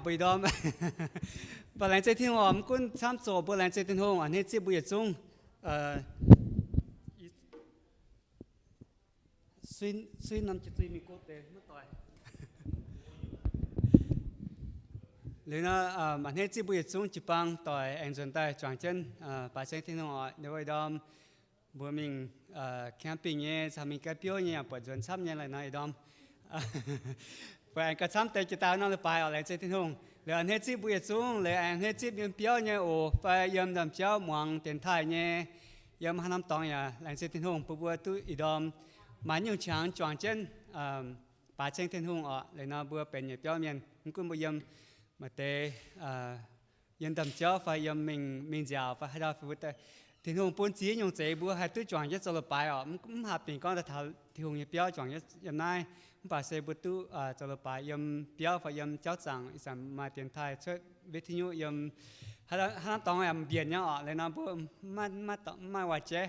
mbuo ih ndorm. Mv baac laengz zingh Tin-Hungh oc, mv gunv camv zoqc mbuo laengz zingh Tin-Hungh oc, a'hneiv zipv mbuo yietc zungv. Liuz nor, a'hneiv zipv mbuo yietc zungv jiu-baang doic aengx nzuonx daaih juangc jienv baaix ceng Tin-Hungh oc. Liuz ih ndorm mbuo mingh camping nyei, caux mingh ganh biouv nyei, yaac buatc nzuonx camv nyei. Liuz nor ih ndorm mbuo aengx gauh camv deix jiex daaih norm leiz-baaix oc, laengz zingh Tin-Hungh. Liuz a'hneiv zipv mbuo yietc zungv, liuz aengx a'hneiv zipv yiem biauv nyei oc, fai yiem ndaamv-jauv muangx dienx taaih nyei, yiem haaix norm dorngx yaac laengz zingh Tin-Hungh bun mbuo duqv ih ndorm maaih nyungc qangx juangc jienv baaix ceng Tin-Hungh oc. Liuz nor mbuo benx yietc biauv mienh, mv gunv mbuo yiem maaih deix yiem ndaamv-jauv fai yiem mingh, mingh nziaauc fai haaix dauh, Tin-Hungh bun ziex nyungc zeiz mbuo haih duqv juangc jienv zoux leiz-baaix oc. Mv, mv haih bingx gorngv daaih taux Tin-Hungh nyei biauv juangc yiem naaiv, mv baac se mbuo duqv zoux leiz-baaix yiem biauv fai yiem jauv zaangc, ih zanc maaih dienx taaih cuotv wetv tiuv nyuv yiem haaix norm dorngx yaac mbienc nyei oc. Liuz nor mbuo mv maaih waac-jaiv,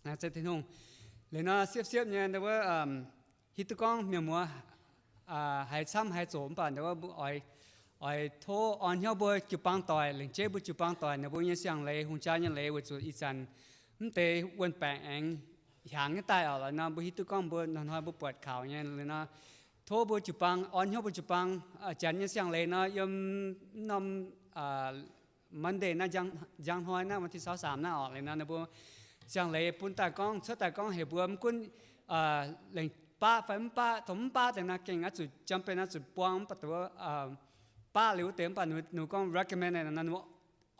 laengz zingh Tin-Hungh. Liuz nor siepv-siepv nyei ndau wuov hiuv duqv gorngv mienh muoz haiz camv haiz zoqc, mv baac ndau wuov mbuo oix tov orn hnyouv mbuo jiu-baang doic, lengc jeiv mbuo jiu-baang doic, ninh mbuo nyei siang-leiz, hungh jaa nyei leiz, weic zuqc ih zanc mv deix wuon-baengc aengx hiaangx nyei daaih oc. Liuz nor mbuo hiuv duqv gorngv mbuo hnoi-hnoi mbuo buatc kaux nyei. Liuz nor tov mbuo jiu-baang, orn hnyouv mbuo jiu-baang, janx nyei siang-leiz nor yiem norm Monday naaiv, njang hnoi naaiv, วันที่ซาวสาม naaiv oc. Liuz nor ninh mbuo siang-leiz bun daaih gorngv, cuotv daaih gorngv heuc mbuo mv gunv lengc baqv fai mv baqv, dongh mv baqv deix nor gengh oix zuqc jam-benh oix zuqc buang, mv baac dongh baqv liuz wuov deix, mv baac ninh gorngv recommend nor, ninh mbuo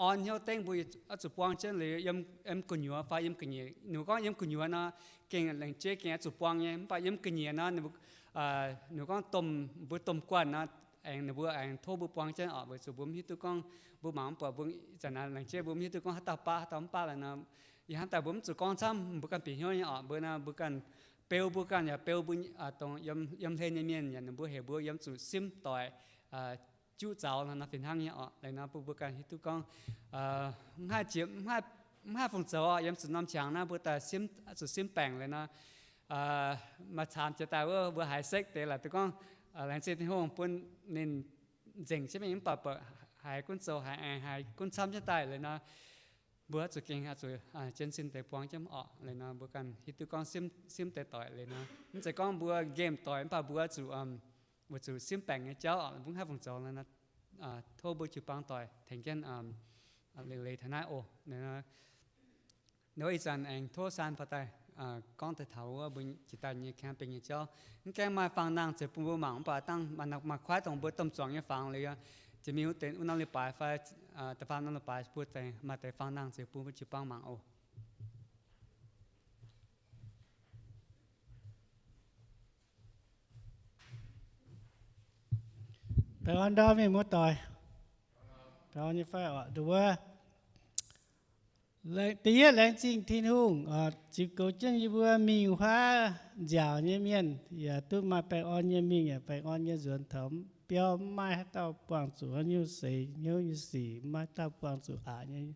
orn hnyouv dengv mbuo oix zuqc buang jienv liuz yiem gu'nyuoz fai yiem ga'nyiec. Ninh mbuo gorngv yiem gu'nyuoz nor gengh lengc jeiv gengh oix zuqc buang nyei, mv baac yiem ga'nyiec nor ninh mbuo, ninh mbuo gorngv domh, mbuo domh guanh nor, aengx ninh mbuo aengx tov mbuo buang jienv oc. Weic zuqc mbuo mv hiuv duqv gorngv, mbuo mangc mv buatc, mbuo ih zanc naaiv lengc jeiv mbuo mv hiuv duqv gorngv haaix dauh baqv haaix dauh mv baqv. Liuz nor ih hnangv daaih mbuo mv zuqc gorngv camv, mbuo ganh bieqc hnyouv nyei oc. Mbuo nor mbuo ganh beu, mbuo ganh yaac beu mbuo dongh yiem hlen nyei mienh yaac ninh mbuo heuc mbuo yiem zuqc simv doic, juqv zaux nor fih hnangv nyei oc. Liuz nor bun mbuo ganh hiuv duqv gorngv mv haih jiex, mv haih fungc zoux oc. Yiem zuqc norm qangx naaiv mbuo daaih zuqc simv baengc. Liuz nor maaih caamx jiex daaih wuov mbuo haiz sekv deix laaix duqv gorngv laengz zingh Tin-Hungh bun ninh nzengc jienv mingh, mv baac haiz gunv zoux haiz aengx haiz gunv camv jienv daaih. Liuz nor mbuo oix zuqc gengh oix zuqc jienv sin deix buang jienv oc. Liuz nor mbuo ganh hiuv duqv gorngv simv deix doic. Liuz nor mv zeiz gorngv mbuo nqemh doic, mv baac mbuo zuqc, weic zuqc simv baengc nyei jauv oc, mbuo mv haih fungc zoux. Liuz nor tov mbuo jiu-baang doic tengx jienv leiz-leiz taux naaiv oc. Nor ih zanc aengx tov Saan Faaux daaih gorngv daaih taux wuov mbuo jiex daaih nyei camping nyei jauv. Mv gaengh maaih fangx nangh zeiz bun mbuo mangc, mv baac dangh maaih kuaaiv dongh mbuo domh zuangx nyei fangx liuz, jiex mingh wuov deix wuov norm leiz-baaix fai da'faam norm leiz-baaix mbuo maaih deix fangx nangh zeiz bun mbuo jiu-baang mangc oc. Baengh orn ndorm mienh muoz-doic. Baengh orn nyei fai oc, nduov. Da'yietv laengz zingh Tin-Hungh ziux goux jienv yie mbuo mingh huaav nziaauc nyei mienh yaac duqv maaih baengh orn nyei mingh yaac baengh orn nyei nzuonx taux biauv, mv maaih haaix dauh buangh zuqc haaix nyungc seix hnyouv nyei sic, mv maaih haaix dauh buangh zuqc aqc nyei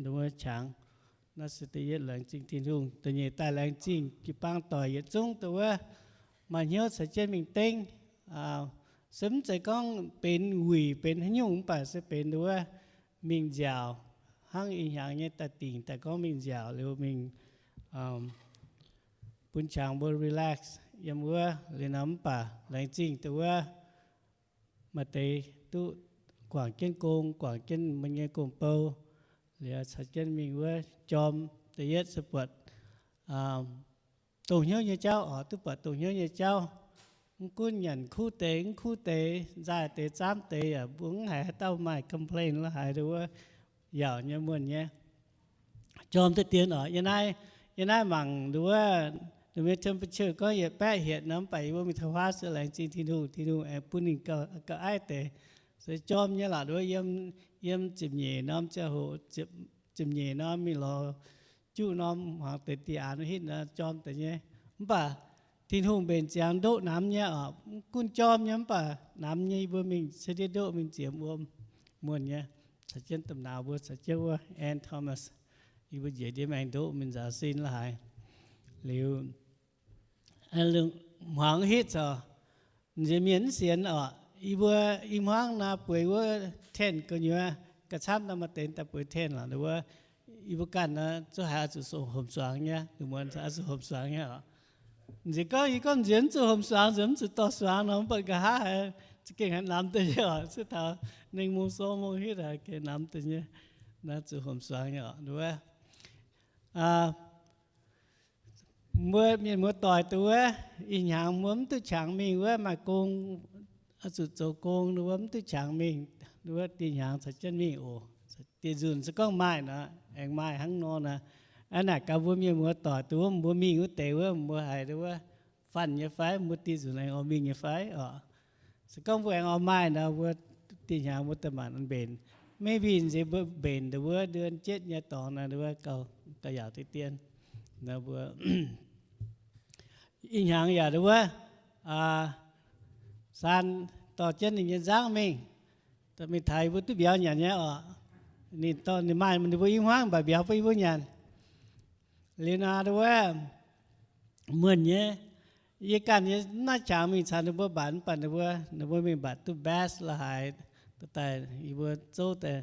nduov qangx. Naaiv se da'yietv laengz zingh Tin-Hungh. Da'nyeic daaih laengz zingh jiu-baang doic yietc zungv nduov maaih hnyouv caux jienv mingh dengv. Se mv zeiz gorngv benx wuic benx haaix nyungc, mv baac se benx nduov mingh nziaauc hnangv ih hnyangx nyei daaih dingc daaih gorngv mingh nziaauc liuz mingh bun qangx mbuo relax yiem wuov. Liuz nor mv baac laengz zingh nduov maaih deix duqv guangc jienv gong, guangc jienv mbuo nyei gong-bou, liuz caux jienv mingh wuov jorm. Da'yietv se buatc dongh hnyouv nyei jauv oc, duqv buatc dongh hnyouv nyei jauv. Mv gunv nyanc kuv deix, mv kuv deix, nzaaih deix, zaamv deix yaac mbuo mv haiz haaix dauh maaih complain la'haaix nduov, yaauc nyei muonh nyei. Jorm deix dien oc, yie naaiv, yie naaiv mangc nduov, ninh mbuo temperature gorngv yietc baeqv hietc nor, mv baac yie mbuo mingh taux huaav se laengz zingh Tin-Hungh, Tin-Hungh aengx bun ninh gauh aiv deix. Se jorm nyei lorqc nduov, yiem ziepc nyeic norm ziangh hoc, ziepc nyeic norm mingh lorz juqv norm hmuangx deix diqc aanx hitv nor jorm deix nyei. Mv baac Tin-Hungh mbenc ziangx ndoqv namx nyei oc, mv gunv jorm nyei mv baac namx nyei. Yie mbuo mingh se ndiev ndoqv mingh ziemx wuom muonh nyei, caux jienv domh nauz mbuo caux jienv wuov Ann Thomas, yie mbuo njiec ndiev maengx ndoqv mingh nzaaux sin la'haaix. Liuz hmuangx hitv corc, nziex mienh mv sienx oc. yie mbuo i hmuangv naaiv bueix wuov tent gu'nyuoz, ga'camv naaiv maaih deix daaih bueix tent lorqc. Wuov yie mbuo ganh naaiv zuqc haiz oix zuqc homc suangx nyei, lungh muonz oix zuqc homc suangx nyei oc. Nziex gorngv, yie gorngv nziex mv zuqc homc suangx, nziex mv zuqc dorh suangx nor, mv baac nqa'haav haiz za'gengh haiz namx deix nyei oc. Zuqc taux ninh mungh sou mungh hitv haiz gengh namx deix nyei. Naaiv zuqc homc suangx nyei oc. Wuov mbuo mienh muoz-doic duqv wuov, ih hnyangx mbuo mv duqv qangx mingh wuov maaih gong, oix zuqc zoux gong, wuov mv duqv qangx mingh, wuov dieh hnyangx caux jienv mingh oc. Dieh nzunc se gorngv maaih nor, aengx maaih hnangv nor naaic. Aa, naaic gaax mbuo mienh muoz-doic duqv wuov, mbuo mingh wuov deix wuov, mbuo haiz wuov fanh nyei fai, mbuo dieh nzunc aengx oix mingh nyei fai oc. Se gorngv mbuo aengx oix maaih nor, mbuo dieh hnyangx mbuo daaih maanc mbenc. Maybe nziex mbuo mbenc deix wuov เดือนเจ็ด nyei dorngx naaic wuov gauh, gauh yaauc diqv dien. Nor mbuo ih hnyangx yaac wuov, saan dorh jienv ninh nyei nzangv mingh, mingh taux yie mbuo duqv mbiauz nyanc nyei oc. Ninh dorh, ninh maaih ninh mbuo i hmuangv mv baac mbiauz bun yie mbuo nyanc. Liuz nor wuov, muonh nyei, yie ganh yie mv naaiv qangx mingh caux ninh mbuo mbatc, mv baac ninh mbuo, ninh mbuo mingh mbatc duqv best la'haaix, daaih yie mbuo zouv daaih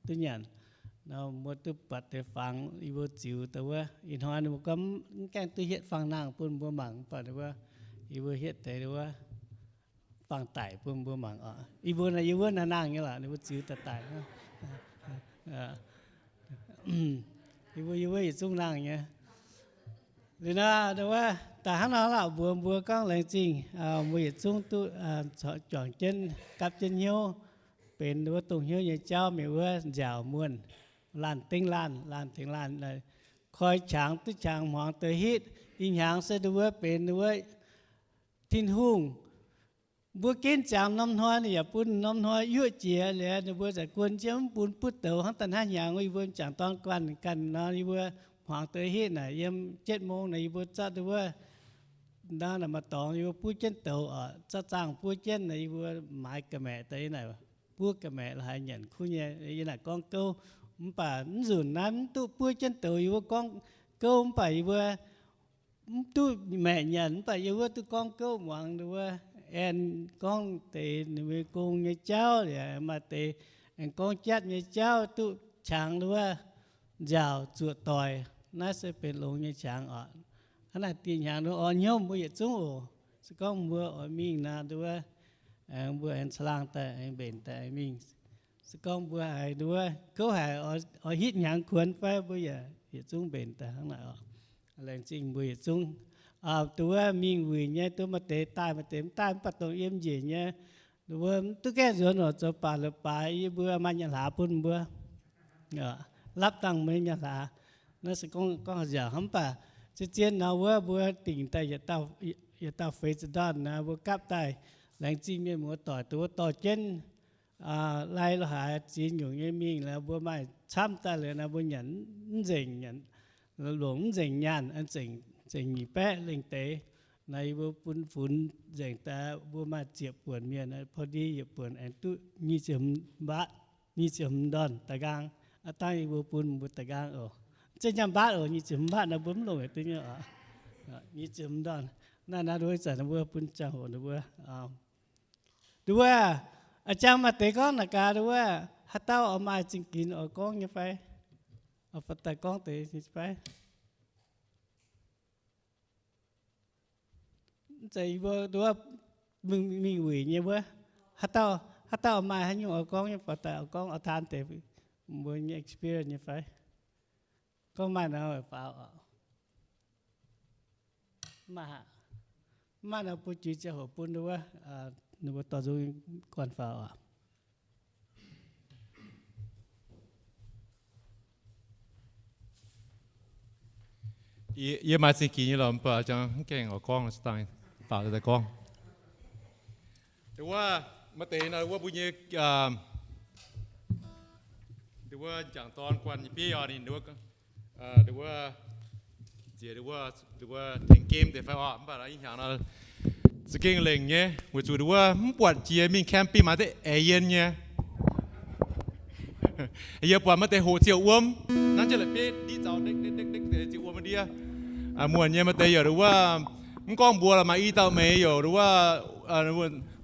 duqv nyanc. Nor mbuo duqv buatc deix fangx yie mbuo ziux daaih wuov. Ih hnoi ninh mbuo gorngv mv gaengh duqv hietv fangx nangh bun mbuo mangc, mv baac ninh mbuo, yie mbuo hietv deix wuov fangx daic bun mbuo mangc oc. Yie mbuo naaiv, yie wuov naaiv nangh nyei lorqc, ninh mbuo ziux daaih daic. Yie mbuo, yie wuov yietc zungv nangh nyei. Liuz nor, wuov daaih hnangv nor lauh mbuox mbuo gorngv laengz zingh mbuo yietc zungv duqv juangc jienv gapv jienv hnyouv benx wuov dongh hnyouv nyei jauv mingh wuov nziaauc muonh, laanh dengv laanh, laanh dengv laanh, koi qangx duqv qangx hmuangx deix hitv. Ih hnyangx se wuov benx wuov Tin-Hungh mbuo ginv ziangx norm hnoi ninh yaac bun norm hnoi yuoqv jiex liuz, ninh mbuo za'guon jienv mv bun butv douz hnangv daaih hnangv hnyangx wuov yie mbuo m'jangc dorn guanh ganh nor, yie mbuo hmuangx deix hitv naaic yiem เจ็ดโมง naaic yie mbuo zorqv duqv wuov, ndau naaic maaih dorngx yie mbuo buov jienv douz oc, zorqv zaangh buov jienv naaic yie mbuo maaiz ga'maeqc daaih yie naaic buov ga'maeqc la'haaix nyanc kuv nyei. Yie naaic gorngv gouv, mv baac mv nzunc naaiv mv duqv buov jienv douz yie mbuo gorngv gouv, mv baac yie mbuo mv duqv maeqc nyanc, mv baac yie mbuo duqv gorngv gouv muangx wuov, aengx gorngv deix ninh mbuo gong nyei jauv, yaac maaih deix aengx gorngv jatv nyei jauv duqv qangx wuov nziaauc zuoqc doic. Naaiv se benx longx nyei qangx oc. Hnangv naaic dieh hnyangx nor oix hnyouv mbuo yietc zungv oc. Se gorngv mbuo oix mingh nor wuov, aengx mbuo aengx caangh laangh daaih aengx mbenc daaih aengx mingh. Se gorngv mbuo haiz wuov gouv haic, oix hitv hnyangx kuonx fai, mbuo yaac yietc zungv mbenc daaih hnangv naaic oc. Laengz zingh mbuo yietc zungv. Duqv wuov mingh wuic nyei, duqv maaih deix daaih, maaih deix mv daaih, mv baac dongh yiem njiec nyei, wuov duqv gaengh nzuonx oc, zoux baac la'baaix yie mbuo maaih nyaanh hlaax bun mbuo. Lapv dangh mbuo nyei nyaanh hlaax. Naaiv se gorngv, gorngv nziaauc hnangv, mv baac zien zien nor wuov mbuo dingc daaih yietc dauh feix za'ndorn naaic, mbuo gapv daaih. Laengz zingh mienh muoz-doic duqv wuov dorh jienv lai la'haaix ziex nyungc nyei mingh, laaix mbuo maaih camv daaih liuz naaic mbuo nyanc mv nzengc, longc mv nzengc nyaanh, zengc nyic baeqv lengh deix. Naaiv yie mbuo bun funx nzengc daaih, mbuo maaih ziepc buonc mienh, pov ndie yietc buonc aengx duqv nyic ziepc hmz mbatv, nyic ziepc hmz ndorn da'nqaang. Aav dangh yie mbuo bun mbuo da'nqaang oc. Zeiz nyaanh mbatv oc, nyic ziepc hmz mbatv naaiv mbuo mv longc dingc nyei oc. Nyic ziepc hmz ndorn. Naaiv naaiv nduov zanc mbuo bun ziangh hoc nduov, nduov, a'jang maaih deix gorngv naaic gaax nduov, haaix dauh oix maaih zingh ginx oix gorngv nyei fai? Oix daaih gorngv deix nyei fai? Mv zeiz yie mbuo nduov, mingh wuic nyei wuov. Haaix dauh, haaix dauh maaih haaix nyungc oix gorngv nyei, faaux daaih oix gorngv oix taan deix mbuo nyei experience nyei fai? Gorngv maaih nor faaux oc. Mv maaih aqv. Mv maaih nor bun jiex ziangh hoc bun nduov, ninh mbuo dorh nzung gorn faaux oc. Yie maaih zingh ginx nyei lorqc, mv baac jangx mv gaengh oix gorngv, dangh faaux daaih gorngv. Wuov, maaih deix nor wuov mbuo nyei, wuov m'jangc dorn guanh nyei bieiv oc, ninh wuov, wuov, nziex wuov, wuov tengx game deix fai oc, mv baac ih hnyangx nor za'gengh lengc nyei, weic zuqc wuov mv buatc jiex mingh camping maaih deix aengx yien nyei. Yie buatc maaih deix hoqc ziouc wuom, nanv jienv la'bieiv ndiev zaux ndekv ndekv ndekv ndekv deix ziouc wuom ndiev. Muonc nyei maaih deix yaac wuov, mv gorngv mbuox lorqc, maaih i dauh meih yaac wuov,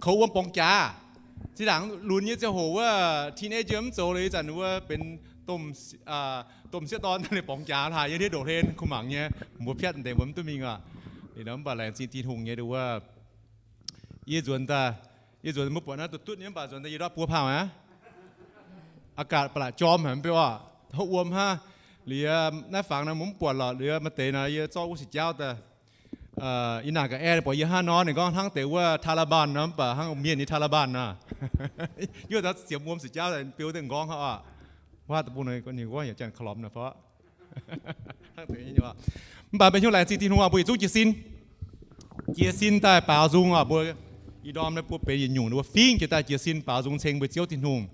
koux wuom borngz jaax. Zinh ndaangc lunx nyei ziangh hoc wuov teenager mv zoux liuz, ih zanc wuov benx domh sieqv dorn daaih, ninh borngz jaax haaix yie ndiev ndoqc hlen kuh mangc nyei, mbuo piatv deix mbuo mv duqv mingh aqv. Liuz nor mv baac laengz zingh Tin-Hungh nyei nduov wuov, yie nzuonx daaih, yie nzuonx mbuo buatc naaiv duqv dutv nyei, mv baac nzuonx daaih yie ndortv buo pauh aqv. Aqv, ba'laqc jorm haic mv baac oc, hopv wuom hnangv. Liuz naaiv fangx nor mbuo mv buatc lorqc, liuz maaih deix nor yie zorqv wuov six jauv daaih. Yie naaic ga'aeqv buatc yie hnangv nor, ninh gorngv hnangv deix wuov Taliban nor, mv baac hnangv mienh nyei Taliban nor. Yie daaih ziemx wuom six jauv daaih beu deix nqorngv hnangv oc. Wuov deix bung ninh gorngv yaac janx-ka'lomx nor fov. Mv baac mbenc hnyouv laengz zingh Tin-Hungh oc, mbuo yietc zungv jiez sin, jiez sin daaih baaux nzung oc. Mbuo ih ndorm naaiv mbuo benx yietc nyungc mbuo fingx jiex daaih jiez sin baaux nzung ceng mbuo Ziouv Tin-Hungh.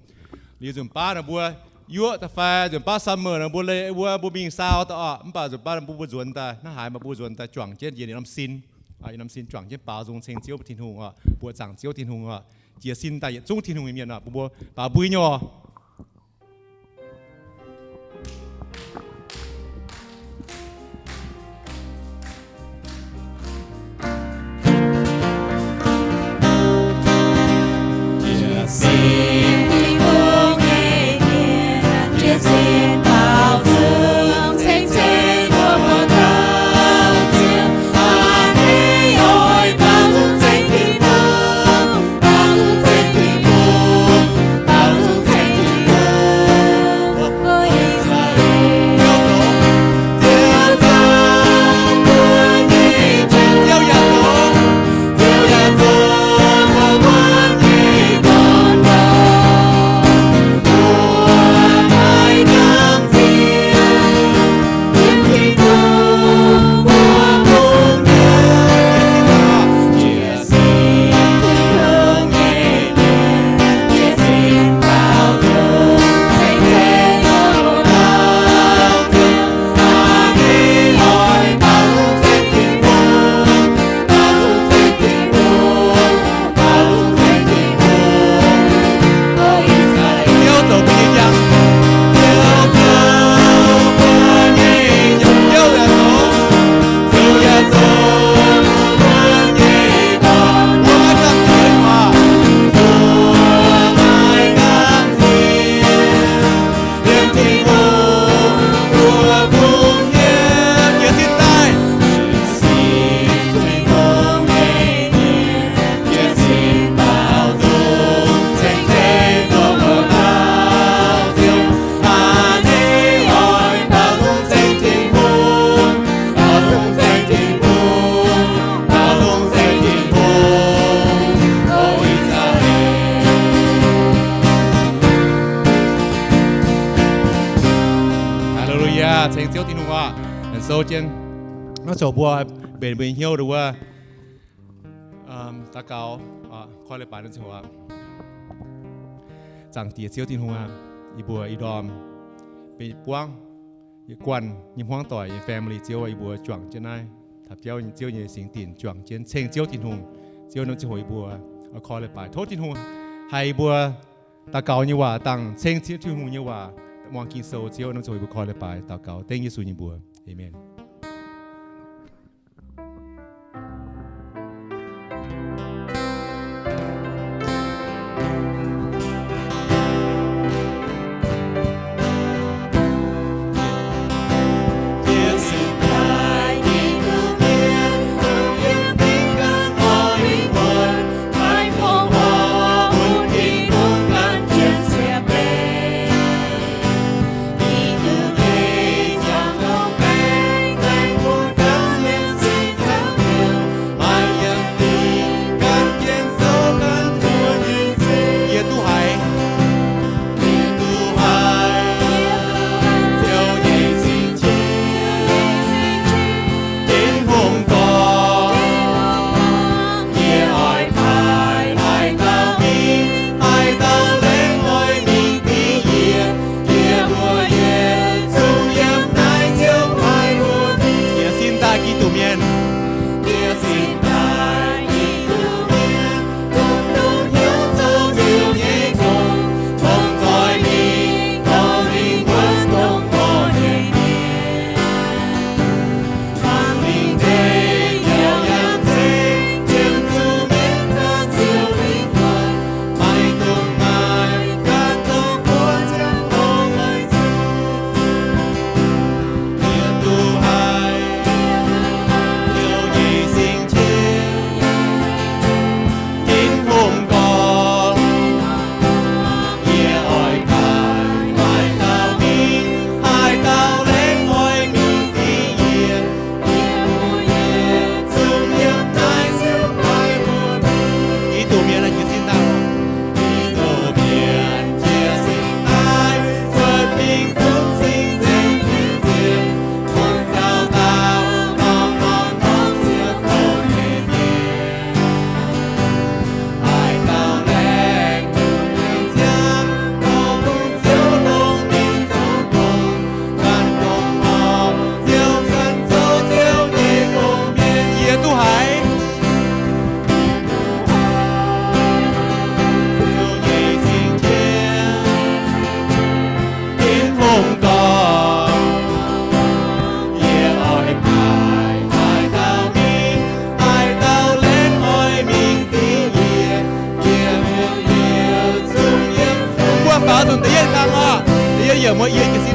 Liuz nzunc baav nor mbuo yuoqv da'fai, nzunc baav summer nor mbuo leih wuov mbuo mingh saau daaih oc. Mv baac nzunc baav mbuo mbuo nzuonx daaih hnangv haaix, mbuo mbuo nzuonx daaih juangc jienv yie norm sin, yie norm sin juangc jienv baaux nzung ceng Ziouv Tin-Hungh oc, mbuoqc zaangc Ziouv Tin-Hungh oc. Jiez sin daaih yietc zungv Tin-Hungh nyei mienh oc, mbuo mbuo baaux mbuo nyei oc. Aa^le^lu^yaa, ceng Ziouv Tin-Hungh oc. Aengx sou jienv, naaiv zoux mbuo mbenc mbuo nyei hnyouv nduov wuov, daux gaux, koi leiz-baaix nor ziouc oc. Zaangc Diex Ziouv Tin-Hungh aac, yie mbuo ih ndorm benx buangv, yie guanh nyei hmuangv doic nyei family, Ziouv, yie mbuo juangc jienv naaiv taux biauv nyei Ziouv nyei singx dinc juangc jienv ceng Ziouv Tin-Hungh. Ziouv, norm ziangh hoc yie mbuo oix koi leiz-baaix, tov Tin-Hungh haih yie mbuo daux gaux nyei waac dangh ceng Ziouv Tin-Hungh nyei waac, muangx Ging-Sou. Ziouv, norm ziangh hoc yie mbuo koi leiz-baaix daux gaux dengv Yesu nyei mbuox. Aamen.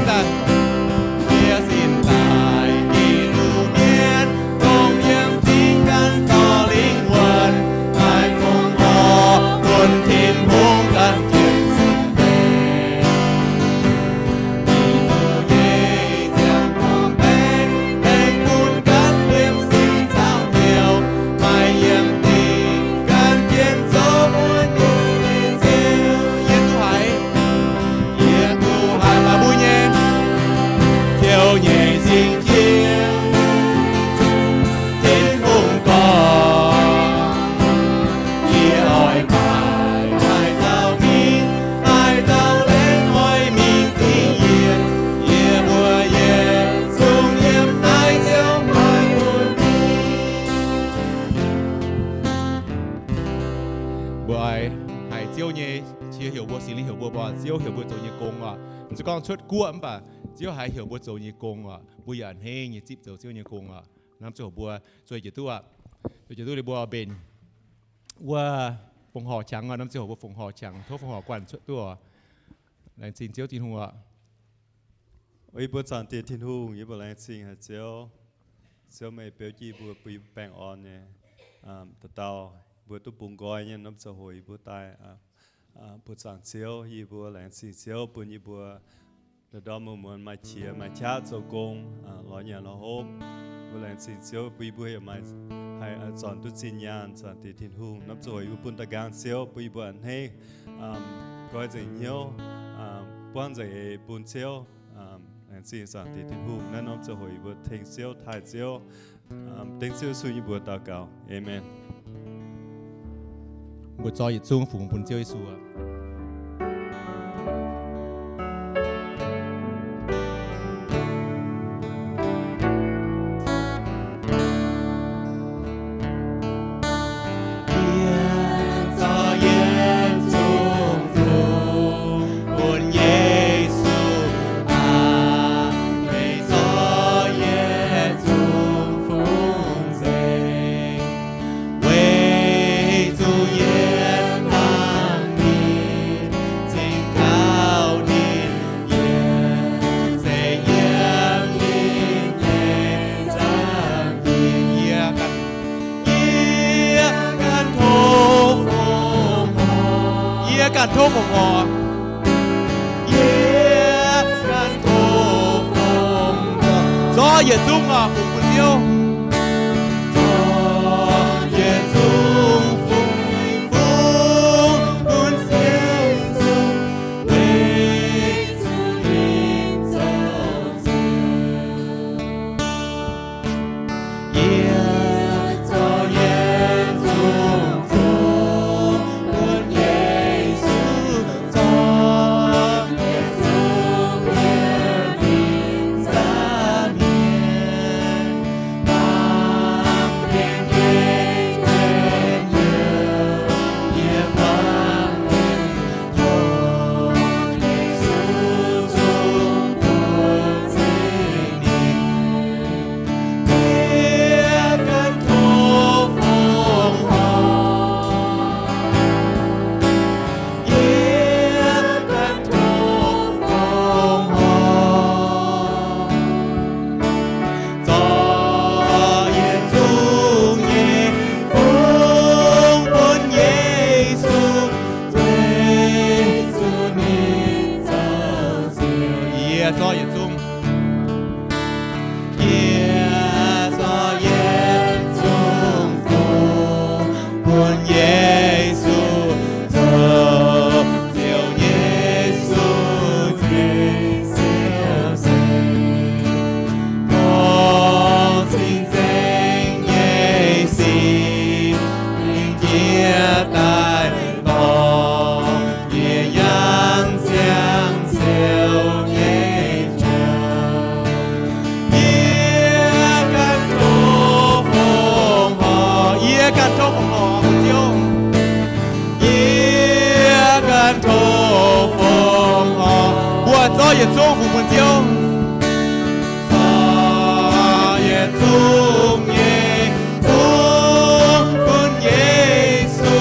Yie sin daaih Giduc mienh, dongh yiem dingc gan dorh lingh wuonh, maaih fongc horc bun Tin-Hungh gan jienv sin deix. Giduc nyei ziangh hoc baengh, baengh bun ganh liemh sin caux hnyouv, maaih yiem dingc gan jienv zoux mbuo nyei Ziouv. Yie duqv haiz, yie duqv haiz maaih mbuo nyei Ziouv nyei singx qiex, Tin-Hungh gorx, yie oix baaix haaix dauh mingh, haaix dauh laengz oix mingh dingc yie, yie mbuo yietc zungv yiem naaiv Ziouv oix bun mingh. Mbuo oix haiz Ziouv nyei qiex heuc mbuo, Singx Lingh heuc mbuo, mbuo Ziouv heuc mbuo zoux nyei gong oc. Mv zeiz gorngv cuotv guoqv mv baac Ziouv haiz heuc mbuo zoux nyei gong oc. Mbuo yaac a'hneiv nyei zipv zoux Ziouv nyei gong oc. Norm ziangh hoc mbuo zueih jiex duqv oc. Zueih jiex duqv liuz mbuo mbenc wuov fongc horc qangx oc. Norm ziangh hoc mbuo fongc horc qangx, tov fongc horc guanh cuotv duqv oc. Laengz zingh Ziouv Tin-Hungh oc. Yie mbuo Zaangc Diex Tin-Hungh, yie mbuo laengz zingh haic Ziouv. Ziouv meih beu jienv yie mbuo, bun yie mbuo baengh orn nyei, dauh dauh mbuo duqv bungx nqoi nyei norm ziangh hoc yie mbuo daaih buoz-zaangc Ziouv. Yie mbuo laengz zingh Ziouv bun yie mbuo ndorm-ndorm muonz-muonz maaih qiex maaih qaqv zoux gong, lorz nyanc lorz hopv. Mbuo laengz zingh Ziouv bun yie mbuo yaac maaih haih zornc duqv zinh nyaanh, Zaangc Diex Tin-Hungh. Norm ziangh hoc yie mbuo bun da'nqaang Ziouv bun yie mbuo a'hneiv nqoi nzengc hnyouv, buangv nzengc eix bun Ziouv. Laengz zingh Zaangc Diex Tin-Hungh. Naaiv norm ziangh hoc yie mbuo tengx Ziouv, taaih Ziouv, dengv Ziouv Yesu nyei mbuox daux gaux. Aamen. Mbuo zorqv yietc zungv fungx bun Ziouv Yesu aqv. Yie zorqv yietc zungv fungx bun Yesu aac, meih zorqv yietc zungv fungx nzengc, weic zuqc yie hnangv ninh cingx gauh ninh yietc zeiz yiem ninh nyei nzangc. Yie ganh, yie ganh tov fongc horc. Yie ganh tov fongc horc. Yie ganh tov fongc horc. Zorqv yietc zungv oc, fungx bun Ziouv. Zorqv yietc zungv fungx, fungx bun Ziouv, weic zuqc ninh zoux Ziouv. Yie zorqv yietc zungv fungx bun Yesu, zorqv yietc zungv yiem ninh nza'hmien, baamh mienh gengh mienh youh, yie buangv mienh tov Yesu zungv bun cing ninh. Yie ganh tov fongc horc. Yie ganh tov fongc horc. Zorqv yietc zungv nyei fungx bun Yesu, weic zuqc ninh zoux Ziouv. Yie zorqv yietc zungv. Yie zorqv yietc zungv fungx bun Yesu, zoux Ziouv Yesu nyei siou-seix. Tov cing-nzengc nyei sin, mingh jiex daaih dorh yie yangh ziangh Ziouv nyei jauv. Yie ganh tov fongc horc, yie ganh tov fongc horc, Ziouv. Yie ganh tov fongc horc. Mbuo zorqv yietc zungv fungx bun Ziouv. Zorqv yietc zungv nyei fungx bun Yesu,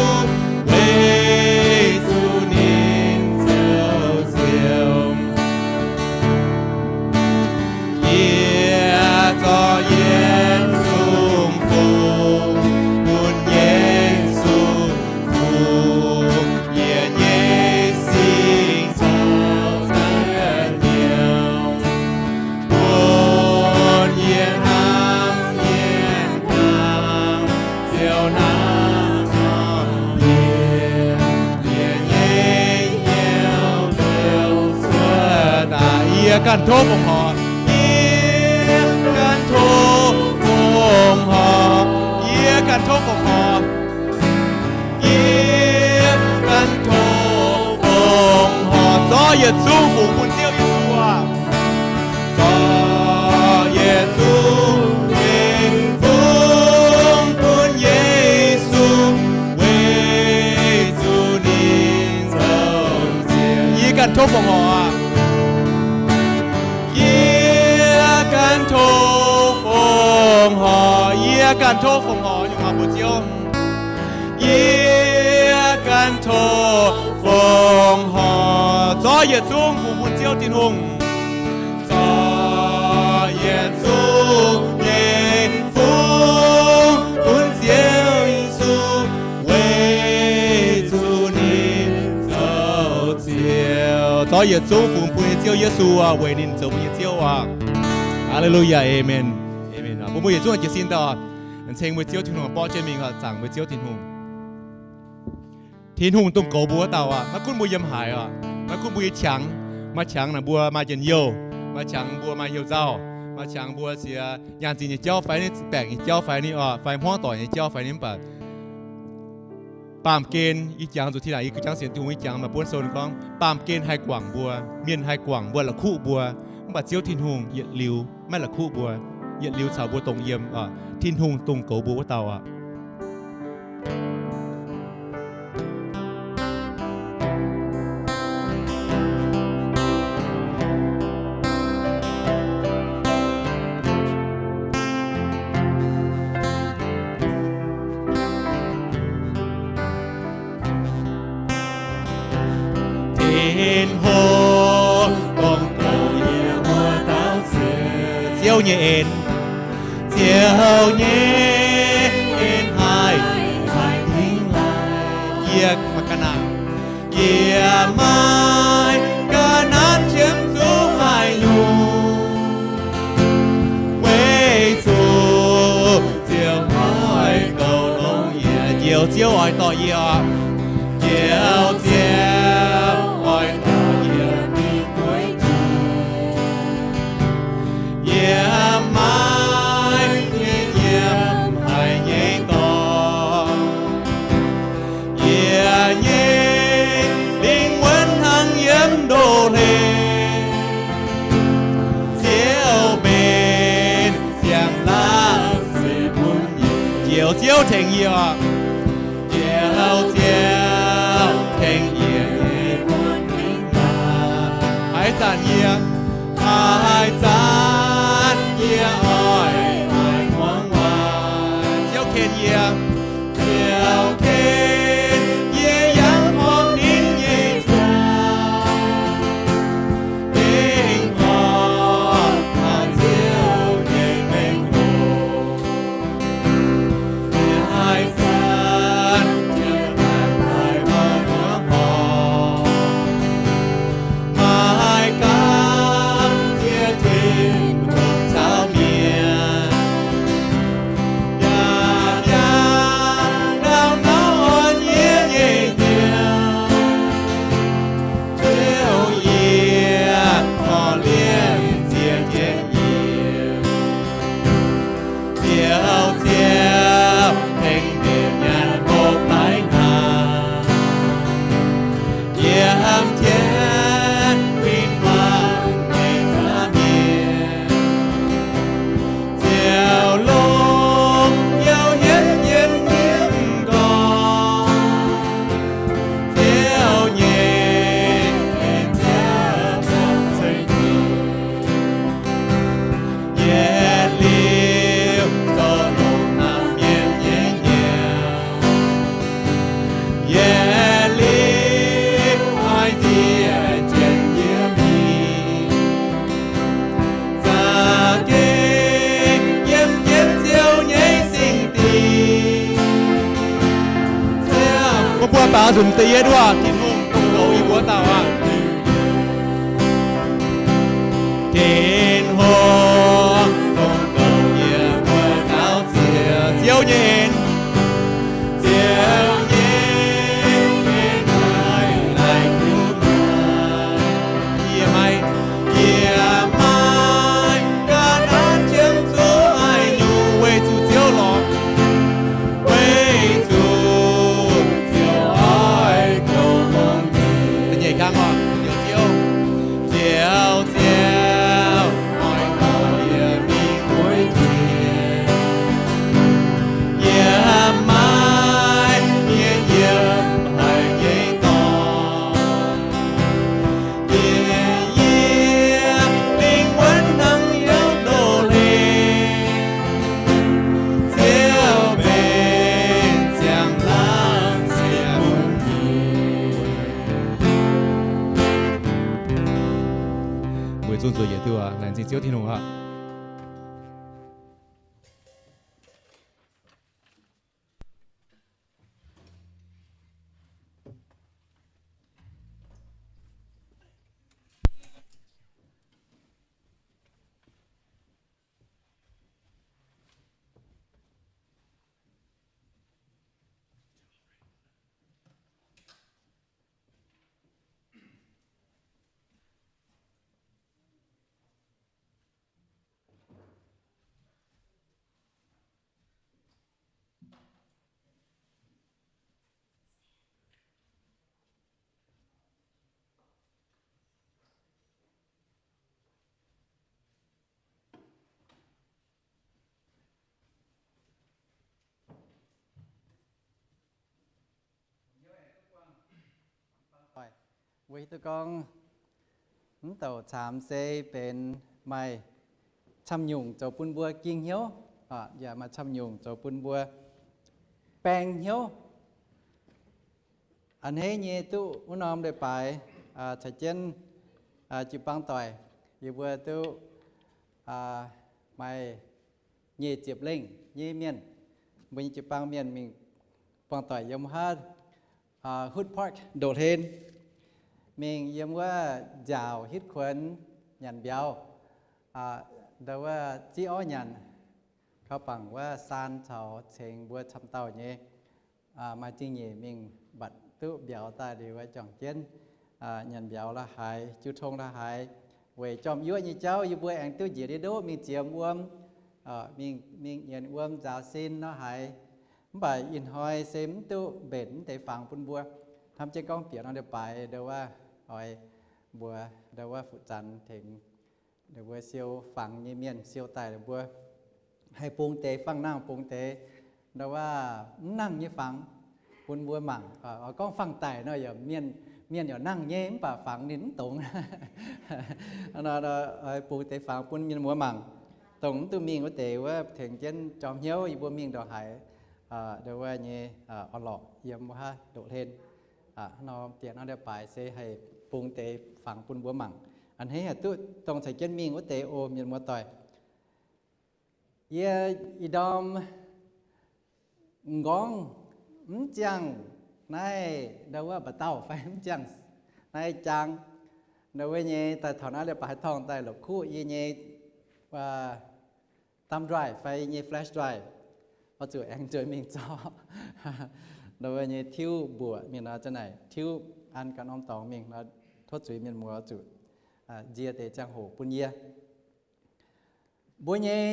weic zuqc ninh zoux Ziouv. ganh tov fongc horc. Yie ganh tov fongc horc. Yie ganh tov fongc horc. Yie ganh tov fongc horc. Zorqv yietc zungv fungx bun Ziouv Yesu aac. Zorqv yietc zungv nyei fungx bun Yesu, weic zuqc ninh zoux ziouv. Yie ganh tov fongc horc. Yie ganh tov fongc horc. Yie ganh tov fongc horc. Nyungc horc mbuox Ziouv. Yie ganh tov fongc horc. Zorqv yietc zungv fungx bun Ziouv Tin-Hungh. Zorqv yietc zungv nyei fungx bun Ziouv Yesu, weic zuqc ninh zoux ziouv. Zorqv yietc zungv fungx bun nyei Ziouv Yesu aac, weic ninh zoux mbuo nyei Ziouv aac. Haa^le^lu^yaa, aamen. Aamen. Bun mbuo yietc zungv jiez sin daaih, ceng mbuo Ziouv Tin-Hungh, borqv jienv mingh zaangc mbuo Ziouv Tin-Hungh. Tin-Hungh dongh goux mbuo wuov dauh aac. Maiv gunv mbuo yiem haaix aac, maiv gunv mbuo nyei qangx, maaih qangx naaic mbuo maaih njien-youh, maaih qangx mbuo maaih hnyouv nzauh, maaih qangx mbuo sienx nyaanh zinh nyei jauv fai ni, baengc nyei jauv fai ni, fai hmuangv doic nyei jauv fai ni, mv baac baamh gen, yie jangx zuqc tin naaic, yie gauh jangx sienx Tin-Hungh, yie jangx maaih buonv sou ninh gorngv, baamh gen haih guangc mbuo, mienh haih guangc mbuo, la'kuqv mbuo, mv baac Ziouv Tin-Hungh yietc liuz maiv la'kuqv mbuo, yietc liuz caux mbuo dongh yiem. Tin-Hungh dongh goux mbuo wuov dauh aac. Tin-Hungh dongh goux yie wuov dauh Ziouv. Ziouv nyei en, Ziouv nyei en haih, haih dingx laaix. Yie maaih ga'naaiv, yie maaih ga'naaiv qiemx zuqc haaix nyungc, weic zuqc Ziouv oix goux longx yie. Njoux Ziouv oix dorh yie oc. Njoux Ziouv oix dorh yie mingh gueiv jiex. Yie maaih nyei yiem haic nyei dorngx. Yie nyei lingh wuonv hnangv yiem ndoh hlengx. Ziouv benx siang-laangc se bun yie. Njoux Ziouv tengx yie oc. Njoux Ziouv tengx yie nyei buonv fingx maah. Haaix zanc yie, haaix zanc yie oix, oix muangx waac. Ziouv ken yie, Ziouv ken yie yangh horpc ninh nyei jauv. Gengh horpc taux Ziouv nyei mengh hoc. Yie haaix zanc yie maiv maaih muangx horc. Maiv gaamv yie Tin-Hungh caux mienh. Yaac mi'aqv nauc nauv orn yie nyei hnyouv. Ziouv yie korv-lienh ziex jienv yie. Ziouv, Ziouv, tengx mienh nyanc hopv laaix hnaangx, yiem jienv win-wangv nyei nzaangc mienh. Ziouv longx youh hietv jienv yie m'nqorngv. Ziouv nyei, Ziouv ceix jiez. Yietc liuz zoux longx hnamv mienh nyei nyaanh. Yietc liuz oix nziex jienv yie mingh. Za'gengh yiem jienv Ziouv nyei singx dingh. Mbuo buo baaux nzunc da'yietv wuov, Tin-Hungh dongh goux yie mbuo dauh aqv. Tin-Hungh dongh goux yie mbuo dauh Ziouv. Ziouv nyei en, Ziouv nyei en haih laih kuv maaih. Yie maaih, yie Ziouv Tin-Hungh aqv. Mbuo hiuv duqv gorngv mv douc caamx se benx maaih camv nyungc zoux bun mbuo ging hnyouv, yaac maaih camv nyungc zoux bun mbuo baeng hnyouv. A'hneiv nyei duqv wuov norm leiz-baaix caux jienv jiu-baang doic, yie mbuo duqv maaih nyic ziepc lengh nyei mienh. Mbuo nyei jiu-baang mienh mingh buangh doic yiem wuov Hood Park ndoqv hlen, mingh yiem wuov nziaauc hitv kuonx nyanc mbiauz, ndau wuov ziv orv nyanc, kaux bangc wuov saan caux cengx mbuo camv dauh nyei. Maaih zingh nyeic mingh mbatc duqv mbiauz daaih liuz wuov juangc jienv nyanc mbiauz la'haaix, jiu tong la'haaix, weic jorm yuoqv nyei jauv yie mbuo aengx duqv njiec ndiev ndoqv mingh ziemx wuom, mingh nyienx wuom nzaaux sin la'haaix. Mv baac ih hnoi se mv duqv mbenc mv deix fangx bun mbuo. Hnamv jienv gorngv bieqc norm leiz-baaix ndau wuov oix mbuox ndau wuov Fu Zanx tengx ninh mbuo siou fangx nyei mienh siou daaih ninh mbuo haih bung deix fangx nangh, bung deix ndau wuov mv nangh nyei fangx bun mbuo mangc. Gorngv fangx daic nor, yaac mienh, mienh yaac nangh nyei, mv baac fangx ninh mv dongz. Bung deix fangx bun mienh muoz mangc, dongh mv duqv mingh wuov deix wuov tengx jienv jorm hnyouv yie mbuo mingh ndongc haaix, ndau wuov nyei orn-lorqc yiem wuov haav ndoqv hlen. Hnangv nor bieqc norm leiz-baaix se haih bung deix fangx bun mbuo mangc. A'hneiv haih duqv dongh caux jienv mingh wuov deix oc, mienh muoz doic. Yie ih ndorm m'nqorngv mv ziangh naaiv ndau wuov mba'dauh fai mv ziangh naaiv jaang, ndau wuov nyei daaih taux naaiv leiz-baaix torngv daaih la'kuqv yie nyei thumb drive fai nyei flash drive, oix zuqc aengx nzuonx mingh zorqv ndau wuov nyei tiuv mbuoqc mingh nor, za'naaic tiuv an ganh norm dorngx mingh nor, tov zuiz mienh muoz oix zuqc nzie deix ziangh hoc bun yie. Mbuo nyei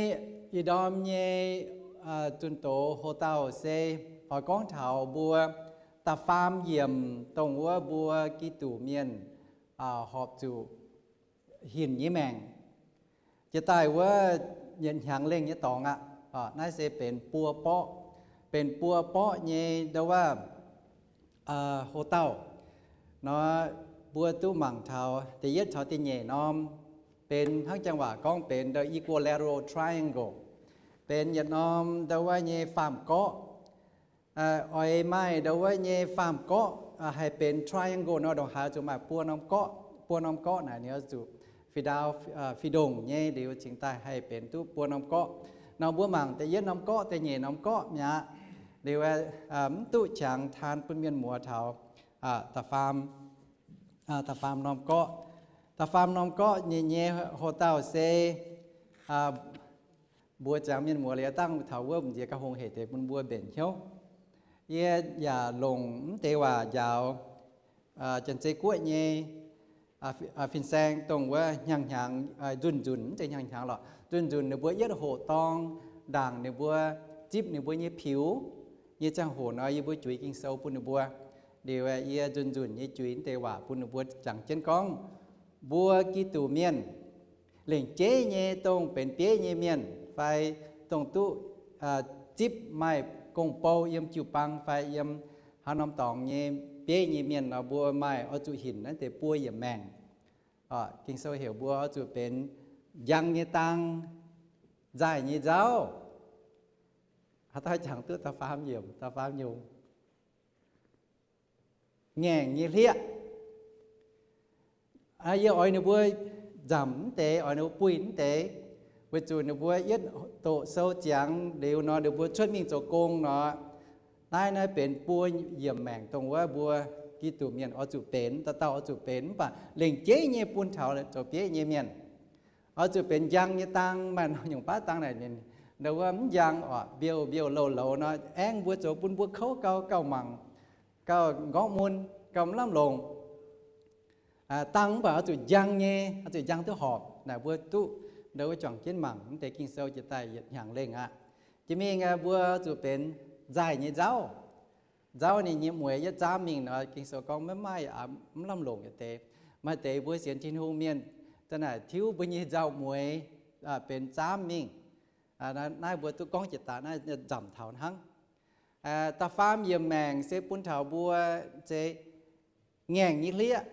ih ndorm nyei zunh doz hoc-dauh se oix gorngv taux mbuo da'faam yiemc dongh wuov mbuo Giduc mienh horpc zuqc hinc nyei maengc. Jiex daaih wuov yietc hnyangx lengh nyei dorngx aqv. Naaiv se benx buo borqv, benx buo borqv nyei ndau wuov hoc-dauh nor, mbuo duqv mangc taux da'yietv caux da'nyeic norm benx hnangv janx waac gorngv benx the equilateral triangle, benx yietc norm ndau wuov nyei faam-gorqv. Oix maaih ndau wuov nyei faam-gorqv haih benx triangle nor, ndongc haaix zuqc maaih buo norm gorqv. Buo norm gorqv naaic ninh oix zuqc fih ndaauv fih ndongc nyei liuz cingx daaih haih benx duqv buo norm gorqv. Nor mbuo mangc da'yietv norm gorqv, da'nyeic norm gorqv mi'aqv. Liuz mv duqv qangx taan bun mienh muoz taux da'faam, da'faam norm gorqv. Da'faam norm gorqv nyei nyei hoc-dauh se mbuo ziangx mienh muoz liuz dangh taux wuov m'nziex ga'hongh hec deix bun mbuo mbenc hnyouv. Yie yaac longc mv deix waac njaaux Janx-Zei Guoqv nyei fin-saeng dongh wuov hnyangx-hnyangx, nzunc-nzunc, mv zeiz hnyangx-hnyangx lorqc, nzunc-nzunc ninh mbuo yietv hoqc dorng ndaangc ninh mbuo zipv ninh mbuo nyei piux nyei ziangh hoc nor, yie mbuo juix Ging-Sou bun ninh mbuo. Liuz yie nzunc-nzunc nyei juix mv deix waac bun ninh mbuo jangx jienv gorngv, mbuo Giduc mienh, lengc jeiv nyei dongh benx bieiv nyei mienh fai dongh duqv zipv maaih gong-bou yiem jiu-baang fai yiem haaix norm dorngx nyei bieiv nyei mienh nor, mbuo maaih oix zuqc hinc naaiv deix buo yiemc maengc. Ging-Sou heuc mbuo oix zuqc benx njang nyei dang, nzaaih nyei nzauv, haaix dauh jangx duqv da'faam yiemc, da'faam nyungc, ngaengc nyei hlieqv. Yie oix ninh mbuo nzamc mv deix, oix ninh mbuo buih mv deix, weic zuqc ninh mbuo yietv doqc sou ziangx liuz nor, ninh mbuo cuotv mingh zoux gong nor. Naaiv, naaiv benx buo yiemc maengc dongh wuov mbuo Giduc mienh oix zuqc benx, dauh dauh oix zuqc benx, mv baac lengc jeiv nyei bun taux zoux bieiv nyei mienh. Oix zuqc benx njang nyei dang, maaih nyungc baav dang naaic ninh, ndau wuov mv njang orqc, mbiouh mbiouh louh louz nor, aengx mbuo zoux bun mbuo kouv gauh, gauh mangc, gauh nqorngv mun, gauh mv lamh longc. Dang mv baac oix zuqc njang nyei, oix zuqc njang duqv horpc. Naaic mbuo duqv ndau wuov juangc jienv mangc mv deix Ging-Sou jiex daaih yietc hnyangx lengh aqv. Jiex mingh mbuo zuqc benx nzaaih nyei nzauv. Nzauv ninh nyei mueix yietv zaamv mingh nor, Ging-Sou gorngv maiv maaih mv lamh longc yietc deix. Maaih deix mbuo sienx Tin-Hungh mienh, da'naaic tiuv mbuo nyei nzauv mueix benx zaamv mingh. Naaiv mbuo duqv gorngv jiex daaih naaiv nzamc taux hnangv. Da'faam yiemc maengc se bun taux mbuo se ngaengc nyei hlieqv.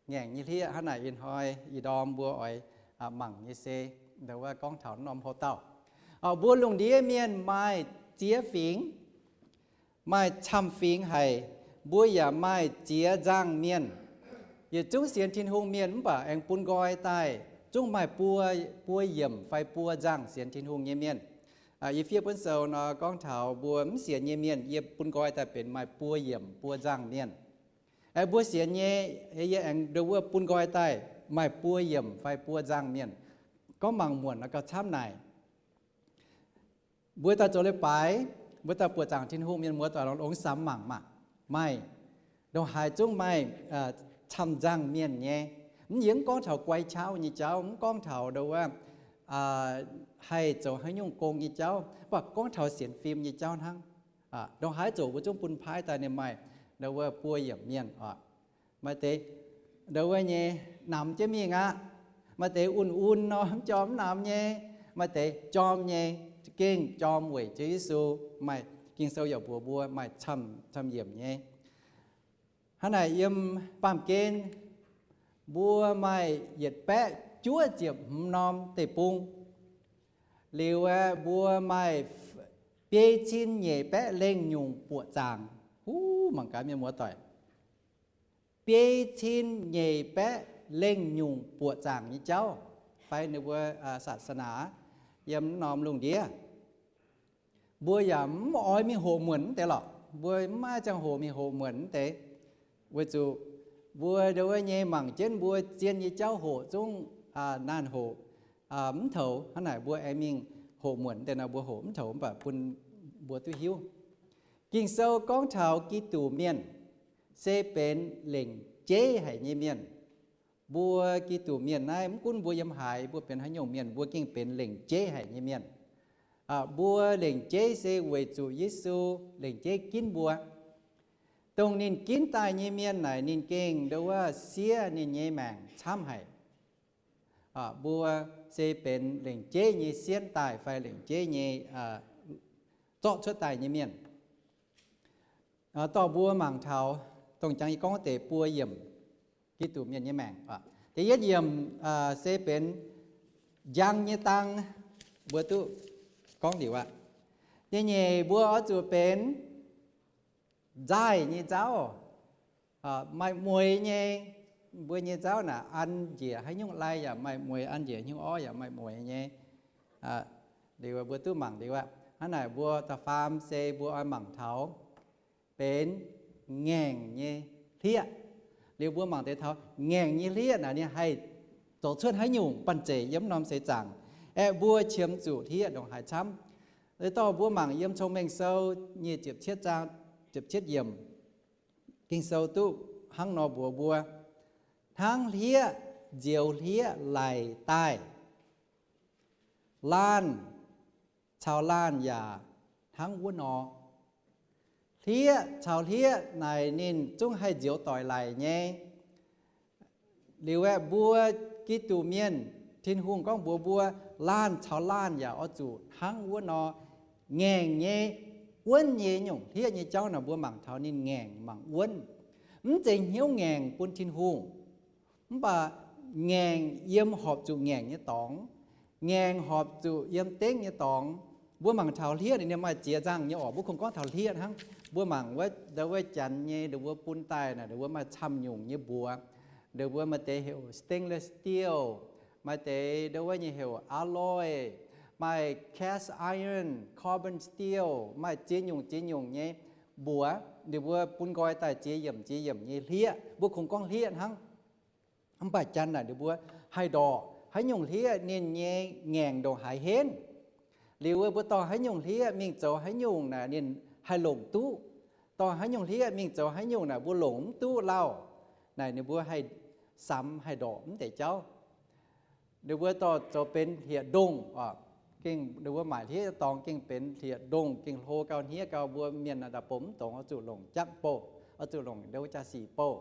Ngaengc nyei hlieqv hnangv naaic ih hnoi ih ndorm mbuo oix mangc nyei se ndau wuov gorngv taux norm houx-dauh. Mbuo lungh ndiev mienh maaih ziex fingx, maaih camv fingx haic. Mbuo yaac maaih ziex nzangc mienh. Yietc zungv sienx Tin-Hungh mienh mv baac aengx bun nqoi daaih zungv maaih buo, buo yiemc fai buo nzangc sienx Tin-Hungh nyei mienh. Yie fiev buonv sou nor gorngv taux mbuo mv sienx nyei mienh, yie bun nqoi daaih benx maaih buo yiemc buo nzangc mienh. Mbuo sienx nyei, yie aengx ndau wuov bun nqoi daaih maaih buo yiemc fai buo nzangc mienh. Gorngv mangc muonc nor gauh camv naaic. Mbuo daaih zoux leiz-baaix, mbuo daaih buoqc zaangc Tin-Hungh mienh muoz doic longx-longx samx mangc maah. Maaih, ndongc haaix zungv maaih camv nzangc mienh nyei. Mv, yie mv gorngv taux guai qaqv nyei jauv, mv gorngv taux ndau wuov haih zoux haaix nyungc gong nyei jauv, mv baac gorngv taux sienx fim nyei jauv hnangv. Ndongc haaix zoqc mbuo zungv bun paaiv daaih ninh maaih ndau wuov buo yiemc mienh oc. Maaih deix ndau wuov nyei namx jienv mingh aqv. Maaih deix un-un nor mv jorm mv namx nyei. Maaih deix jorm nyei, za'gengh jorm weic Ziouv Yesu. Maaih Ging-Sou yaac mbuox mbuo maaih camv, camv yiemc nyei. Hnangv naaic yiem baamh gen mbuo maaih yietc baeqv juov ziepc hmz norm deic-bung. Liuz aeqv, mbuo maaih biei cin nyeic baeqv lengh nyungc buoqc zaangc. Huv, mangc gaax mienh muoz doic. Biei cin nyeic baeqv lengh nyungc buoqc zaangc nyei jauv fai ninh mbuo ศาสนา yiem norm lungh ndiev. Mbuo yaac mv oix mingh hoqc muonc mv deix lorqc. Mbuo mv maaih ziangh hoc mingh hoqc muonc mv deix. Weic zuqc mbuo ndau wuov nyei mangc jienv mbuo zien nyei jauv hoqc zungv naanh hoc mv toux. Hnangv naaic mbuo aengx mingh hoqc muonc mv deix nor, mbuo hoqc mv toux mv baac bun mbuo duqv hiuv. Ging-Sou gorngv taux Giduc mienh se benx lengc jeiv haic nyei mienh. Mbuo Giduc mienh naaiv, mv gunv mbuo yiem haaix, mbuo benx haaix nyungc mienh, mbuo gengh benx lengc jeiv haic nyei mienh. Mbuo lengc jeiv se weic zuqc Yesu lengc jeiv ginv mbuo. Dongh ninh ginv daaih nyei mienh naaic, ninh gengh ndau wuov siev ninh nyei maengc camv haic. Mbuo se benx lengc jeiv nyei sienv daaih fai lengc jeiv nyei zorqv cuotv daaih nyei mienh. Dorh mbuo mangc taux dongh jangx yie gorngv deix buo yiemc Giduc mienh nyei maengc. Da'yietv yiemc se benx njang nyei dang, mbuo duqv gorngv liuz aqv. Da'nyeic mbuo oix zuqc benx nzaaih nyei nzauv, maaih mueix nyei. Mbuo nyei nzauv naaic an njiec haaix nyungc lai yaac maaih mueix, an njiec haaix nyungc orv yaac maaih mueix nyei. Liuz mbuo duqv mangc liuz aqv. Hnangv naaic mbuo da'faam se mbuo oix mangc taux benx ngaengc nyei hlieqv. Liuz mbuo mangc deix taux ngaengc nyei hlieqv naaic ninh haih zoux cuotv haaix nyungc banh zeic yiem norm seix zaangc, aeqv, mbuo qiemx zuqc hlieqv ndongc haaix camv. Dorh mbuo mangc yiem Cong-Mengh Sou nyic ziepc cietv zaang, ziepc cietv yiemc. Ging-Sou duqv hnangv nor mbuox mbuo, hnangv hlieqv nzioux hlieqv laic daaih, laanh caux laanh yaac hnangv wuov nor. Hlieqv caux hlieqv naaic ninh zungv haih nzioux doic laic nyei. Liuz aeqv, mbuo Giduc mienh, Tin-Hungh gorngv mbuox mbuo, laanh caux laanh yaac oix zuqc hnangv wuov nor. Ngaengc nyei, wuonv nyei nyungc hlieqv nyei jauv naaic, mbuo mangc taux ninh ngaengc mangc wuonv. Mv zeiz hnyouv ngaengc bun Tin-Hungh, mv baac ngaengc yiem horpc zuqc ngaengc nyei dorngx, ngaengc horpc zuqc yiem dengv nyei dorngx. Mbuo mangc taux hlieqv ninh maaih ziex nzangh nyei orqc. Mbuo kungx gorngv taux hlieqv hnangv. Mbuo mangc wuov, ndau wuov janx nyei, ndau wuov bun daaih naaic, ndau wuov maaih camv nyungc nyei mbuox. Ninh mbuo maaih deix heuc stainless steel, maaih deix ndo wuov nyei heuc alloy, maaih cast iron, carbon steel, maaih ziex nyungc ziex nyungc nyei mbuox. Ninh mbuo bun nqoi daaih ziex yiemc ziex yiemc nyei hlieqv. Mbuo kungx gorngv hlieqv hnangv. Mv baac janx naaic ninh mbuo haih ndorqc haaix nyungc hlieqv ninh nyei ngaengc ndongc haaix henv. Liuz wuov mbuo dorh haaix nyungc hlieqv mingh zoux haaix nyungc naaic ninh haih longc duqv. Dorh haaix nyungc hlieqv mingh zoux haaix nyungc naaic mbuo longc mv duqv lauh. Naaic ninh mbuo haih samx haih ndorqc mv deix jauv. Ninh mbuo dorh zoux benx hlieqv-ndongh oc. Gengh ninh mbuo maaic hlieqv dorngx gengh benx hlieqv-ndongh, gengh hlo gau, hniev gau. Mbuo mienh naaic ndau-bung mv dongz, oix zuqc longc jangv bouh, oix zuqc longc ndo wuov jaa-sic bouh.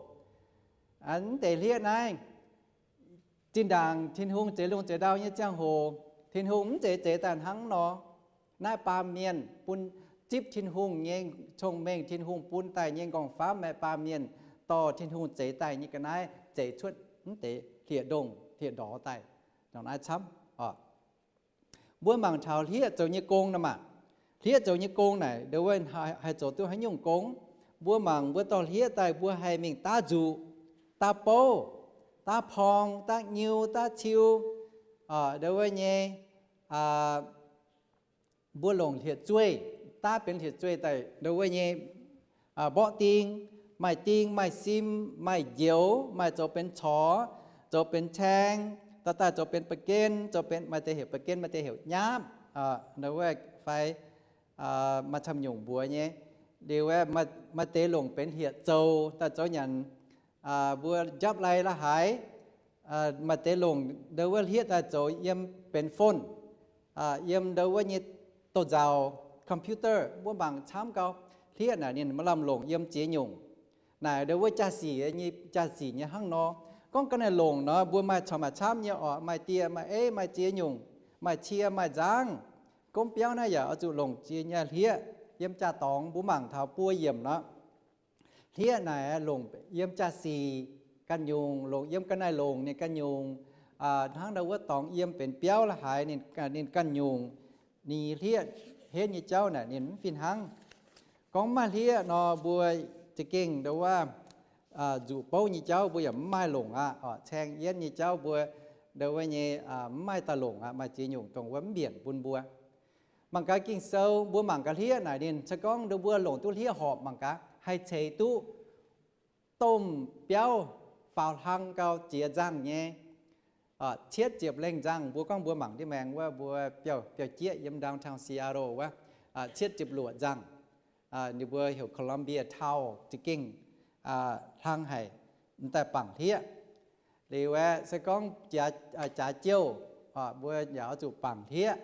Mv deix hlieqv naaiv, zinh ndaangc Tin-Hungh zeix lungh zeix ndau nyei ziangh hoc, Tin-Hungh mv zeiz zeix daaih hnangv nor. Naaiv baamh mienh bun zipv Tin-Hungh nyei cong-mengh, Tin-Hungh bun daaih nyei nqorngv-famv, maaih baamh mienh dorh Tin-Hungh zeix daaih nyei ga'naaiv zeix cuotv mv deix hlieqv-ndongh hlieqv-ndorx daaih. Ndongc naaiv camv oc. Mbuo mangc taux hlieqv zoux nyei gong nor maah. Hlieqv zoux nyei gong naaic ndo wuov haih zoux duqv haaix nyungc gong? Mbuo mangc mbuo dorh hlieqv daaih mbuo haih mingh daav nzuqc, daav bouv, daav porng, daav nyiu, daav ciu, ndo wuov nyei mbuo longc hlieqv-zueih, daav benx hlieqv-zueih daaih ndo wuov nyei mborqv ding, maaih ding, maaih sim, maaih njoux, maaih zoux benx corc, zoux benx caeng, dorh daaih zoux benx ba'gen, zoux benx maaih deix heuc ba'gen, maaih deix heuc nyaapv, ndo wuov fai maaih camv nyungc mbuox nyei. Liuz maaih deix longc benx hlieqv-zoux daaih zoux nyanc mbuo njapv lai la'haaix. Maaih deix longc ndo wuov hlieqv daaih zoux yiem benx phone, yiem ndo wuov nyei douz-nzauc, computer, mbuo mangc camv gau. Hlieqv naaic ninh maaih lamh longc yiem ziex nyungc. Naaic ndo wuov jaa-sic nyei, jaa-sic nyei hnangv nor. Gorngv ga'naaiv longc nor mbuo maaih corc maaih camv nyei oc, maaih dieh maaih eiv maaih ziex nyungc, maaih cie maaih nzangv. Gomv biauv naaiv yaac oix zuqc longc ziex nyungc hlieqv yiem jaa-dorngx. Mbuo mangc taux buo yiemc nor. Hlieqv naaic longc yiem jaa-sic ganh nyungc, longc yiem ga'naaiv longc ninh ganh nyungc. Hnangv ndo wuov dorngx yiem benx biauv la'haaix ninh ganh nyungc. Ninh hlieqv henv nyei jauv naaic ninh mv fih hnangv. Gorngv mv maaih hlieqv nor mbuo za'gengh ndo wuov nzuqc bouv nyei jauv mbuo yaac mv maaih longc aqv oc. Caeng yienv nyei jauv mbuo ndo wuov nyei mv maaih daaih longc aqv. Maaih ziex nyungc dongh wuov mv mbienc bun mbuo. Mangc gaax Ging-Sou, mbuo mangc gaax hlieqv naaic ninh se gorngv ndo mbuo longc duqv hlieqv horpc mangc gaax haih ceix duqv domh biauv faaux hlang gau jiex nzangh nyei cietv ziepc lengh nzangh. Mbuo gorngv mbuo mangc ndiev maengx wuov, mbuo biauv-jieqv yiem downtown Seattle wuov, cietv ziepc luoqc nzangh. Ninh mbuo heuc Columbia Town za'gengh hlang haic, m'daaih bangc hlieqv. Liuz aeqv, se gorngv jaax jouh, mbuo yaac oix zuqc bangc hlieqv.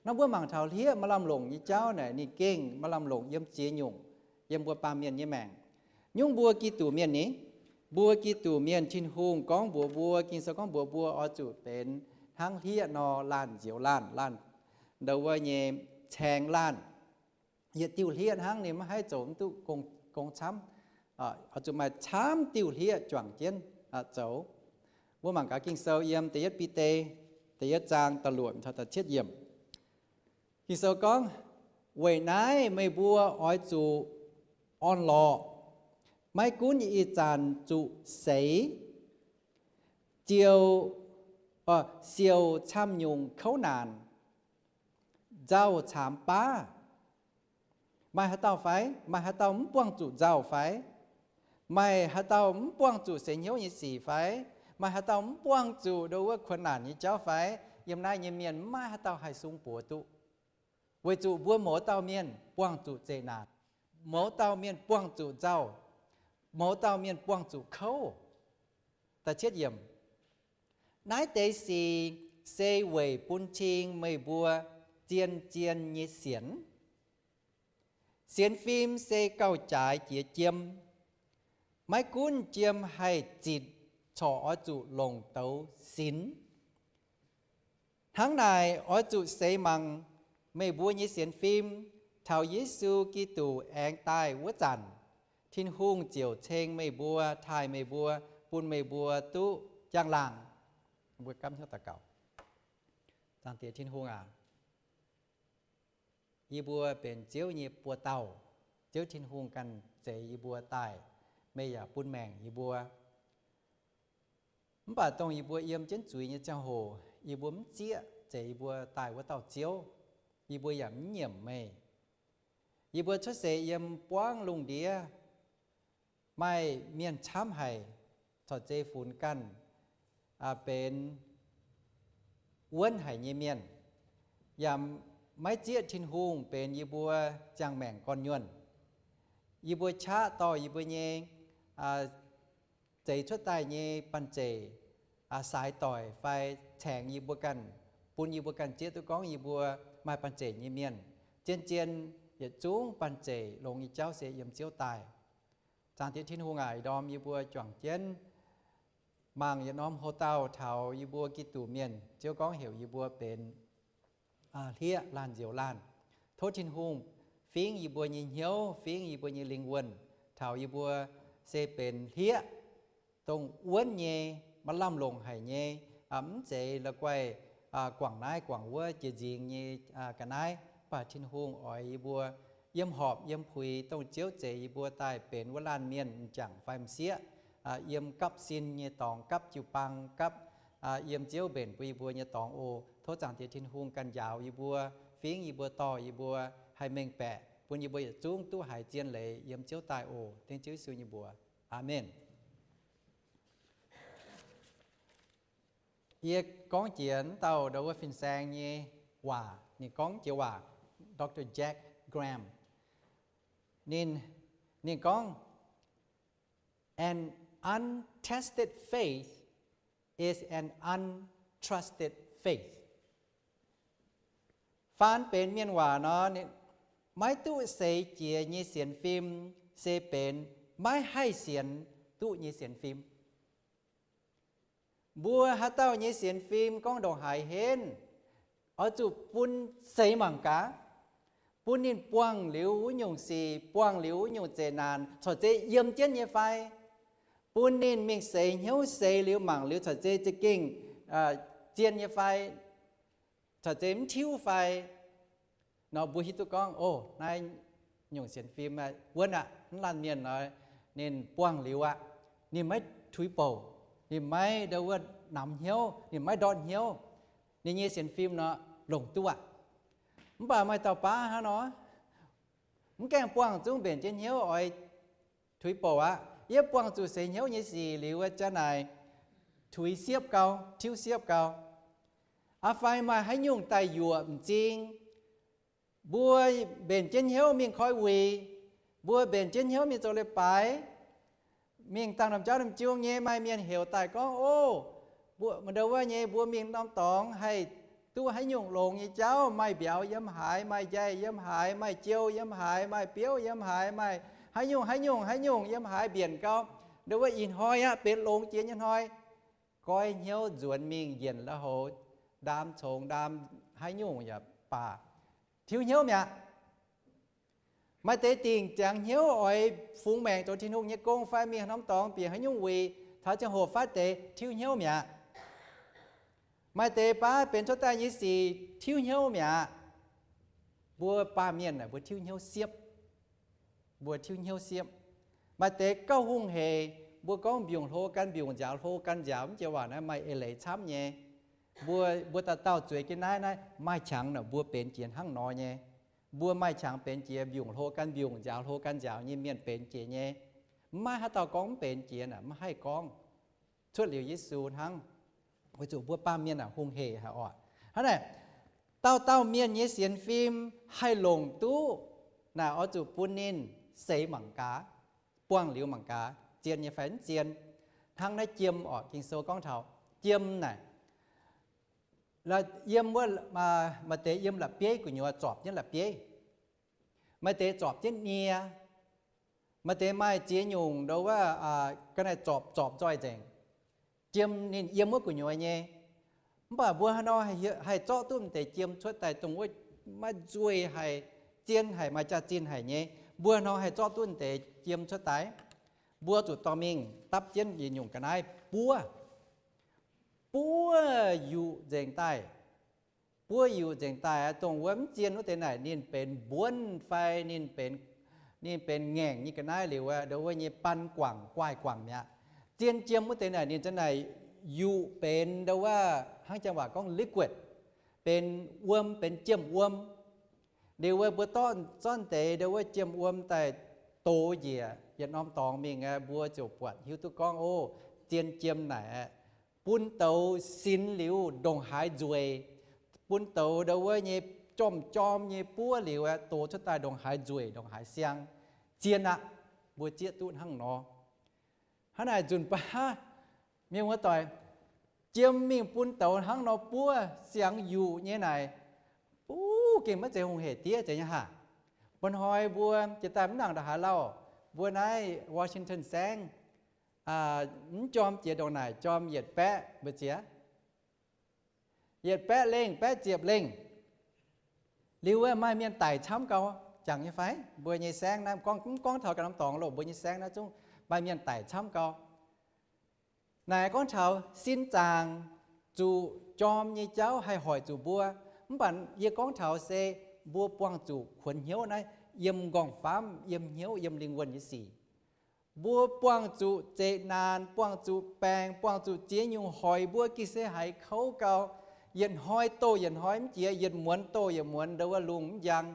Nor mbuo mangc taux hlieqv maaih lamh longc nyei jauv naaic ninh gengh maaih lamh longc yiem ziex nyungc yiem mbuo baamh mienh nyei maengc. Nyungc mbuo Giduc mienh ni, mbuo Giduc mienh Tin-Hungh gorngv mbuox mbuo, Ging-Sou gorngv mbuox mbuo oix zuqc benx hnangv hlieqv nor laanh nzioux laanh, laanh ndo wuov nyei caeng laanh. Yietc diuh hlieqv hnangv ninh maiv haih zoux mv duqv gong camv. Oix zuqc maaih camv diuh hlieqv juangc jienv zoux. Mbuo mangc gaax Ging-Sou yiem da'yietv Bide da'yietv zaang da'luoqc taux da'cietv yiemc. Ging-Sou gorngv, weic naaiv meih mbuo oix zuqc orn-lorqc, maiv gunv ih zanc zuqc seix, ziouc siouc camv-nyungc kouv naanc, nzauh caamx baav. Maaih haaix dauh fai? Maaih haaix dauh mv buangh zuqc nzauh fai? Maaih haaix dauh mv buangh zuqc seix hnyouv nyei sic fai? Maaih haaix dauh mv buangh zuqc ndo wuov kuonx naanc nyei jauv fai? Yiem naaiv nyei mienh mv maaih haaix dauh haih sung buoz duqv, weic zuqc mbuo mouz dauh mienh buangh zuqc zeqc naanc, mouz dauh mienh buangh zuqc nzauh, mouz dauh mienh buangh zuqc kouv. Da'cietv yiemc, naaiv deix sic se weic bun cing meih mbuo zien-zien nyei sienx. Sienx fim se gauh jaaix jiex jiem. Maiv gunv jiem haih zitc corc oix zuqc longc douz sinx. Hnangv naaic oix zuqc seix mangc meih mbuo nyei sienx fim taux Yesu Giduc aengx daaih wuov zanc, Tin-Hungh ziouc ceng meih mbuo, taaih meih mbuo, bun meih mbuo duqv njang-laangc. Mbuo gapv hnyouv daux gaux. Zaangc Diex Tin-Hungh aac, yie mbuo benx Ziouv nyei buoz-dauh. Ziouv Tin-Hungh ganh zeix yie mbuo daaih. Meih yaac bun maengc yie mbuo. Mv baac dongh yie mbuo yiem jienv zuiz nyei ziangh hoc, yie mbuo mv zieqv zeiz yie mbuo daaih wuov dauh Ziouv, yie mbuo yaac mv nyiemc meih. Yie mbuo cuotv seix yiem buangv lungh ndiev, maaih mienh camv haic, corc zei funx ganh benx wuonv haic nyei mienh, yaac maiv zieqv Tin-Hungh benx yie mbuo ziangh maengc gorn-nyuonh. Yie mbuo qaqv dorh yie mbuo nyei zeix cuotv daaih nyei banh zeic saaix doic fai caengx yie mbuo ganh, bun yie mbuo ganh zieqv duqv gorngv yie mbuo maaih banh zeic nyei mienh. Zien-zien yietc zungv banh zeic longx nyei jauv se yiem Ziouv daaih. Zaangc Diex Tin-Hungh aac, ih ndorm yie mbuo juangc jienv mangc yietc norm ho dauh taux yie mbuo Giduc mienh, Ziouv gorngv heuc yie mbuo benx hlieqv laanh nzioux laanh. Tov Tin-Hungh fingx yie mbuo nyei hnyouv, fingx yie mbuo nyei lingh wuonh, taux yie mbuo se benx hlieqv dongh wuonv nyei, maiv lamh longc haic nyei, mv zeiz la'guaih guangc naaiv guangc wuov jiex nzingx nyei ga'naaiv. Mv baac Tin-Hungh oix yie mbuo yiem horpc yiem puix dongh Ziouv zeix yie mbuo daaih benx wuov laanh mienh m'jangc fai m'sieqv, yiem gapv sin nyei dorngx, gapv jiu-baang, gapv yiem Ziouv mbenc bun yie mbuo nyei dorngx oc. Tov Zaangc Diex Tin-Hungh ganh njaaux yie mbuo, fingx yie mbuo, dorh yie mbuo, haih mengh baeqc bun yie mbuo yietc zungv duqv haiz zien leiz yiem Ziouv daaih oc. Dengv Ziouv Yesu nyei mbuox, aamen. Yie gorngv jiex wuov dauh ndau wuov fin-saeng nyei waac. Ninh gorngv jiex waac, Doctor Jack Graham. Ninh, ninh gorngv, An untested faith is an untrusted faith. Faan benx mienh waac nor, maiv duqv seix jiex nyei sienx fim se benx maiv haih sienx duqv nyei sienx fim. Mbuo haaix dauh nyei sienx fim gorngv ndongc haaix henv, oix zuqc bun seix mangc gaax, bun ninh buangh liuz wuov nyungc sic, buangh liuz wuov nyungc zeqc naanc, corc zeiz yiem jienv nyei fai? Bun ninh mingh seix hnyouv, seix liuz mangc liuz corc zeiz za'gengh zien nyei fai? Corc zeiz mv tiuv fai? Nor mbuo hiuv duqv gorngv, o, naaiv nyungc sienx fim wuonv aqv, mv laanh mienh nor, ninh buangh liuz aqv. Ninh maiv tuix bouc, ninh maiv ndau wuov namx hnyouv, ninh maiv ndortv hnyouv, ninh nyei sienx fim nor longc duqv aqv. Mv baac maaih dauh baav hnangv nor, mv gaengh buangh zungv mbenc jienv hnyouv oix tuix bouc aqv. Yie buangh zuqc seix hnyouv nyei sic liuz, janx naaic tuix siepv gau, tiuv siepv gau. Aa, fai maaih haaix nyungc daaih yuoqc m'zing, mbuo mbenc jienv hnyouv mingh koi wuic, mbuo mbenc jienv hnyouv mingh zoux leiz-baaix, mingh dangh norm jauv norm jung nyei, maaih mienh heuc daaih gorngv, o, mbuo ndau wuov nyei, mbuo mingh norm dorngx haih duqv haaix nyungc longx nyei jauv, maaih mbiauz yiem haaix, maaih njaih yiem haaix, maaih jiou yiem haaix, maaih biouv yiem haaix, maaih haaix nyungc haaix nyungc haaix nyungc yiem haaix mbienc gau. Ndau wuov ih hnoi aqv benx longx jiex nyei hnoi. Goiv hnyouv nzuonx mingh njienc lui-houx, ndaam congx ndaam haaix nyungc yaac baac, tiuv hnyouv mi'aqv. Maaih deix dingc ziangx hnyouv oix fungx maengc zoux Tin-Hungh nyei gong fai mingh norm dorngx bieqc haaix nyungc wuic, taux ziangh hoc fatv deix tiuv hnyouv mi'aqv. Maaih deix baav benx cuotv daaih nyei sic tiuv hnyouv mi'aqv. Mbuo baamh mienh naaic mbuo tiuv hnyouv siepv. Mbuo tiuv hnyouv siepv. Maaih deix gauh hungh hec, mbuo gorngv mbiungc hlo gan mbiungc, nziaaux hlo gan nziaaux, mv jiex waac naaiv maaih eix leiz camv nyei. Mbuo, mbuo dauh dauh zueiz jienv naaiv, naaiv maaih qangx naaic mbuo benx jiex hnangv nor nyei. Mbuo maaih qangx benx jiex mbiungc hlo gan mbiungc, nziaaux hlo gan nziaaux nyei mienh benx jiex nyei. Mv maaih haaix dauh gorngv mv benx jiex naaic, mv haih gorngv. Cuotv liuz Yesu hnangv. Weic zuqc mbuo baamh mienh naaic hungh hec haic oc. Hnangv naaic, dauh dauh mienh nyei sienx fim haih longc duqv naaic, oix zuqc bun ninh seix mangc gaax, buangh liuz mangc gaax, zien nyei fai mv zien. Hnangv naaiv jiem oc, Ging-Sou gorngv taux jiem naaic, yiem wuov, maaih deix yiem la'bieiv gu'nyuoz zorpc jienv la'bieiv, maaih deix zorpc jienv nie, maaih deix maaih ziex nyungc ndau wuov ga'naaiv zorpc, zorpc nzoih nzengc. Jiem ninh yiem wuov gu'nyuoz nyei. Mv baac mbuo haaix nor haih zorqv duqv m'deix jiem cuotv daaih dongh wuov maiv nzuih haic, zien haic, maaih jaax-zinh haic nyei? Mbuo haaix nor haih zorqv duqv m'deix jiem cuotv daaih? Mbuo zuqc dorh mingh dapv jienv yietc nyungc ga'naaiv buov, buov yuqc nzengc daaih. Buov yuqc nzengc daaih, dongh wuov mv zien wuov deix naaic ninh benx mbuonv fai ninh benx, ninh benx ngaengc nyei ga'naaiv liuz, ndau wuov nyei ban guangc, guaaih guangc mi'aqv. Zien jiem wuov deix naaic ninh za'naaic yuqc benx ndo wuov hnangv janx waac gorngv liquid, benx wuom, benx jiem wuom. Liuz wuov mbuo dorv zorqv deix ndo wuov jiem wuom daaih dox njiec yietc norm dorngx mingh aqv, mbuo ziouc buatc hiuv duqv gorngv, o, zien jiem naaic bun douz sinx liuz ndongc haaix nzueic, bun douz ndo wuov nyei jorm-jorm nyei buov liuz aeqv, doz cuotv daaih ndongc haaix nzueic ndongc haaix siang. Zien aqv. Mbuo zieqv duqv hnangv nor. Hnangv naaic nzunc baav mienh muoz-doic, jiem mingh bun douz hnangv nor buov siang yuqc nyei naaic, buv gengh maiv zeiz hungh hec diev zeiz nyei haah. Mba'hnoi mbuo jiex daaih mv nangc ndongc haaix lauh, mbuo naaiv Washington saengv, mv jorm jiex ndongc naaic, jorm yietc baeqv mbu'ziex, yietc baeqv lengh, baeqv ziepc lengh. Liuz wuov maaih mienh daic camv gau, jangx nyei fai? Mbuo nyei saengv naaiv gorngv, mv gorngv taux ganh norm dorngx loh, mbuo nyei saengv naaiv zungv maaih mienh daic camv gau. Naaic gorngv taux sin zaangc zuqc jorm nyei jauv haih hoic zuqc mbuo. Mv baac yie gorngv taux se mbuo buangh zuqc kuonx hnyouv naaiv yiem nqorngv-famv, yiem hnyouv, yiem lingh wuonh nyei sic. Mbuo buangh zuqc zeqc naanc, buangh zuqc baengc, buangh zuqc ziex nyungc hoic mbuo ga'sie haiz kouv gau. Yietc hnoi doh yietc hnoi mv jiex, yietc muonz doh yietc muonz, ndo wuov lungh mv njang,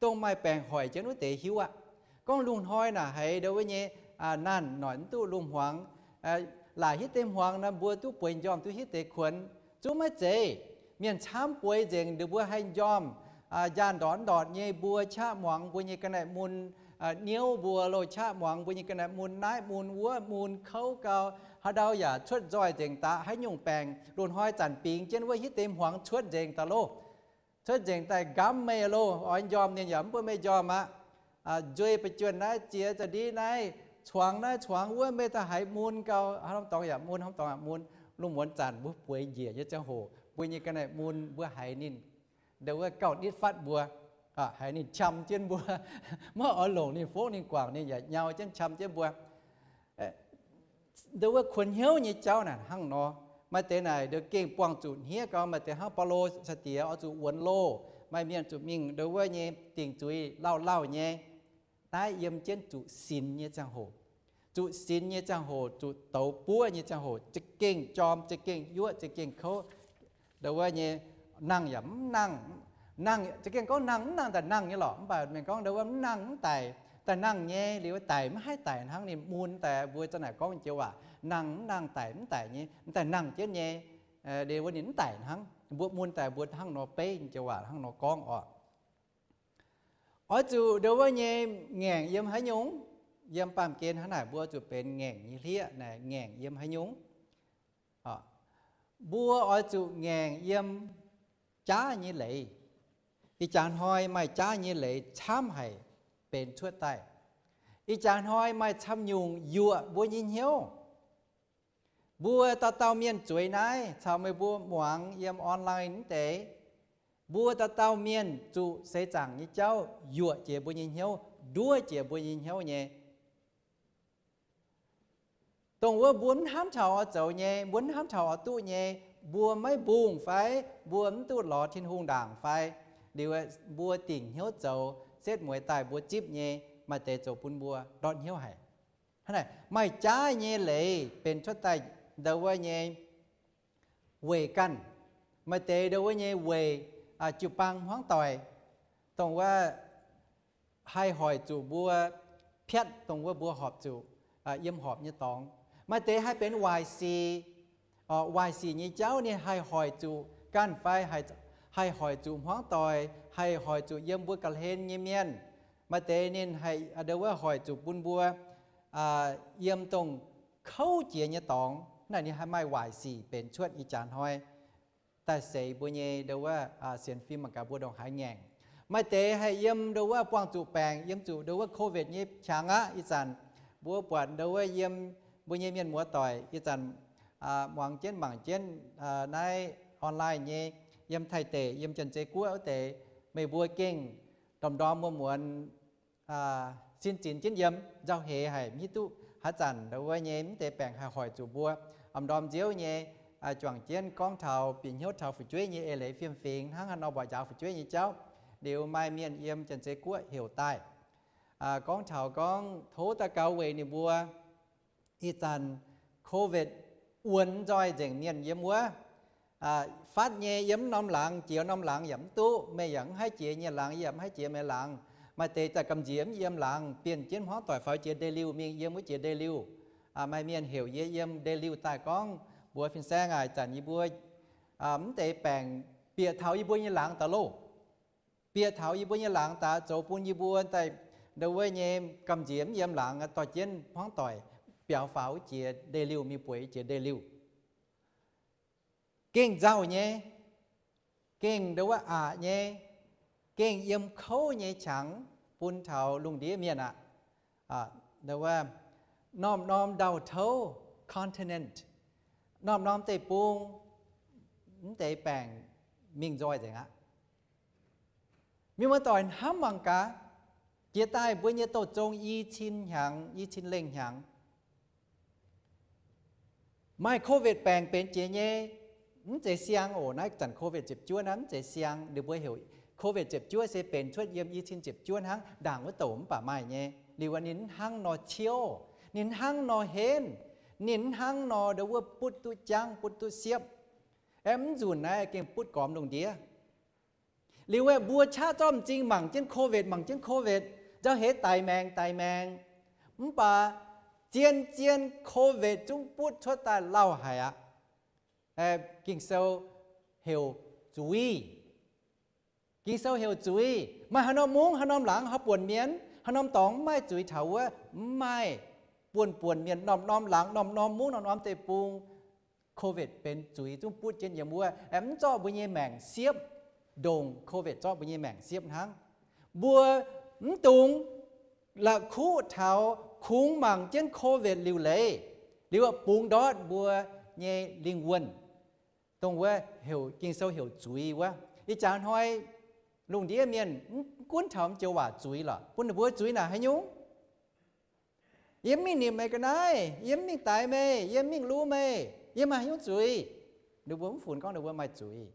dongh maaih baengc hoic jienv wuov deix hiuv aqv. Gorngv lungh hnoi naaic haiz ndo wuov nyei naanc noic mv duqv lungh hmuangx, laaic hitv deix hmuangx nor mbuo duqv bueix njormh duqv hitv deix kuonx. Zungv maiv zeiz. Mienh camv bueix nzengc, ninh mbuo haih njormh, njaanh ndortv ndortc nyei, mbuo qaqv muangx mbuo nyei ga'naaiv mun, niouv mbuo loh, qaqv muangx mbuo nyei ga'naaiv mun, naaiv mun wuov mun, kouv gau. Haaix ndau yaac cuotv nzoih nzengc daaih, haaix nyungc baengc loz-hnoi zanc bingx jienv wuov hitv deix hmuangx cuotv nzengc daaih loh. Cuotv nzengc daaih nqamv meih loh, oix njormh ninh yaac mv bun meih njormh aqv. Nzueic ba'juonh naaiv, ziex za'ndiev naaiv, cuangx naaiv cuangx wuov, meih daaih haiz mun gau, haaix norm dorngx yaac mun, haaix norm dorngx yaac mun. Lungh muonz zanc mbuo bueix njiec nyei ziangh hoc, mbuo nyei ga'naaiv mun mbuo haiz ninh ndo wuov gauh nitv fatv mbuo, haiz ninh qam jienv mbuo, maiv oix longc ninh, fongv ninh, guangc ninh, yaac nyau jienv qam jienv mbuo. Ndo wuov kuonx hnyouv nyei jauv naaic hnangv nor. Maaih deix naaic ndo gengh buangh zuqc hniev gau, maaih deix hnangv Baulo sai-diex oix zuqc wuonx loh, maaih mienh zuqc mingh ndo wuov nyei dingc zuiz lauh lauh nyei. Naaiv yiem jienv zuqc sinx nyei ziangh hoc. Zuqc sinx nyei ziangh hoc, zuqc douz buov nyei ziangh hoc, za'gengh jorm, za'gengh yuoqv, za'gengh kouv. Ndo wuov nyei nangh yaac mv nangh, nangh za'gengh gorngv nangh mv nangh daaih nangh nyei lorqc. Mv baac mienh gorngv ndo wuov mv nangh mv daic, daaih nangh nyei, liuz daic mv haih daic hnangv, ninh mun daaih, mbuo za'naaic gorngv joux waac, nangh mv nangh daic mv daic nyei, daaih nangh jienv nyei. Liuz wuov ninh mv daic hnangv, mbuo mun daaih mbuo hnangv nor beiv joux waac hnangv nor gorngv oc. Oix zuqc ndo wuov nyei ngaengc yiem haaix nyungc? Yiem baamh gen hnangv naaic mbuo zuqc benx ngaengc nyei hlieqv naaic, ngaengc yiem haaix nyungc? Mbuo oix zuqc ngaengc yiem jaav nyei leiz. Ih jaax hnoi maaih jaav nyei leiz camv haic benx cuotv daaih. Ih jaax hnoi maaih camv nyungc yuoqc mbuo nyei hnyouv. Mbuo dauh dauh mienh zueiz naaiv caux meih mbuo muangx yiem online wuov deix, mbuo dauh dauh mienh zuqc seix zaangc nyei jauv yuoqc jiex mbuo nyei hnyouv, nduov jiex mbuo nyei hnyouv nyei. Dongh wuov mbuo mv hnamv taux oix zoux nyei, mbuo mv hnamv taux oix duqv nyei, mbuo maiv mbungh fai mbuo mv duqv lorz Tin-Hungh ndaangc fai, liuz mbuo dingc hnyouv zoux, setv mueiz daaih mbuo zipv nyei, maaih deix zoux bun mbuo ndortv hnyouv haic. Hnangv naaic, maaih jaav nyei leiz benx cuotv daaih ndo wuov nyei weic ganh, maaih deix ndo wuov nyei weic jiu-baang hmuangv doic, dongh wuov haih hoic zuqc mbuo piatv dongh wuov mbuo horpc zuqc yiem horpc nyei dorngx. Maaih deix haih benx waaic sic, waaic sic nyei jauv ninh haih hoic zuqc ganh fai haih hoic zuqc hmuangv doic, haih hoic zuqc yiem mbuo ga'hlen nyei mienh. Maaih deix ninh haih ndo wuov hoic zuqc bun mbuo yiem dongh kouv jiex nyei dorngx. Naaiv ninh haih maaih waaic sic benx cuotv ih jaax hnoi daaih seix mbuo nyei ndo wuov sienx fim mangc gaax mbuo ndongc haaix ngaengc. Maaih deix haih yiem ndo wuov buangh zuqc baengc, yiem zuqc ndo wuov covid nyei qangx aqv. Ih zanc mbuo buatc ndo wuov yiem mbuo nyei mienh muoz doic ih zanc muangx jienv mangc jienv naaiv online nyei, yiem Taiv deic, yiem Janx-Zei Guoqv wuov deix, meih mbuo gengh ndorm-ndorm muonz-muonz sin zinx jienv yiem, nzauh heix haic, mv hiuv duqv haaix zanc ndo wuov nyei mv deix baengc haih hoic zuqc mbuo. Ndorm-ndorm nziouv nyei juangc jienv gorngv taux bieqc hnyouv taux fu'jueiv nyei eix leiz fiem-fingx hnangv haaix nor mbuoqc njaaux fu'jueiv nyei jauv. Liuz maaih mienh yiem Janx-Zei Guoqv heuc daaih gorngv taux gorngv tov daux gaux weic ninh mbuo ih zanc covid wuonx nzoih nzengc mienh yiem wuov. Fatv nyei yiem norm laangz, jiex norm laangz yaac mv duqv, meih yaac mv haih jiex nyei laangz, yie yaac mv haih jiex meih laangz. Maaih deix daaih gamh nziex mv yiem laangz, bienh jienv hmuangv doic faaux jiex ndeic-liuh mingh yiem wuov jiex ndeic-liuh. Maaih mienh heuc yie yiem ndeic-liuh daaih gorngv, mbuox fin-saeng aac, ih zanc yie mbuo mv deix baengc bieqc taux yie mbuo nyei laangz daaih loh. Bieqc taux yie mbuo nyei laangz daaih zoux bun yie mbuo daaih, ndau wuov nyei gamh nziex mv yiem laangz, dorh jienv hmuangv doic biaux faaux wuov jiex ndeic-liuh mingh, bueix jiex ndeic-liuh. Gengh nzauh nyei, gengh ndau wuov aqc nyei, gengh yiem kouv nyei qangx bun taux lungh ndiev mienh aqv. Ndau wuov norm-norm ndau-touv, continent, norm-norm deic-bung, mv deix baengc mingh nzoih nzengc aqv. Mienh muoz-doic, hnamv mangc gaax, jiex daaih mbuo nyei douz-zong i cin hnyangx, i cin lengh hnyangx, maaih COVID baengc benx jiex nyei. Mv zeiz siang oc, naaiv zanc COVID ziepc juov naaiv mv zeiz siang. Ninh mbuo heuc COVID ziepc juov se benx cuotv yiem i cin ziepc juov hnangv, ndaangc wuov douc mv baac maaih nyei. Liuz ninh mv hnangv nor ciouv, ninh mv hnangv nor henv, ninh mv hnangv nor ndau wuov butv duqv jangv, butv duqv siepv. Aeqv, mv nzunc naaiv gengh butv gormx lungh ndiev. Liuz aeqv, mbuo qaqv zorqv m'zing mangc jienv COVID, mangc jienv COVID, nzauh heix daic maengc, daic maengc. Mv baac zien-zien COVID zungv butv cuotv daaih lauh haic aqv. Ging-Sou heuc zuiz. Ging-Sou heuc zuiz. Maaih haaix norm mungv, haaix norm laangz, haaix buonc mienh, haaix norm dorngx mv maaih zuiz taux wuov? Mv maaih. Buonv-buonc mienh, norm-norm laangz, norm-norm mungv, norm-norm deic-bung, COVID benx zuiz zungv butv jienv yiem wuov. Aeqv, mv zorqv mbuo nyei maengc siepv, ndongc COVID zorqv mbuo nyei maengc siepv hnangv. Mbuo mv dungx la'kuqv taux kungx mangc jienv COVID liuc leiz, liuz bungx ndortv mbuo nyei lingh wuonh, dongh wuov heuc, Ging-Sou heuc zuiz wuov. Ih jaax hnoi lungh ndiev mienh mv gunv taux mv joux waac zuiz lorqc, bun ninh mbuo zuiz naaic haaix nyungc? Yie mv mingh nimc meih ga'naaiv, yie mv mingh daix meih, yie mv mingh luv meih, yie maaih haaix nyungc zuiz? Ninh mbuo mv funx gorngv ninh mbuo maaih zuiz.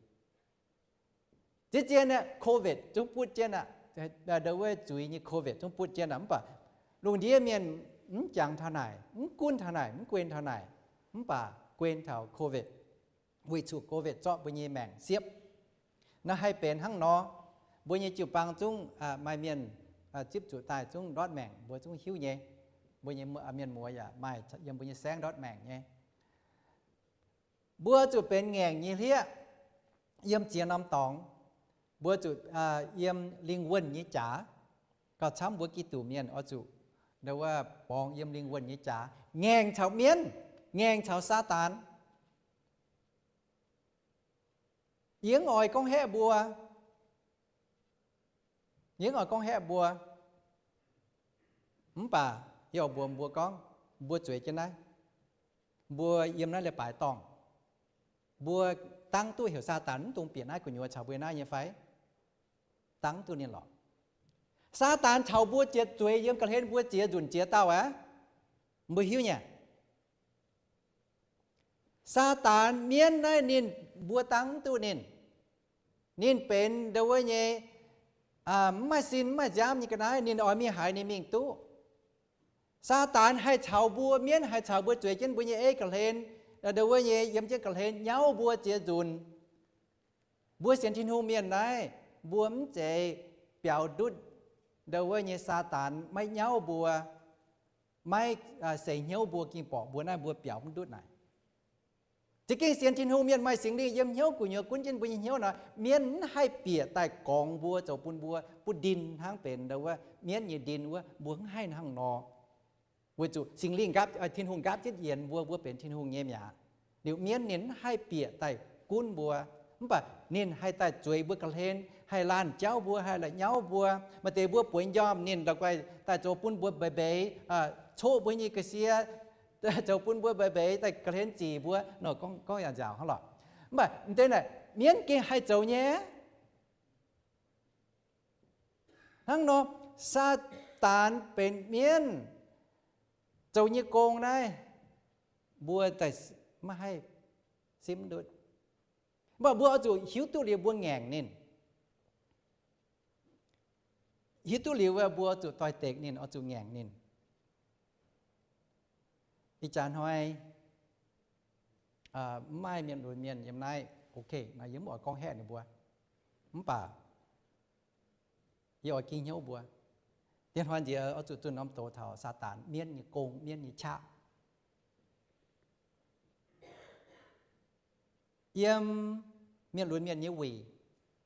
Zien-zien aeqv, COVID zungv butv jienv aqv. Ndau wuov zuiz nyei COVID zungv butv jienv aqv. Mv baac lungh ndiev mienh mv jangx taux naaic, mv gunv taux naaic, mv guen taux naaic, mv baac guen taux COVID, weic zuqc COVID zorqv mbuo nyei maengc siepv. Naaiv haih benx hnangv nor. Mbuo nyei jiu-baang zungv maaih mienh zipv zuqc daaih zungv ndortv maengc, mbuo zungv hiuv nyei. Mbuo nyei mienh muoz yaac maaih yiem mbuo nyei saengv ndortv maengc nyei. Mbuo zuqc benx ngaengc nyei hlieqv yiem ziex norm dorngx. Mbuo zuqc yiem lingh wuonh nyei jaax. Gauh camv mbuo Giduc mienh oix zuqc ndau wuov borngz yiem lingh wuonh nyei jaax, ngaengc caux mienv, ngaengc caux Saadaan. Yie mv oix gorngv haeqv mbuo, yie mv oix gorngv haeqv mbuo, mv baac yie oix mbuox mbuo gorngv, mbuo zueiz jienv naaiv, mbuo yiem naaiv leiz-baaix dorngh, mbuo dangv duqv heuc Saadaan mv dungx bieqc naaiv gu'nyuoz caux mbuo naaiv nyei fai? Dangv duqv ninh lorqc. Saadaan caux mbuo jiex zueiz yiem ga'hlen mbuo ziex nzunc ziex dauh aqv. Mbuo hiuv nyei. Saadaan mienv naaiv ninh, mbuo dangv mv duqv ninh. Ninh benx ndau wuov nyei mv maaih sin mv maaih nziaamv nyei ga'naaiv, ninh oix mingh haaix ninh mingh duqv. Saadaan haih caux mbuo mienv, haih caux mbuo zueiz jienv mbuo nyei eiv ga'hlen, ndau wuov nyei yiem jienv ga'hlen nyauv mbuo ziex nzunc. Mbuo sienx Tin-Hungh mienh naaiv, mbuo mv zeiz biaux ndutv ndau wuov nyei Saadaan maiv nyauv mbuo, maiv seix hnyouv mbuo, ging borqc mbuo naaiv mbuo biaux mv ndutv naaic. Za'gengh sienx Tin-Hungh mienh maaih Singx Lingh yiem hnyouv gu'nyuoz gunv jienv mbuo nyei hnyouv nor, mienv mv haih bieqc daaih gorngx mbuo, zoux bun mbuo butv ndin hnangv benx ndau wuov mienv nyei ndin wuov, mbuo mv haih hnangv nor. Weic zuqc Singx Lingh nqaapv, Tin-Hungh nqaapv jienv yienx mbuo, mbuo benx Tin-Hungh nyei mi'aqv. Liuz mienv ninh mv haih bieqc daaih gunv mbuo, mv baac ninh haih daaih zueiz mbuo ga'hlen, haih laanh jauv mbuo, haih la'nyauv mbuo. Maaih deix mbuo bueix njormh ninh la'guaih daaih zoux bun mbuo mbeix mbeix, coqv mbuo nyei ga'sie, zoux bun mbuo mbeix mbeix daaih ga'hlen zic mbuo nor, gorngv yaac nziaauc hnangv lorqc. Mv baac m'deix naaic mienv gengh haih zoux nyei. Hnangv nor, Saadaan benx mienv zoux nyei gong naaiv, mbuo daaih maiv haih simv ndutv. Mv baac mbuo oix zuqc hiuv duqv liuz mbuo ngaengc ninh. Hiuv duqv liuz mbuo zuqc doix-dekc ninh, oix zuqc ngaengc ninh. Ih jaax hnoi mv maaih mienh lunx mienh yiem naaiv. Ok, naaiv yie mv oix gorngv haeqv ninh mbuo. Mv baac yie oix ging hnyouv mbuo. Dien hnoi nziex oix zuqc zunh norm doz taux Saadaan mienv nyei gong, mienv nyei qaqv. Yiem mienh lunx mienh nyei wuic,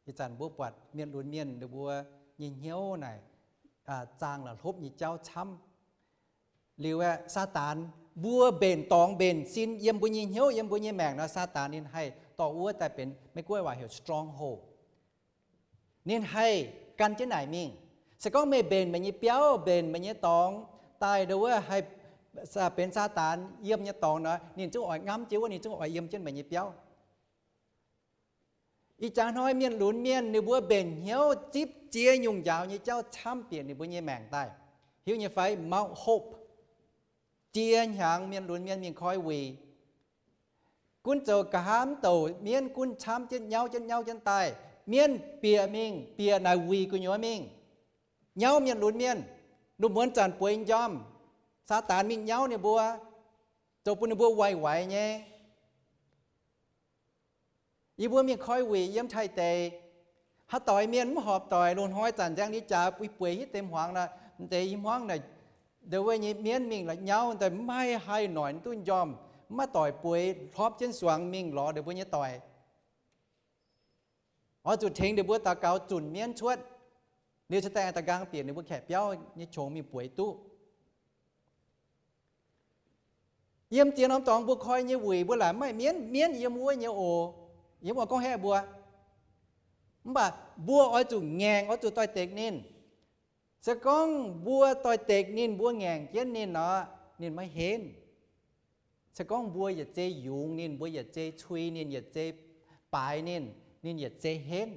ih zanc mbuo buatc mienh lunx mienh ninh mbuo nyei hnyouv naaic zaang la'hlopv nyei jauv camv. Liuz aeqv, Saadaan mbuo mbenc dorngx mbenc sin yiem mbuo nyei hnyouv, yiem mbuo nyei maengc nor, Saadaan ninh haih dorh wuov daaih benx, Meiv-Guoqv waac heuc stronghold. Ninh haih gan jienv naaic mingh. Se gorngv meih mbenc meih nyei biauv, mbenc meih nyei dorngx daaih, ndo wuov haih benx Saadaan yiem nyei dorngx nor, ninh zungv oix ngamv jienv wuov, ninh zungv oix yiem jienv meih nyei biauv. Ih jaax hnoi mienh lunx mienh ninh mbuo mbenc hnyouv zipv ziex nyungc njaaux nyei jauv camv bieqc ninh mbuo nyei maengc daaih. Hiuv nyei fai? Mount Hope, ziex hnyangx mienh lunx mienh mingh koi wuic. Gunv zoux nqa'haav mv douc mienv gunv camv jienv nyauv jienv nyauv jienv daaih. Mienv bieqc mingh, bieqc naaic wuic gu'nyuoz mingh nyauv mienh lunx mienh. Lungh muonz zanc bueix njormh, Saadaan mingh nyauv ninh mbuo, zoux bun ninh mbuo waix waix nyei. Yie mbuo mingh koi wuic yiem Taiv deic, haaix doix mienh mv horpc doic, loz-hnoi zanc nzaeng ni jaax bueix hitv deix hmuangx nor, m'deix i hmuangv naaic, ndo wuov nyei mienv mingh la'nyauv daaih, mv maaih haih noic duqv njormh, mv maaih doic bueix, hlorpv jienv suangx mingh lorz ninh mbuo nyei doic. Oix zuqc tengx ninh mbuo daux gaux zunc mienv cuotv. Liuz cingx daaih aengx da'nqaang bieqc ninh mbuo kaeqv biauv nyei qongx mingh bueix duqv. Yiem ziex norm dorngx mbuo koi nyei wuic mbuo laaic mv maaih mienv, mienv yiem wuov nyei oc. Yie mv oix gorngv haeqv mbuo. Mv baac mbuo oix zuqc ngaengc, oix zuqc doix-dekc ninh. Se gorngv mbuo doix-dekc ninh, mbuo ngaengc jienv ninh nor, ninh maiv henv. Se gorngv mbuo yietc zei yungz ninh, mbuo yietc zei cui ninh, yietc zei baaix ninh, ninh yietc zei henv.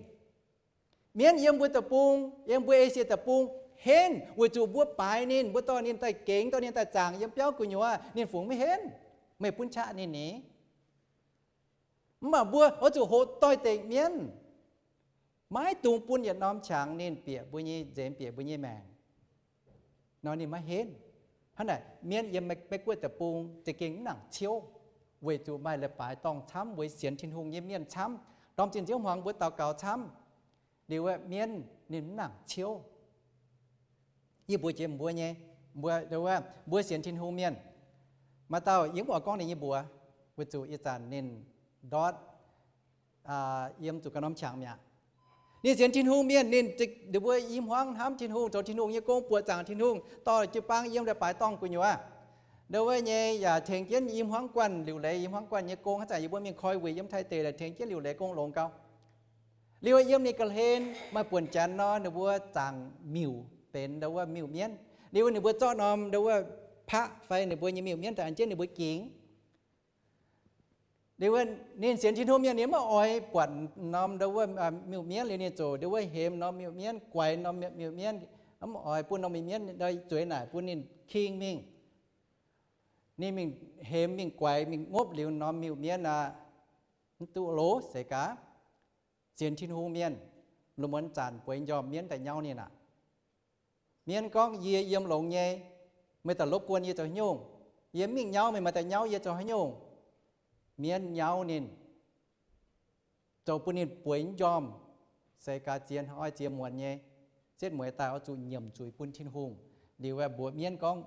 Mienv yiem mbuo deic-bung, yiem mbuo Esie deic-bung henv weic zuqc mbuo baaix ninh, mbuo dorh ninh daaih gengx, dorh ninh daaih zaangc yiem biauv gu'nyuoz, ninh fungx maiv henv. Meih bun qaqv ninh ni. Mv baac mbuo oix zuqc hoqc doix-dekc mienv, maiv dungx bun yietc norm qangx ninh bieqc mbuo nyei nzemx, bieqc mbuo nyei maengc nor, ninh maiv henv. Hnangv naaic mienv yiem Meiv-Guoqv deic-bung za'gengh mv nangc ciouv, weic zuqc maaih leiz-baaix dorngh camv, weic sienx Tin-Hungh nyei mienh camv, ndorm zinh nziouv hmuangx mbuo daux gaux camv. Liuz mienv ninh mv nangc ciouv. Yie mbuox jiex mbuo nyei, mbuo, mbuo sienx Tin-Hungh mienh, maaih dauh yie mv oix gorngv ninh nyei mbuox, weic zuqc ih zanc ninh ndortv yiem zuqc ganh norm qangx mi'aqv. Ninh sienx Tin-Hungh mienh, ninh, ninh mbuo i hmuangv hnamv Tin-Hungh, zoux Tin-Hungh nyei gong, buoqc zaangc Tin-Hungh, dorh jiu-baang yiem leiz-baaix dorngh gu'nyuoz. Ndo wuov nyei yaac tengx jienv i hmuangv guanh liuc leiz, i hmuangv guanh nyei gong. Haaix zanc yie mbuo mingh koi wuic yiem Taiv deic, laaic tengx jienv liuc leiz gong longx gau. Liuz yiem ninh ga'hlen maaih buonc janx nor, ninh mbuo zaangc miuc benx ndo wuov miuc-mienv. Liuz ninh mbuo zorqv norm ndo wuov paqv fai ninh mbuo nyei miuc-mienv daaih an jienv ninh mbuo gingx. Liuz ninh sienx Tin-Hungh mienh, ninh maiv oix buatc norm ndo wuov miuc-mienv. Liuz ninh ziouc ndo wuov hemx norm miuc-mienv, guaix norm miuc-mienv, mv oix bun norm miuc-mienv zueiz naaic bun ninh king mingh. Ninh mingh hemx, mingh guaix, mingh ngopv liuz norm miuc-mienv aqv, mv duqv loz se gaax. Sienx Tin-Hungh mienh, lungh muonz zanc bueix njormh mienv daaih nyauv ninh aqv. Mienv gorngv, yie yiem longx nyei, meih daaih lopv guon yie zoux haaix nyungc? Yie mv mingh nyauv meih, meih daaih nyauv yie zoux haaix nyungc? Mienv nyauv ninh, zoux bun ninh bueix njormh, se gaax ziex hnoi ziex muonz nyei, setv mueiz daaih oix zuqc nyiemc zuiz bun Tin-Hungh. Liuz mbuox mienv gorngv,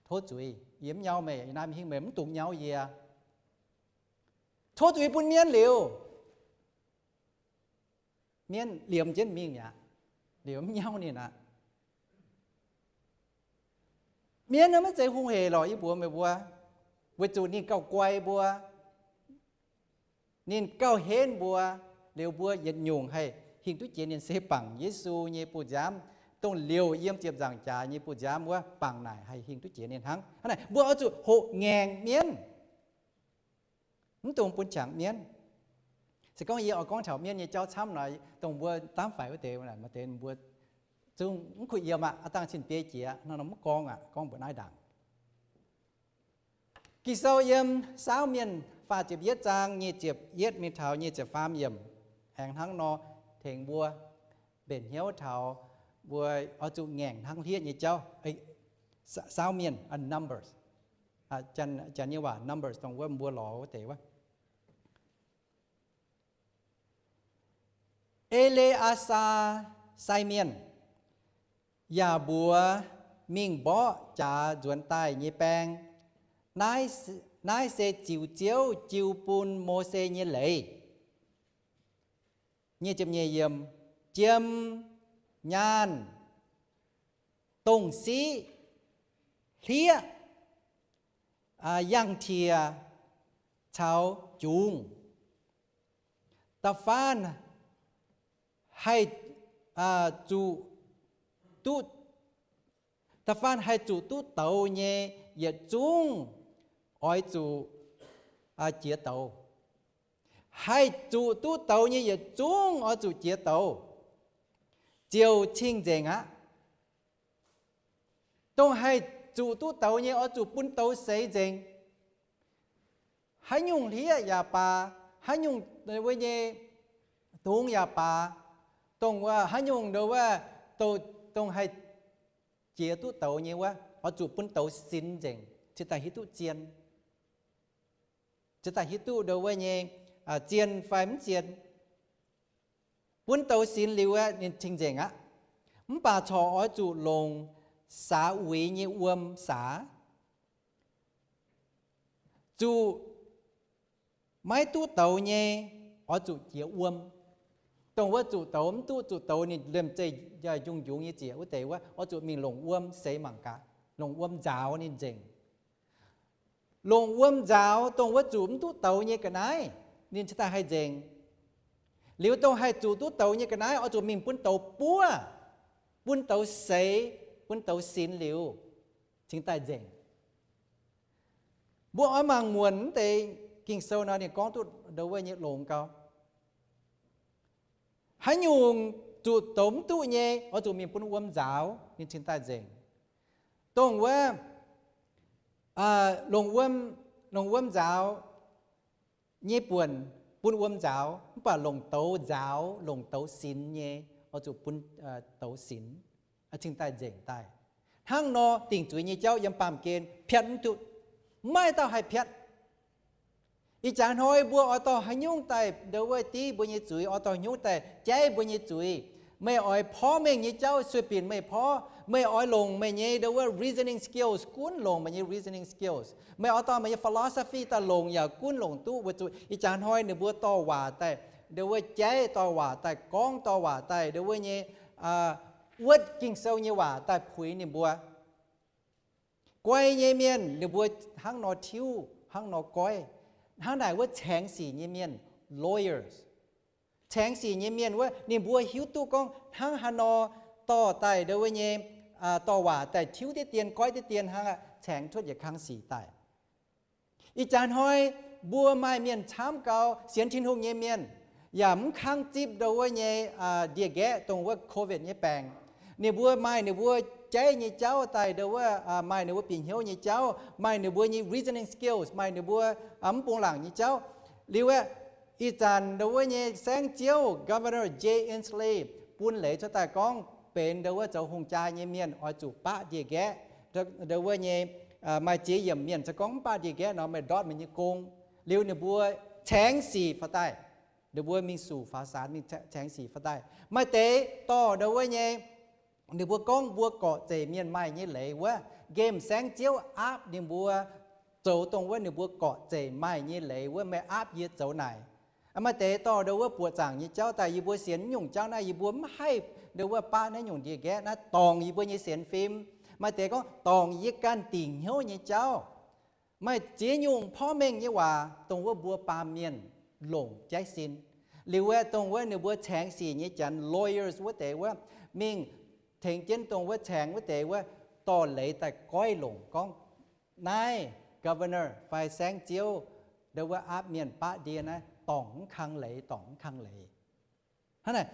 tov zuiz, yie mv nyauv meih, yie naaiv mingh hingh meih mv dungx nyauv yie. Tov zuiz bun mienv liuz, mienv liemh jienv mingh aqv. Liuz mv nyauv ninh aqv. Mienv naaiv maiv zeiz hungh hec lorqc, yie mbuox meih mbuo, weic zuqc ninh gauh guai mbuo, ninh gauh henv mbuo. Liuz mbuo yietc nyungc haih hingh duqv jiex ninh se bangc Yesu nyei bu nziaamv, dongh liouc yiem ziepc nzaangc jaax nyei bu nziaamv wuov, bangc naaic haih hingh duqv jiex ninh hnangv. Hnangv naaic mbuo oix zuqc hoqc ngaengc mienv, mv dungx bun qangx mienv. Se gorngv yie oix gorngv taux mienv nyei jauv camv nor, dongh mbuo daamv faix wuov deix, maaih deix mbuo zungv mv kuh yiem aqv, aav dangh cin-biei jiex hnangv nor mv gorngv aqv, gorngv mbuoqc naaiv ndaangc. Ging-Sou yiem Saauv Mienh faah ziepc yietv zaang nyic ziepc yietv mingh taux nyic ziepc faam yiemc aengx hnangv nor tengx mbuo mbenc hnyouv taux mbuo oix zuqc ngaengc hnangv hlieqv nyei jauv. Saauv Mienh, Numbers, Janx nyei waac Numbers, dongh wuov mbuo lorz wuov deix wuov. E^le^aa^saa sai mienh yaac mbuox mingh mborqv jaax nzuonx daaih nyei baeng, Naaiv se ziux Ziouv jiu bun Mose nyei leiz. Jiem nyaanh, dongh siqv, hlieqv, yangh tiex caux jungx. Da'faanh haih zuqc duqv, da'faanh haih zuqc duqv douz nyei yietc zungv oix zuqc jiex douz. Haih zuqc duqv douz nyei yietc zungv oix zuqc jiex douz, ziouc cing-nzengc aqv. Dongh haih zuqc duqv douz nyei oix zuqc bun douz seix nzengc. Haaix nyungc hlieqv yaac baac, haaix nyungc wuov nyei dungz yaac baac, dongh haaix nyungc ndo wuov, dongh haih jiex duqv douz nyei wuov, oix zuqc bun douz sinx nzengc, cingx daaih hiuv duqv zien, cingx daaih hiuv duqv ndo wuov nyei zien fai mv zien. Bun douz sinx liuz aeqv, ninh cing-nzengc aqv. Mv baac corc oix zuqc longc saax uix nyei wuom saax. Zuqc maiv duqv douz nyei, oix zuqc jiex wuom. Dongh wuov zuqc douz mv duqv, zuqc douz ninh liemh zeih njung-njungx nyei ziec wuov deix wuov, oix zuqc mingh longc wuom seix mangc gaax, longc wuom nzaaux ninh nzengc. Longc wuom nzaaux dongh wuov zuqc mv duqv douz nyei ga'naaiv, ninh cingx daaih haih nzengc. Liuz dongh haih zuqc duqv douz nyei ga'naaiv oix zuqc mingh bun douz buov, bun douz seix, bun douz sinx liuz, cingx daaih nzengc. Mbuo oix mangc muonc wuov deix Ging-Sou nor ninh gorngv duqv ndo wuov nyei longx gau. Haaix nyungc zuqc douz mv duqv nyei, oix zuqc mingh bun wuom nzaaux ninh cingx daaih nzengc. Dongh wuov, longc wuom nzaaux nyei buonc bun wuom nzaaux, mv baac longc douz nzaaux, longc douz sinx nyei, oix zuqc bun douz sinx, cingx daaih nzengc daaih. Hnangv nor dingc zuiz nyei jauv yiem baamh gen piatv mv duqv, maiv dauh haih piatv. Ih jaax hnoi mbuo oix dorh haaix nyungc daaih ndo wuov div mbuo nyei zuiz, oix dorh haaix nyungc daaih jaiv mbuo nyei zuiz. Meih oix porv mengh nyei jauv sueih binc meih porv. Meih oix longc meih nyei ndo wuov reasoning skills, gunv longc meih nyei reasoning skills. Meih oix dorh meih nyei philosophy daaih longc yaac gunv longc duqv weic zuqc ih jaax hnoi ninh mbuo dorh waac daaih ndo wuov jaiv, dorh waac daaih gorngv, dorh waac daaih ndo wuov nyei wuotv Ging-Sou nyei waac daaih puix ninh mbuo. Guai nyei mienh ninh mbuo hnangv nor tiuv, hnangv nor goiv. Hnangv naaic wuov caengx sic nyei mienh, lawyers, caengx sic nyei mienh wuov, ninh mbuo hiuv duqv gorngv hnangv haaix nor dorh daaih ndo wuov nyei, dorh waac daaih tiuv diqv dien, goiv diqv dien hnangv, caengx cuotv yietc kang sic daaih. Ih jaax hnoi mbuo maaih mienh camv gau sienx Tin-Hungh nyei mienh, yaac mv kangv zipv ndo wuov nyei ndie-nqaeqv dongh wuov COVID nyei baengc. Ninh mbuo maaih ninh mbuo jaiv nyei jauv daaih ndo wuov, maaih ninh mbuo bieqc hnyouv nyei jauv, maaih ninh mbuo nyei reasoning skills, maaih ninh mbuo mv bungx laangc nyei jauv. Liuz aeqv, ih zanc ndo wuov nyei saengv ziouv Governor Jay Inslee bun leiz cuotv daaih gorngv benx ndo wuov zoux hungh jaa nyei mienh oix zuqc baqv ndie-nqaeqv. Ndo wuov nyei maaih ziex yiemc mienh se gorngv mv baqv ndie-nqaeqv nor meih ndortv meih nyei gong. Liuz ninh mbuo caengx sic faaux daaih, ninh mbuo mingh sux faaux saanx mingh caengx sic faaux daaih. Maaih deix dorh ndo wuov nyei, ninh mbuo gorngv mbuo gorqv zeic mienh maaih nyei leiz wuov, nqemh saengv ziouv aapv ninh mbuo zoux dongh wuov ninh mbuo gorqv zeic maaih nyei leiz wuov, meih aapv yie zoux naaic. Maaih deix dorh ndo wuov buoqc zaangc nyei jauv daaih, yie mbuo sienx nyungc jauv naaiv yie mbuo mv haih ndo wuov baqv naaiv nyungc ndie-nqaeqv naaiv dorngc yie mbuo nyei sienx fim. Maaih deix gorngv dorngc yie ganh dingc hnyouv nyei jauv. Maaih ziex nyungc porv mengh nyei waac dongh wuov mbuo baamh mienh longc jaiv sin. Liuz wuov dongh wuov ninh mbuo caengx sic nyei janx, lawyers wuov deix wuov, mingh tengx jienv dongh wuov caengx wuov deix wuov, dorh leiz daaih goiv longc gorngv naaiv governor fai saengv ziouv ndo wuov aapv mienh baqv ndie naaiv dorngc mv kang leiz, dorngc mv kang leiz. Hnangv naaic,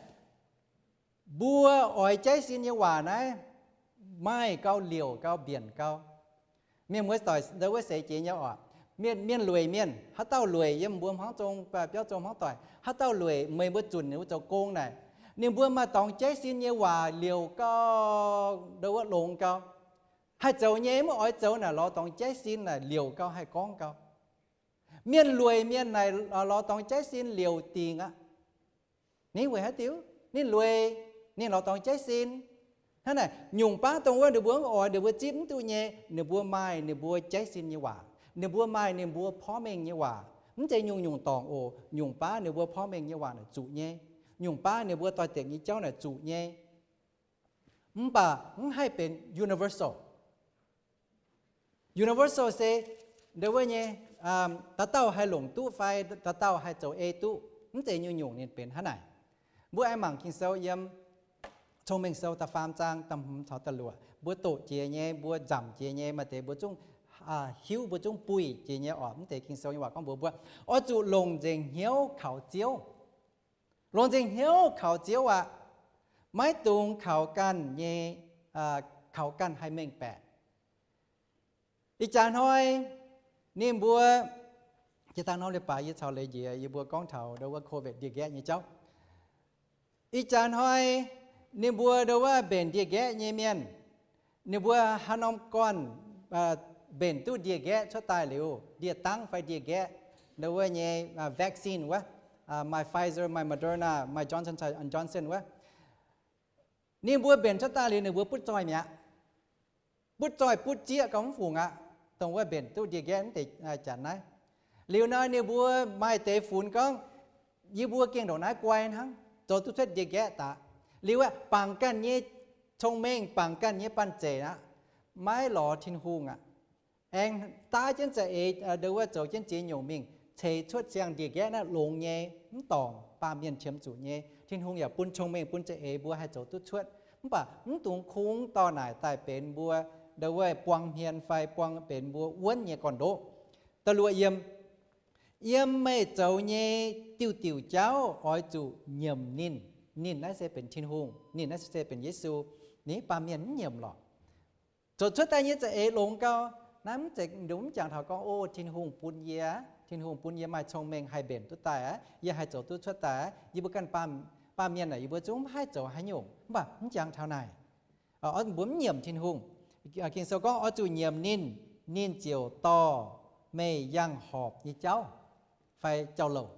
mbuo oix jaiv sin nyei waac naaiv maaih gau, liouc gau, mbienc gau. Mienh muoz-doic ndo wuov seix jiex nyei oc. Mienh, mienh lueic mienh, haaix dauh lueic yiem mbuo hmuangv zong, biauv zong hmuangv doic, haaix dauh lueic, meih mbuo zunc ninh mbuo zoux gong naaic, ninh mbuo maaih dorngx jaiv sin nyei waac liouc gau, ndo wuov longx gau. Haih zoux nyei mv oix zoux naaic lorz dorngx jaiv sin naaic liouc gau, haih gorngv gau. Mienh lueic mienh naaic lorz dorngx jaiv sin liouc dingc aqv. Ninh weic haaix diuc? Ninh lueic, ninh lorz dorngx jaiv sin. Hnangv naaic, nyungc baav dongh wuov ninh mbuo mv oix, ninh mbuo zipv mv duqv nyei, ninh mbuo maaih ninh mbuo jaiv sin nyei waac, ninh mbuo maaih ninh mbuo porv mengh nyei waac. Mv zeiz nyungc-nyungc dorngc oc. Nyungc baav ninh mbuo porv mengh nyei waac naaic zuqc nyei. Nyungc baav ninh mbuo doix-dekc nyei jauv naaic zuqc nyei. Mv baac mv haih benx universal. Universal se ndau wuov nyei, dauh dauh haih longc duqv fai dauh dauh haih zoux ei duqv. Mv zeiz nyungc-nyungc ninh benx hnangv naaic. Mbuo aengx mangc Ging-Sou yiem Cong-Mengh Sou da'faam zaang da'hmz caux da'luoqc. Mbuo doqc jiex nyei, mbuo nzamc jiex nyei, maaih deix mbuo zungv hiuv, mbuo zungv buih jiex nyei oc. Mv deix Ging-Sou nyei waac gorngv mbuox mbuo, oix zuqc longc nzengc hnyouv kaux Ziouv. Longc nzengc hnyouv kaux Ziouv aqv. Maiv dungx kaux ganh nyei, kaux ganh haih mengh baeqc. Ih jaax hnoi ninh mbuo, jiex dangh norm leiz-baaix yie caux leiz njiec yie mbuo gorngv taux ndau wuov COVID ndie-nqaeqv nyei jauv. Ih jaax hnoi ninh mbuo ndau wuov mbenc ndie-nqaeqv nyei mienh, ninh mbuo haaix norm gorn-mbenc duqv ndie-nqaeqv cuotv daaih liuz, ndie-dangv fai ndie-nqaeqv, ndau wuov nyei vaccine wuov, maaih Pfizer, maaih Moderna, maaih Johnson and Johnson wuov. Ninh mbuo mbenc cuotv daaih liuz ninh mbuo butv zoih mi'aqv. Butv zoih butv zieqv gauh mv fungc aqv. Dongh wuov mbenc duqv ndie-nqaeqv mv deix janx naaiv. Liuz nor ninh mbuo maaih deix funx gorngv, yie mbuo gengh ndongc naaiv guai hnangv, zoux duqv cuotv ndie-nqaeqv daaih. Liuz aqv, bangc ganh nyei cong-mengh, bangc ganh nyei banh zeic aqv, maiv lorz Tin-Hungh aqv. Aengx daav jienv za'eix, ndau wuov zoux jienv ziex nyungc mingh ceix cuotv siang-ndie-nqaeqv naaiv longx nyei, mv dorngc baamh mienh qiemx zuqc nyei. Tin-Hungh yaac bun cong-mengh bun za'eix mbuo haih zoux duqv cuotv. Mv baac mv dungx kungx dorh naaic daaih benx mbuo ndau wuov buang hmien fai buang benx mbuo wuonv nyei gorn-ndoqv. Da'luoqc yiemc, yiem meih zoux nyei diuh diuc jauv oix zuqc nyiemc ninh. Ninh naaiv se benx Tin-Hungh, ninh naaiv se benx Yesu. Ninh baamh mienh mv nyiemc lorqc. Zoux cuotv daaih nyei za'eix longx gau. Naaiv mv zeiz ndongc mv jangx taux gorngv, o, Tin-Hungh bun yie, Tin-Hungh bun yie maaih cong-mengh haih mbenc duqv daaih aqv, yie haih zoux duqv cuotv daaih aqv, yie mbuo ganh baamh mienh naaic yie mbuo zungv mv haih zoux haaix nyungc. Mv baac mv jangx taux naaic. Mbuo mv nyiemc Tin-Hungh. Ging-Sou gorngv oix zuqc nyiemc ninh, ninh ziouc dorh meih yangh horpc nyei jauv fai jauv-louc.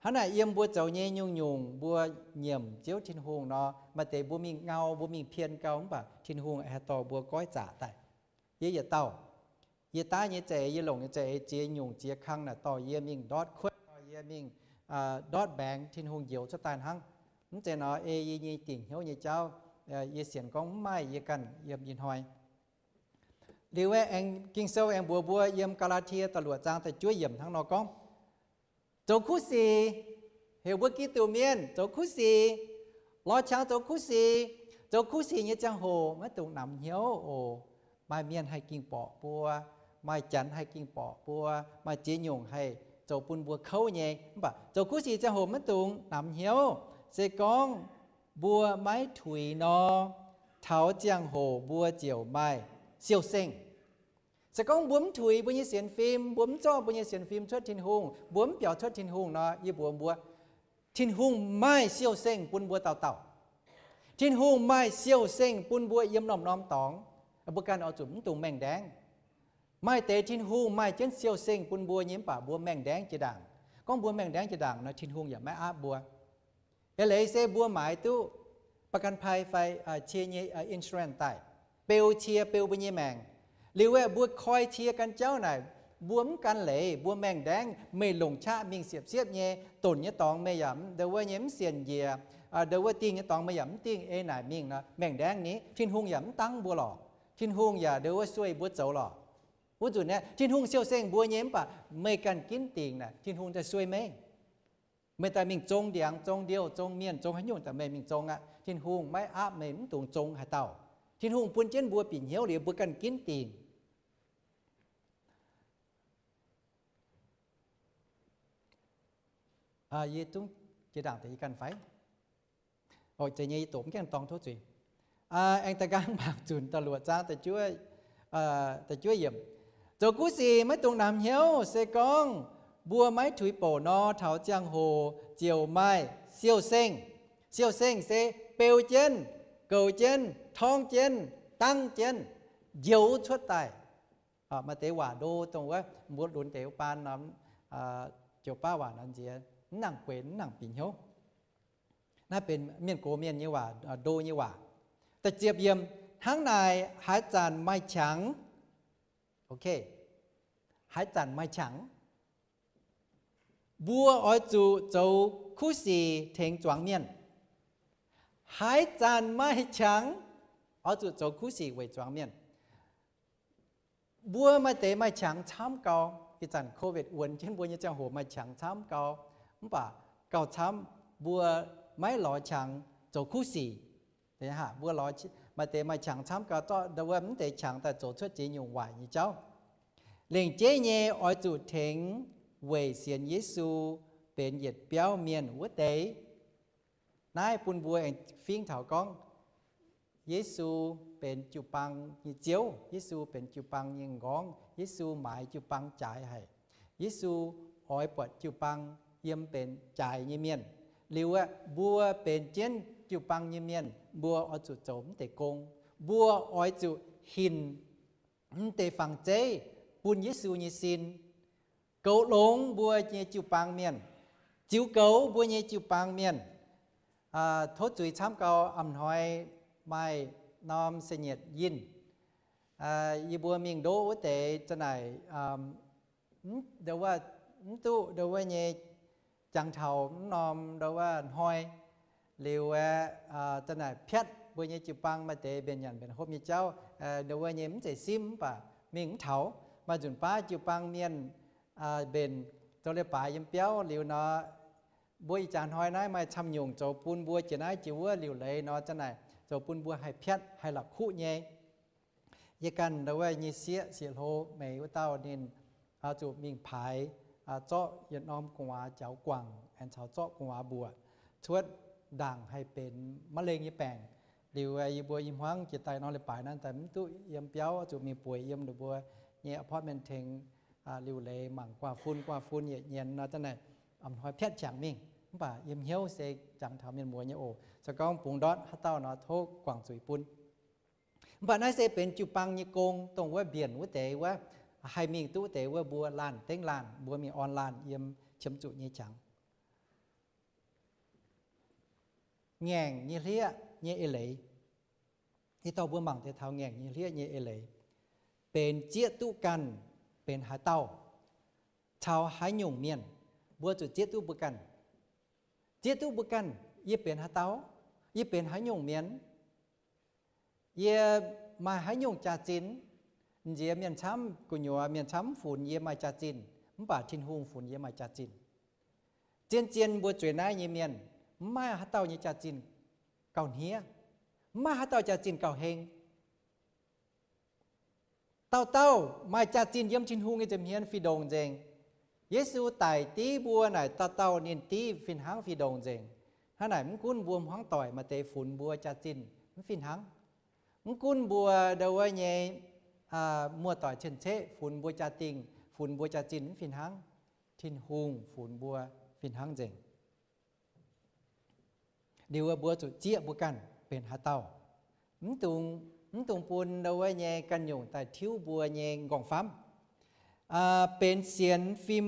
Hnangv naaic yiem mbuo zoux nyei nyungc-nyungc mbuo nyiemc Ziouv Tin-Hungh nor, maaih deix mbuo mingh ngau, mbuo mingh pien gau, mv baac Tin-Hungh haih dorh mbuo goiv zaqc daaih. Yie yietc dauh, yie daav nyei za'eix, yie longc nyei za'eix ziex nyungc ziex kang naaic dorh yie mingh ndortv kuotv, dorh yie mingh ndortv mbaengx, Tin-Hungh njoux cuotv daaih hnangv. Mv zeiz nor ei yie nyei dingc hnyouv nyei jauv, yie sienx gorngv mv maaih yie ganh yiem ih hnoi. Liuz aengx Ging-Sou aengx mbuox mbuo yiem Gaa^laa^tie da'luoqc zaang da'juov yiemc hnangv nor gorngv, zoux kuv sic, heuc mbuo Giduc mienh zoux kuv sic, lorz qangx zoux kuv sic. Zoux kuv sic nyei ziangh hoc maiv dungx namx hnyouv oc. Maaih mienh haih ging borqc mbuo, maaih janx haih ging borqc mbuo, maaih ziex nyungc haih zoux bun mbuo kouv nyei. Mv baac zoux kuv sic ziangh hoc maiv dungx namx hnyouv. Se gorngv mbuo maiv tuix nor, taux ziangh hoc mbuo ziouc maaih siou-sengh. Se gorngv mbuo mv tuix mbuo nyei sienx fim, mbuo mv zorqv mbuo nyei sienx fim cuotv Tin-Hungh, mbuo mv biaux cuotv Tin-Hungh nor, yie mbuox mbuo, Tin-Hungh maaih siou-sengh bun mbuo dauh dauh. Tin-Hungh maaih siou-sengh bun mbuo yiem norm-norm dorngx. Mbuo ganh oix zuqc mv dungx maengh ndaengv. Maaih deix Tin-Hungh maaih jienv siou-sengh bun mbuo nyei mv baac mbuo maengh ndaengv jiex ndaangc. Gorngv mbuo maengh ndaengv jiex ndaangc nor, Tin-Hungh yaac maiv aapv mbuo. Eix leiz se mbuo maaiz duqv ประกันภัย fai cie nyei insurance daaih, beu cie beu mbuo nyei maengc. Liuz aeqv, mbuo koi cie gan jauv naaic, mbuo mv gan leiz, mbuo maengh ndaengv, meih longc qaqv mingh siepv-siepv nyei, donc nyei dorngx meih yaac ndau wuov nyei mv sienx njiec, ndau wuov dingh nyei dorngx meih yaac mv dingh, ei naaic mingh nor maengh ndaengv ni, Tin-Hungh yaac mv dangv mbuo lorqc. Tin-Hungh yaac ndau wuov sueih mbuo zoux lorqc. Wuov nzunc aeqv, Tin-Hungh siou-sengh mbuo nyei mv baac meih ganh ginv dingc naaic, Tin-Hungh daaih sueih meih. Meih daaih mingh zong ndiangx, zong ndiouh, zong mienh, zong haaix nyungc daaih meih mingh zong aqv. Tin-Hungh maiv aapv meih mv dungx zong haaix dauh. Tin-Hungh bun jienv mbuo bieqc hnyouv liuz mbuo ganh ginv dingc. Yie zungv jiex ndaangc deix yie ganh fai? Zeiz nyei, yie doqc mv gaengh dorng tov zuiz. Aengx da'nqaang mangc zunc da'luoqc zaang da'juov yiemc. Zoux kuv sic maiv dungx namx hnyouv. Se gorngv mbuo maiv tuix bouc nor, taux ziangh hoc ziouc maaih siou-sengh. Siou-sengh se beu jienv, goux jienv, torngv jienv, dangv jienv, njoux cuotv daaih. Maaih deix waac ndo dongh wuov mbuo lunx deix wuov baan nor, joux baav waac nor nziex, mv nangc gueix, mv nangc bieqc hnyouv. Naaiv benx mienh gox mienh nyei waac, ndo nyei waac. Da'ziepc yiem, hnangv naaic haaix zanc maaih qangx, ok, haaix zanc maaih qangx, mbuo oix zuqc zoux kuv sic tengx zuangx mienh. Haaix zanc maaih qangx, oix zuqc zoux kuv sic weic zuangx mienh. Mbuo maaih deix maaih qangx camv gau. Ih zanc COVID wuonx jienv mbuo nyei ziangh hoc maaih qangx camv gau, mv baac gauh camv mbuo maiv lorz qangx zoux kuv sic. Mbuo maaih deix maaih qangx camv gau, zorqv ndo wuov mv deix qangx daaih zoux cuotv ziex nyungc waaic nyei jauv. Lengc jeiv nyei oix zuqc tengx weic sienx Yesu benx yietc biauv mienh wuov deix. Naaiv bun mbuo aengx fingx taux gorngv Yesu benx jiu-baang nyei Ziouv, Yesu benx jiu-baang nyei m'nqorngv, Yesu maaiz jiu-baang jaaix haic. Yesu oix buatc jiu-baang yiem benx jaaix nyei mienh. Liuz aeqv, mbuo benx jienv jiu-baang nyei mienh, mbuo oix zuqc zoux mv deix gong. Mbuo oix zuqc hinc mv deix fangx zeiv bun Yesu nyei sin, goux longx mbuo nyei jiu-baang mienh, ziux goux mbuo nyei jiu-baang mienh. Tov zuiz camv gau, a'hnoi maaih norm se nyietc yinh, yie mbuo mingh ndoqv wuov deix za'naaic, ndo wuov, mv duqv ndo wuov nyei jangx taux mv norm ndo wuov hnoi. Liuz aeqv, za'naaic piatv mbuo nyei jiu-baang maaih deix mbenc nyanc mbenc hopv nyei jauv, ndo wuov nyei mv zeiz simv mv baac mingh mv taux. Maaih nzunc baav jiu-baang mienh mbenc zoux leiz-baaix yiem biauv liuz nor, mbuo ih jaax hnoi naaiv maaih camv nyungc zoux bun mbuo jiex naaiv jiex wuov liuc leiz nor, za'naaic zoux bun mbuo haih piatv haih la'kuqv nyei. Yie ganh ndo wuov nyei sieqv, sieqv hlo meix wuov dauh ninh zuqc mingh paaix zorqv yietc norm gu'nguaaz jaux guangc aengx caux zorqv gu'nguaaz mbuoqc cuotv ndaangc haih benx ma'lengh nyei baengc. Liuz yie mbuo i hmuangv jiex daaih norm leiz-baaix naaiv daaih mv duqv yiem biauv, zuqc mingh bueix yiem ninh mbuo nyei apartment tengx liuc leiz mangc gu'nguaaz-fun, gu'nguaaz-fun yietc nyienz nor, za'naaic a'hnoi piatv qangx mingh. Mv baac yiem hnyouv se jangx taux mienh muoz nyei oc. Se gorngv bungx ndortv haaix dauh nor tov guangc zuiz bun. Mv baac naaiv se benx jiu-baang nyei gong, dongh wuov mbienc wuov deix wuov, haih mingh duqv deix wuov mbuo laanh dengv laanh, mbuo mingh orn laanh yiem qiemx zuqc nyei qangx. Ngaengc nyei hlieqv nyei eix leiz. Ih dorh mbuo mangc deix taux ngaengc nyei hlieqv nyei eix leiz, benx zieqv duqv ganh benx haaix dauh, caux haaix nyungc mienh, mbuo zuqc zieqv duqv mbuo ganh. Zieqv duqv mbuo ganh, yie benx haaix dauh, yie benx haaix nyungc mienh, yie maaih haaix nyungc jaax-zinh. Nziex mienh camv gu'nyuoz, mienh camv mv funx yie maaih jaax-zinh, mv baac Tin-Hungh funx yie maaih jaax-zinh. Zien-zien mbuo zueiz naaiv nyei mienh, mv maaih haaix dauh nyei jaax-zinh gauh hniev, mv maaih haaix dauh jaax-zinh gauh heng. Dauh dauh maaih jaax-zinh yiem Tin-Hungh nyei nza'hmien fih ndongc nzengc. Yesu daic div mbuo naaic, dauh dauh ninh div fih hnangv fih ndongc nzengc. Hnangv naaic mv gunv mbuo hmuangv doic maaih deix funx mbuo jaax-zinh mv fih hnangv. Mv gunv mbuo ndo wuov nyei muoz-doic cien-ceqv funx mbuo jaa-dingh, funx mbuo jaax-zinh mv fih hnangv. Tin-Hungh funx mbuo fih hnangv nzengc. Liuz mbuo zuqc zieqv mbuo ganh benx haaix dauh. Mv dungx, mv dungx bun ndo wuov nyei ganh nyungc daaih tiuv mbuo nyei nqorngv-famv. Benx sienx fim,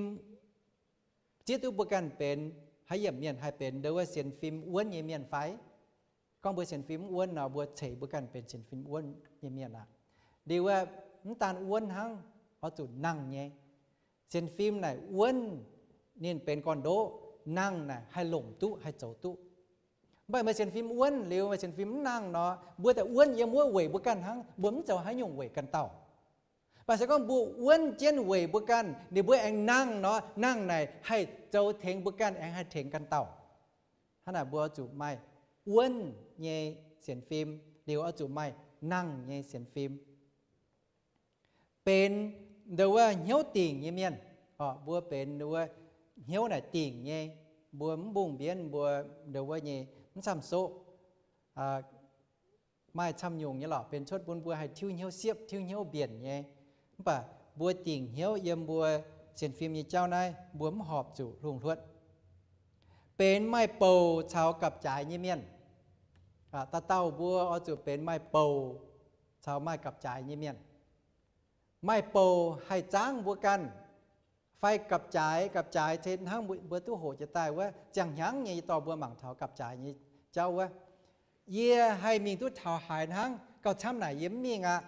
zieqv duqv mbuo ganh benx haaix yiemc mienh, haih benx ndo wuov sienx fim wuonv nyei mienh fai? Gorngv mbuo sienx fim mv wuonv nor, mbuo ceix mbuo ganh benx sienx fim wuonv nyei mienh aqv. Liuz wuov, mv daan wuonv hnangv, oix zuqc nangh nyei. Sienx fim naaic wuonv ninh benx gorn-ndoqv, nangh naaic haih longc duqv, haih zoux duqv. Mv baac meih sienx fim wuonv liuz, meih sienx fim mv nangh nor, mbuo daaih wuonv yiem wuov weic mbuo ganh hnangv, mbuo mv zoux haaix nyungc weic ganh dauh. Mv baac se gorngv mbuo wuonv jienv weic mbuo ganh, ninh mbuo aengx nangh nor, nangh naaic haih zoux tengx mbuo ganh, aengx haih tengx ganh dauh. Hnangv naaic mbuo oix zuqc maaih wuonv nyei sienx fim, liuz oix zuqc maaih nangh nyei sienx fim. Benx ndo wuov hnyouv dingc nyei mienh. Mbuo benx ndo wuov hnyouv naaic dingc nyei, mbuo mv mbungh mbienv, mbuo ndo wuov nyei mv camv soqv. Maaih camv nyungc nyei lorqc benx cuotv bun mbuo haih tiuv hnyouv siepv, tiuv hnyouv mbienc nyei. Mv baac mbuo dingc hnyouv yiem mbuo sienx fim nyei jauv naaiv, mbuo mv horpc zuqc hlungh hluotv. Benx maaih bouc caux gapv-jaaix nyei mienh. Dauh dauh mbuo oix zuqc benx maaih bouc caux maaih gapv-jaaix nyei mienh. Maaih bouc haih zaangv mbuo ganh, fai gapv-jaaix, gapv-jaaix se hnangv mbuo duqv hoqc jiex daaih wuov ziangh hnyangx nyei, yie dorh mbuo mangc taux gapv-jaaix nyei jauv wuov. Yie haih mingh duqv taux haaix hnangv, gauh camv naaic yie mv mingh aqv.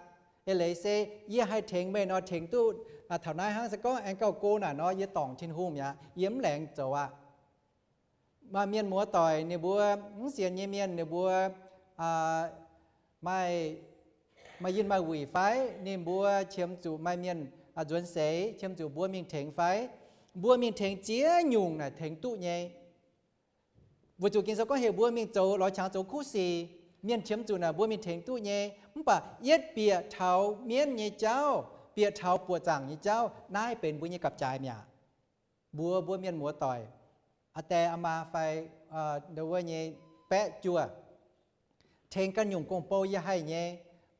Eix leiz se yie haih tengx meih nor tengx duqv taux naaiv hnangv. Se gorngv aengx gauh go naaic nor, yie dorngc Tin-Hungh mi'aqv, yie mv laengz zoux aqv. Maaih mienh muoz-doic ninh mbuo mv sienx nyei mienh, ninh mbuo maaih, maaih yinh maaih wuic fai, ninh mbuo qiemx zuqc maaih mienh nzuonx seix, qiemx zuqc mbuo mingh tengx fai, mbuo mingh tengx ziex nyungc naaic tengx duqv nyei. Weic zuqc Ging-Sou gorngv heuc mbuo mingh zoux lorz qangx zoux kuv sic. Mienh qiemx zuqc naaic mbuo mingh tengx duqv nyei. Mv baac yietv bieqc taux mienv nyei jauv, bieqc taux buoqc zaangc nyei jauv, naaiv benx mbuo nyei gapv-jaaix mi'aqv. Mbuox mbuo mienh muoz-doic, aa die aa maa fai ndo wuov nyei baeqv juoh, tengx ganh nyungc gong-bou yie haih nyei,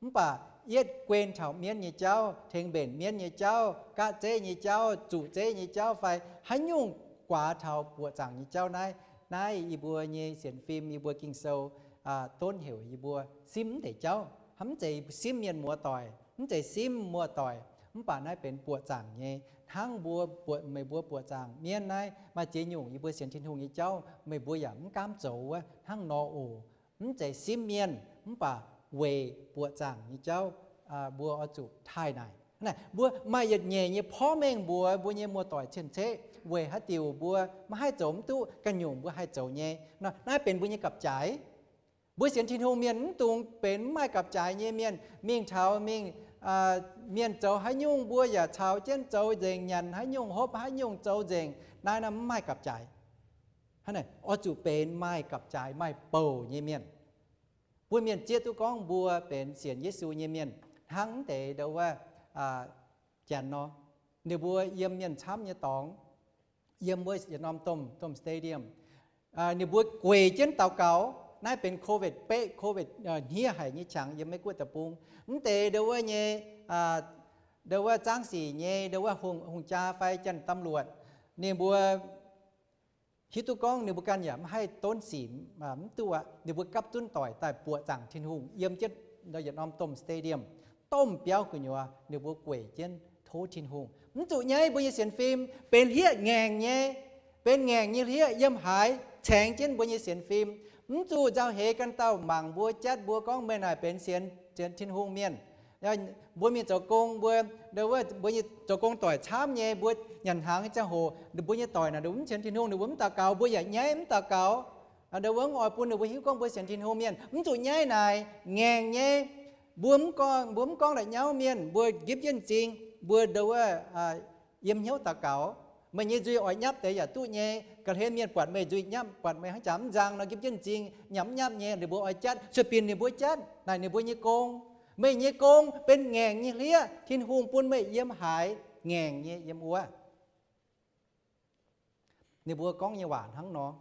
mv baac yietv guen taux mienv nyei jauv, tengx mbenc mienv nyei jauv, gaqv zeiv nyei jauv, zuqc zeiv nyei jauv fai haaix nyungc guaax taux buoqc zaangc nyei jauv naaiv, naaiv yie mbuo nyei sienx fim, yie mbuo Ging-Sou donv heuc yie mbuo simv mv deix jauv. Hnangv mv zeiz simv mienh muoz-doic, mv zeiz simv muoz-doic, mv baac naaiv benx buoqc zaangc nyei. Hnangv mbuo buoqc, meih mbuo buoqc zaangc mienv naaiv maaih ziex nyungc yie mbuo sienx Tin-Hungh nyei jauv meih mbuo yaac mv gaamv zoux wuov hnangv nor oc. Mv zeiz simv mienh, mv baac weic buoqc zaangc nyei jauv mbuo oix zuqc taaih naaic. Mbuo maaih yietc nyeic nyei porv mengh mbuox mbuo nyei muoz-doic cien-ceqv weic haaix diuc mbuo maiv haih zoux mv duqv ganh nyungc mbuo haih zoux nyei. Naaiv benx mbuo nyei gapv-jaaix. Mbuo sienx Tin-Hungh mienh mv dungx benx mv maaih gapv-jaaix nyei mienh. Mingh taux mingh, mienh zoux haaix nyungc mbuo yaac caux jienv zoux nzengc, nyanc haaix nyungc hopv haaix nyungc zoux nzengc. Naaiv nor mv maaih gapv-jaaix. Oix zuqc benx maaih gapv-jaaix maaih bouc nyei mienh, bun mienh zieqv duqv gorngv mbuo benx sienx Yesu nyei mienh. Hnangv mv deix ndo wuov Janx nor, ninh mbuo yiem mienh camv nyei dorngx, yiem wuov yietc norm domh, domh stadium, ninh mbuo gueic jienv daux gaux. Naaiv benx COVID beqv, COVID hniev haic nyei qangx yiem Meiv Guoqv deic-bung. Mv deix ndo wuov nyei, ndo wuov zaangv sic nyei ndo wuov hungh jaa fai janx ตำรวจ, ninh mbuo hiuv duqv gorngv ninh mbuo ganh yaac mv haih donv sic mv duqv aqv. Ninh mbuo gapv zunv doic daaih buoqc zaangc Tin-Hungh yiem jienv yietc norm domh stadium, domh biauv gu'nyuoz ninh mbuo gueic jienv tov Tin-Hungh. Mv zuqc nyaiv mbuo nyei sienx fim, benx hlieqv ngaengc nyei, benx ngaengc nyei hlieqv yiem haaix caengx jienv mbuo nyei sienx fim. Mv zuqc nzauh heix ganh dauh mangc mbuo, jatv mbuo gorngv meih naaic benx sienx, sienx Tin-Hungh mienh. Mbuo mingh zoux gong, mbuo, mbuo nyei zoux gong doic camv nyei, mbuo nyanc hnaangx ziangh hoc, mbuo nyei doic naaic ninh mbuo mv sienx Tin-Hungh, ninh mbuo mv daux gaux, mbuo yaac nyaiv mv daux gaux. Ndo wuov mv oix bun ninh mbuo hiuv gorngv mbuo sienx Tin-Hungh mienh. Mv zuqc nyaiv naaic, ngaengc nyei. Mbuo mv gorngv, mbuo mv gorngv la'nyauv mienh, mbuo gipv jienv m'zing, mbuo ndo wuov yiem hnyouv daux gaux. Meih nyei nzuih oix nyapv deix yaac duqv nyei. Ga'hlen mienh buatc meih nzuih nyapv, buatc meih hnangv jaax mv nzang nor, gipv jienv m'zing, nyapv mv nyapv nyei, ninh mbuo oix jatv, sueih binc ninh mbuo jatv naaic ninh mbuo nyei gong. Meih nyei gong benx ngaengc nyei hlieqv, Tin-Hungh bun meih yiem haaix ngaengc nyei yiem wuov. Ninh mbuo gorngv nyei waac hnangv nor,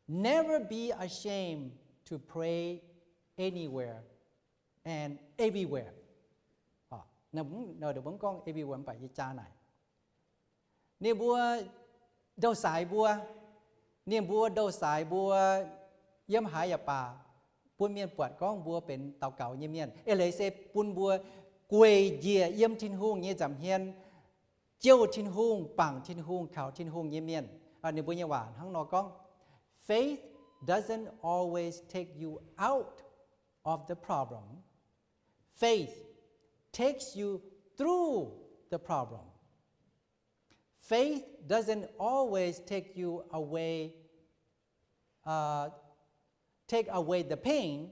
Never be ashamed to pray anywhere and everywhere. Ninh mbuo mv gorngv everywhere, mv baac yie jaa naaic, ninh mbuo ndou-saaix mbuo, ninh mbuo ndou-saaix mbuo yiem haaix yaac baac, bun mienh buatc gorngv mbuo benx daux gaux nyei mienh. Eix leiz se bun mbuo gueic njiec yiem Tin-Hungh nyei nza'hmien, jouh Tin-Hungh, bangc Tin-Hungh, kaux Tin-Hungh nyei mienh. Ninh mbuo nyei waac hnangv nor gorngv, Faith doesn't always take you out of the problem. Faith takes you through the problem. Faith doesn't always take you away, uh, take away the pain.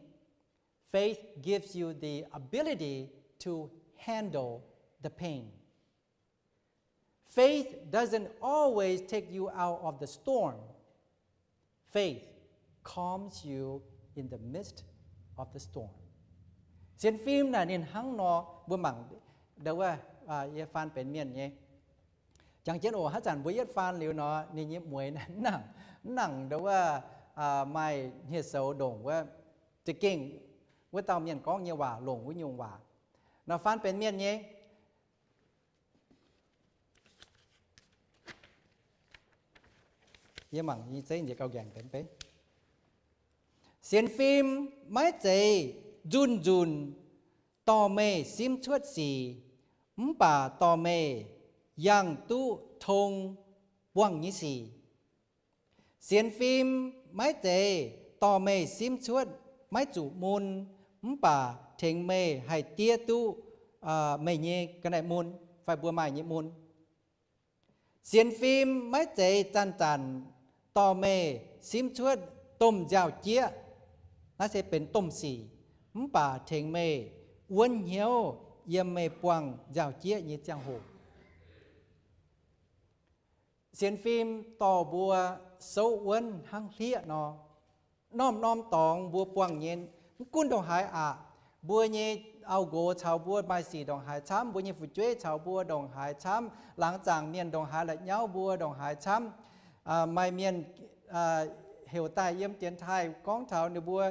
Faith gives you the ability to handle the pain. Faith doesn't always take you out of the storm. Faith calms you in the midst of the storm. Sienx fim naaic ninh hnangv nor, mbuo mangc ndo wuov, yie faan benx mienh nyei. Jangx jienv oc, haaix zanc mbuo yietv faan liuz nor, ninh nyei mueix mv nangc, mv nangc ndo wuov maaih hniev-soux ndongc wuov, za'gengh wuov dauh mienh gorngv nyei waac longc wuov nyungc waac. Nor faan benx mienh nyei. Yie mangc nyei zeiv nziex gauh nqaengc benx beiv. Sienx fim maiv zeiz nzunc nzunc dorh meih simv cuotv sic, mv baac dorh meih yangh duqv tong buangh nyei sic. Sienx fim maiv zeiz dorh meih simv cuotv maiv zuqc mun, mv baac tengx meih haih diev duqv meih nyei ga'naaiv mun fai mbuo maaih nyei mun. Sienx fim maiv zeiz zanc-zanc dorh meih simv cuotv domh nziaaux-jieqv, naaiv se benx domh sic, mv baac tengx meih wuonv hnyouv yiem meih buangh nziaaux-jieqv nyei ziangh hoc. Sienx fim dorh mbuo souv wuonv hnangv hlieqv nor. Norm-norm dorngx mbuo buangh nyei, mv gunv ndongc haaix aqv, mbuo nyei auv-nqox caux mbuo maaih sic ndongc haaix camv, mbuo nyei fu'jueiv caux mbuo ndongc haaix camv, laangz zaangc mienh ndongc haaix la'nyauv mbuo ndongc haaix camv. Maaih mienh heuc daaih yiem dienx taaih gorngv taux ninh mbuo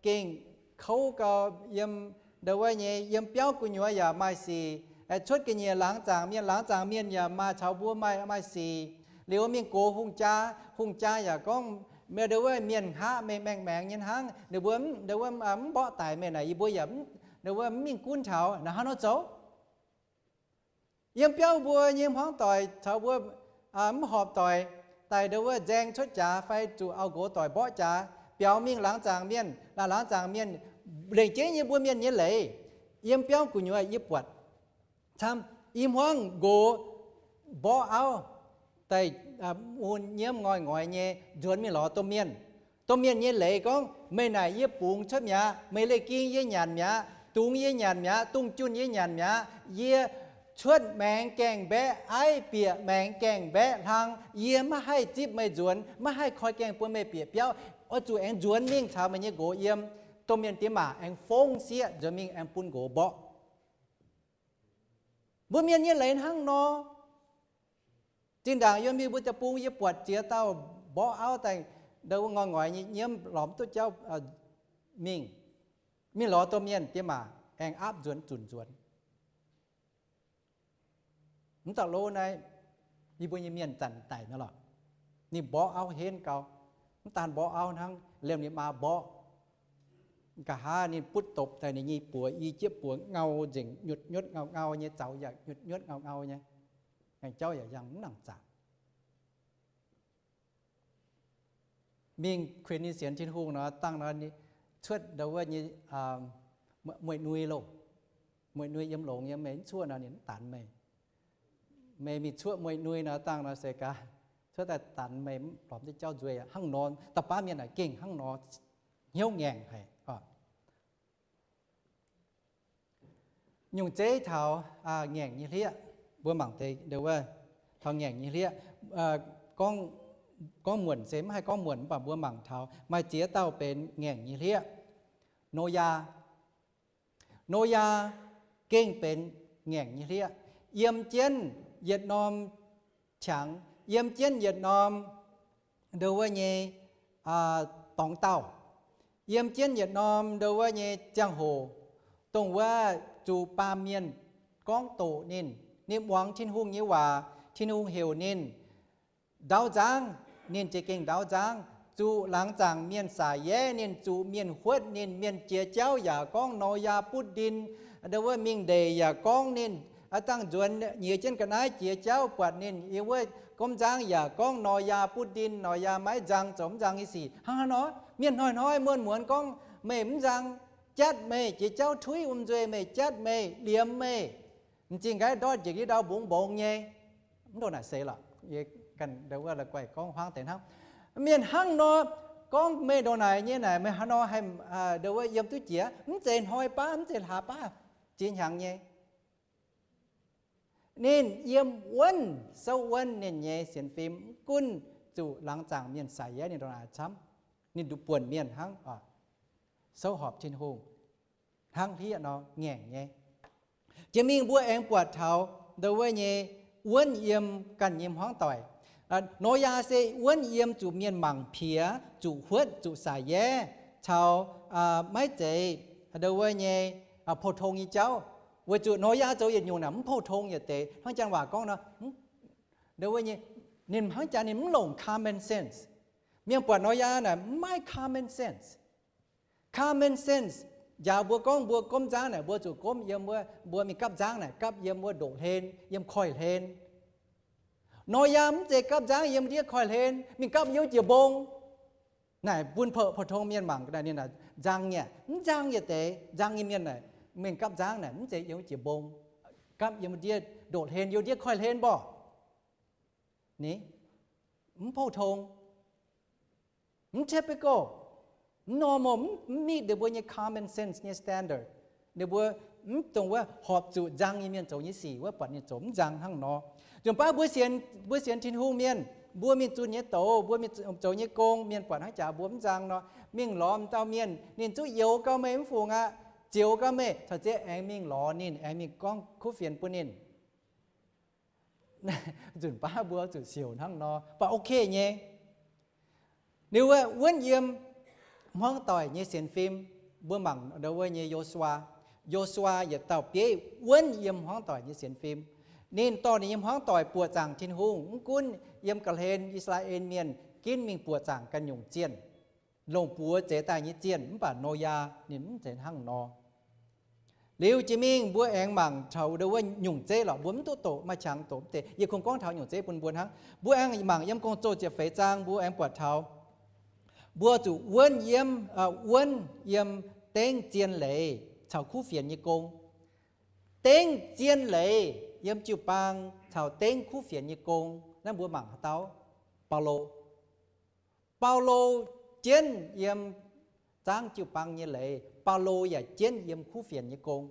gengh kouv gau yiem ndo wuov nyei, yiem biauv gu'nyuoz yaac maaih sic, cuotv ga'nyiec laangz zaangc mienh, laangz zaangc mienh yaac maaih caux mbuo maaih, maaih sic. Liuz mingh gox hungh jaa, hungh jaa yaac gorngv, meih ndo wuov mienh hngaqv meih maengc maengx nyei hnangv, ninh mbuo ndo wuov mv mborqv daic meih naaic, yie mbuo yaac ndo wuov mv mingh gunv taux naaic, hnangv nor zoux. Yiem biauv mbuo nyei hmuangv doic caux mbuo mv horpc doic daaih ndo wuov nzaeng cuotv jaax fai zuqc auv-nqox doic mborqv jaax biaux mingh laangz zaangc mienh, laangz zaangc mienh, lengc jeiv nyei mbuo mienh nyei leiz, yiem biauv gu'nyuoz yie buatc camv. I hmuangv nqox mborqv auv daaih mun nyiemv ngoi ngoix nyei nzuonx mingh lorz domh mienh. Domh mienh nyei leiz gorngv, meih naaic yie bungx cuotv mi'aqv, meih leiz ging yie nyanc mi'aqv, dungz yie nyanc mi'aqv, dungz junh yie nyanc mi'aqv, yie cuotv maengx gaengh mbaeqv, aiv bieqc maengx gaengh mbaeqv hlang, yie maiv haih zipv meih nzuonx, maiv haih koi gaengh bun meih bieqc biauv, oix zuqc aengx nzuonx mingh caux meih nyei nqox yiem. Domh mienh diex maac aengx fongv sieqv nzuonx mingh aengx bun nqox mborqv. Mbuo mienh nyei leiz hnangv nor. Zinh ndaangc yiem mbuo deic-bung yie buatc ziex dauh mborqv auv daaih ndo wuov ngoi ngoix nyei nyiemv lorz mv duqv jauv mingh, mingh lorz domh mienh diex maac aengx aapv nzuonx zunc nzuonx. Mv dauh lov naaiv, yie mbuo nyei mienh zanc daic nor lorqc, ninh mborqv auv henv gau. Mv daan mborqv auv hnangv, liemh ninh maa mborqv, nqa'haav ninh butv dopc daaih ninh nyei buoz i jiepv buoz ngau nzengc, nyutc nyuotv ngau ngau nyei, zaux yaac nyutc nyuotv ngau ngau nyei, aengx jauv yaac yangh mv nangc zaangc. Mingh kuinx ninh sienx Tin-Hungh nor, dangh nor cuotv ndo wuov nyei mueic nui loh. Mueic nui yiem longx nyei, meih mv cuotv nor ninh mv danx meih. Meih mingh cuotv mueic nui nor, dangh nor se gaax, cuotv daaih danx meih, lorz mv duqv jauv nzueic aqv. Hnangv nor, da'baav mienh naaic gengh hnangv nor hnyouv ngaengc haic. Nyungc zeiv taux ngaengc nyei hlieqv, mbuo mangc deix ndo wuov taux ngaengc nyei hlieqv. Gorngv muonc se mv haih gorngv muonc, mv baac mbuo mangc taux maaih ziex dauh benx ngaengc nyei hlieqv. Noyaa, Noyaa gengh benx ngaengc nyei hlieqv. Yiem jienv yietc norm qangx, yiem jienv yietc norm ndo wuov nyei dorngx daauh, yiem jienv yietc norm ndo wuov nyei ziangh hoc, dongh wuov zuqc baamh mienh gorngv doqc ninh, ninh muangx Tin-Hungh nyei waac, Tin-Hungh heuc ninh ndau nzangv, ninh za'gengh ndau nzangv, zuqc laangz zaangc mienh saax yaev ninh, zuqc mienh huotv ninh, mienh jiex jauv yaac gorngv Noyaa butv ndin, ndo wuov mingh ndeic yaac gorngv ninh, aav dangh nzuonx nyiex jienv ga'naaiv jiex jauv buatc ninh, yiem wuov gomv nzangv yaac gorngv Noyaa butv ndin, Noyaa maiv nzang zoux mv nzang nyei sic. Hnangv haaix nor, mienh hnoi-hnoi muonz-muonz gorngv meih mv nzang, jatv meih, jiex jauv tuiv wuom nzuih meih, jatv meih, liemx meih, m'zing nqaiv ndortv njiec ndiev ndau mbungx mbongx nyei. Mv ndongc naaic seix lorqc, yie ganh ndo wuov la'guaih gorngv huaang deix hnangv. Mienh hnangv nor gorngv meih ndongc naaic nyei naaic, meih haaix nor haih ndo wuov yiem duqv jiex? Mv zeiz hnoi baav, mv zeiz hlaax baav, ziex hnyangx nyei. Ninh yiem wuonv souv wuonv ninh nyei sienx fim, mv gunv zuqc laangz zaangc mienh saax yaev ninh ndongc naaic camv. Ninh nduqc buonc mienh hnangv, souv horpc Tin-Hungh hnangv hlieqv nor ngaengc nyei. Jiex mingh mbuo aengx buatc taux ndo wuov nyei wuonv yiem ganh nyei hmuangv doic. Noyaa se wuonv yiem zuqc mienh mangc piex, zuqc huotv, zuqc saax yaev, caux maiv zeiz ndo wuov nyei pou-tong nyei jauv. Weic zuqc Noyaa zoux yietc nyungc naaic mv pou-tong yietc deix. Hnangv janx waac gorngv nor, ndo wuov nyei, ninh hnangv janx ninh mv longc common sense. Mienh buatc Noyaa naaic mv maaih common sense. Common sense, njaaux mbuo gorngv mbuo gomv nzangv naaic, mbuo zuqc gomv yiem wuov, mbuo mingh gapv nzangv naaic gapv yiem wuov ndoqv hlen, yiem koiv-hlen. Noyaa mv zeiz gapv nzangv yiem ndiev koiv-hlen, mingh gapv yiem jiex mbong. Naaic bun pou-tong mienh mangc naaic, ninh nzang nyei, mv nzang nyei deix, nzang nyei mienh naaic, mienh gapv nzangv naaic, mv zeiz yiem jiex mbong, gapv yiem ndiev ndoqc hlen, yiem ndiev koiv-hlen mborqc. Ni, mv pou-tong, mv typical, mv normal, mv meet ninh mbuo nyei common sense nyei standard. Ninh mbuo mv dongh wuov horpc zuqc nzang nyei mienh zoux nyei sic wuov, buatc ninh zoux mv nzang hnangv nor. Nzunc baav mbuo sienx, mbuo sienx Tin-Hungh mienh, mbuo mingh zunh nyei douz, mbuo mingh zoux nyei gong, mienh buatc hnangv jaax mbuo mv nzang nor, mingh lorz m'dauh mienh, ninh zungv youx gau meih mv fungc aqv, zioux gau meih, caux ziex aengx mingh lorz ninh, aengx mingh gorngv kuv fienx bun ninh. Nzunc baav mbuo zuqc siouc hnangv nor, mv baac ok nyei. Ninh wuov wuonv yiem hmuangv doic nyei sienx fim. Mbuo mangc ndau wuov nyei Yo^su^waa. Yo^su^waa yietc dauh bieiv wuonv yiem hmuangv doic nyei sienx fim. Ninh dorh ninh nyei hmuangv doic buoqc zaangc Tin-Hungh, mv gunv yiem ga'hlen I^saa^laa^en Mienh ginv mingh buoqc zaangc ganh nyungc zienh, longc buoz zeix daaih nyei zienh, mv baac Noyaa ninh mv zeiz hnangv nor. Liuz jiex mingh mbuo aengx mangc taux ndau wuov nyungc zeiv lorqc, mbuo mv duqv doqc, maaih qangx doqc mv deix. Yie kungx gorngv taux nyungc zeiv bun mbuo hnangv. Mbuo aengx mangc yiem Gong-Zoh ziepc feix zaang, mbuo aengx buatc taux mbuo zuqc wuonv yiem, wuonv yiem dengv zien leiz caux kuv fienx nyei gong. Dengv zien leiz yiem jiu-baang caux dengv kuv fienx nyei gong. Naaiv mbuo mangc haaix dauh? Baulo. Baulo jienv yiem zaangv jiu-baang nyei leiz. Baulo yaac jienv yiem kuv fienx nyei gong.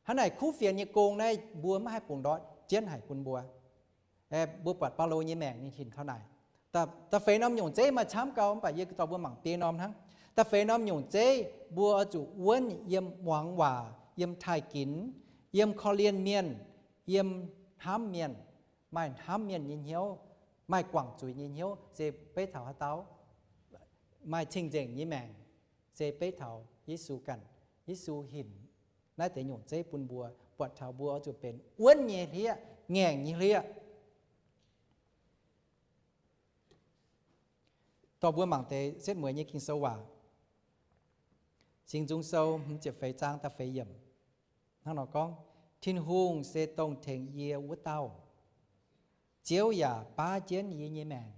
Hnangv naaic kuv fienx nyei gong naaiv mbuo maiv haih bungx ndortv jienv haic bun mbuo. Mbuo buatc Baulo nyei maengc ninh hinc taux naaic. Da'feix norm nyungc zeiv maaih camv gau, mv baac yie dorh mbuo mangc biei norm hnangv. Da'feix norm nyungc zeiv mbuo oix zuqc wuonv yiem muangx waac, yiem taaih ginx, yiem korv-lienh mienh, yiem hnamv mienh. Maaih hnamv mienh nyei hnyouv, maaih guangc zuiz nyei hnyouv se beiv taux haaix dauh? Maaih cing-nzengc nyei maengc se beiv taux Yesu ganh. Yesu hinc naaiv deix nyungc zeiv bun mbuo, buatc taux mbuo oix zuqc benx wuonv nyei hlieqv, ngaengc nyei hlieqv. Dorh mbuo mangc deix setv mueiz nyei Ging-Sou waac. Singx Nzung Sou hmz ziepc feix zaang da'feix yiemc hnangv nor gorngv, Tin-Hungh se dongh tengx yie wuov dauh. Ziouv yaac baav jienv yie nyei maengc.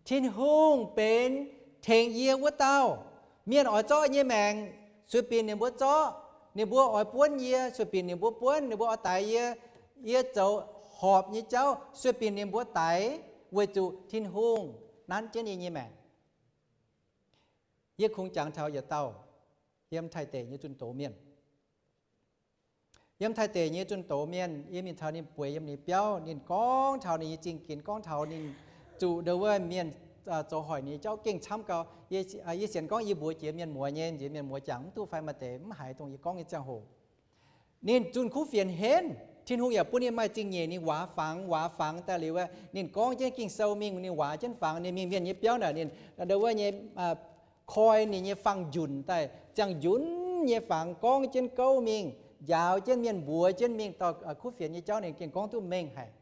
Tin-Hungh benx tengx yie wuov dauh. Mienh oix zorqv nyei maengc, sueih binc ninh mbuo zorqv. Ninh mbuo oix buonv yie, sueih binc ninh mbuo buonv. Ninh mbuo oix daix yie, yie zoux horpc nyei jauv, sueih binc ninh mbuo daix, weic zuqc Tin-Hungh nanv jienv yie nyei maengc. Yie kungx jangx taux yietc dauh yiem Taiv deic nyei zunh doz mienh. Yiem Taiv deic nyei zunh doz mienh, yie mingh caux ninh bueix yiem ninh biauv, ninh gorngv taux ninh nyei zingh ginx, gorngv taux ninh zuqc ndau wuov mienh zoux hoic ninh nyei jauv gengh camv gau. Yie sienx gorngv yie mbuox jiex mienh muoz nyei, nziex mienh muoz jangx mv duqv fai maaih deix mv haiz dongh yie gorngv nyei ziangh hoc. Ninh zunh kuv fienx henv, Tin-Hungh yaac bun ninh maaih zingh nyeic, ninh waac fangx, waac fangx daaih liuz, ninh gorngv jienv Ging-Sou mingh, ninh waac jienv fangx, ninh mingh mienh nyei biauv naaic, ninh ndau wuov nyei koi ninh nyei fangx njunc daaih, ziangh njunc nyei fangx gorngv jienv gouv mingh, njaaux jienv mienh mbuox jienv mingh dorh kuv fienx nyei jauv ninh gengh gorngv duqv mengh haic.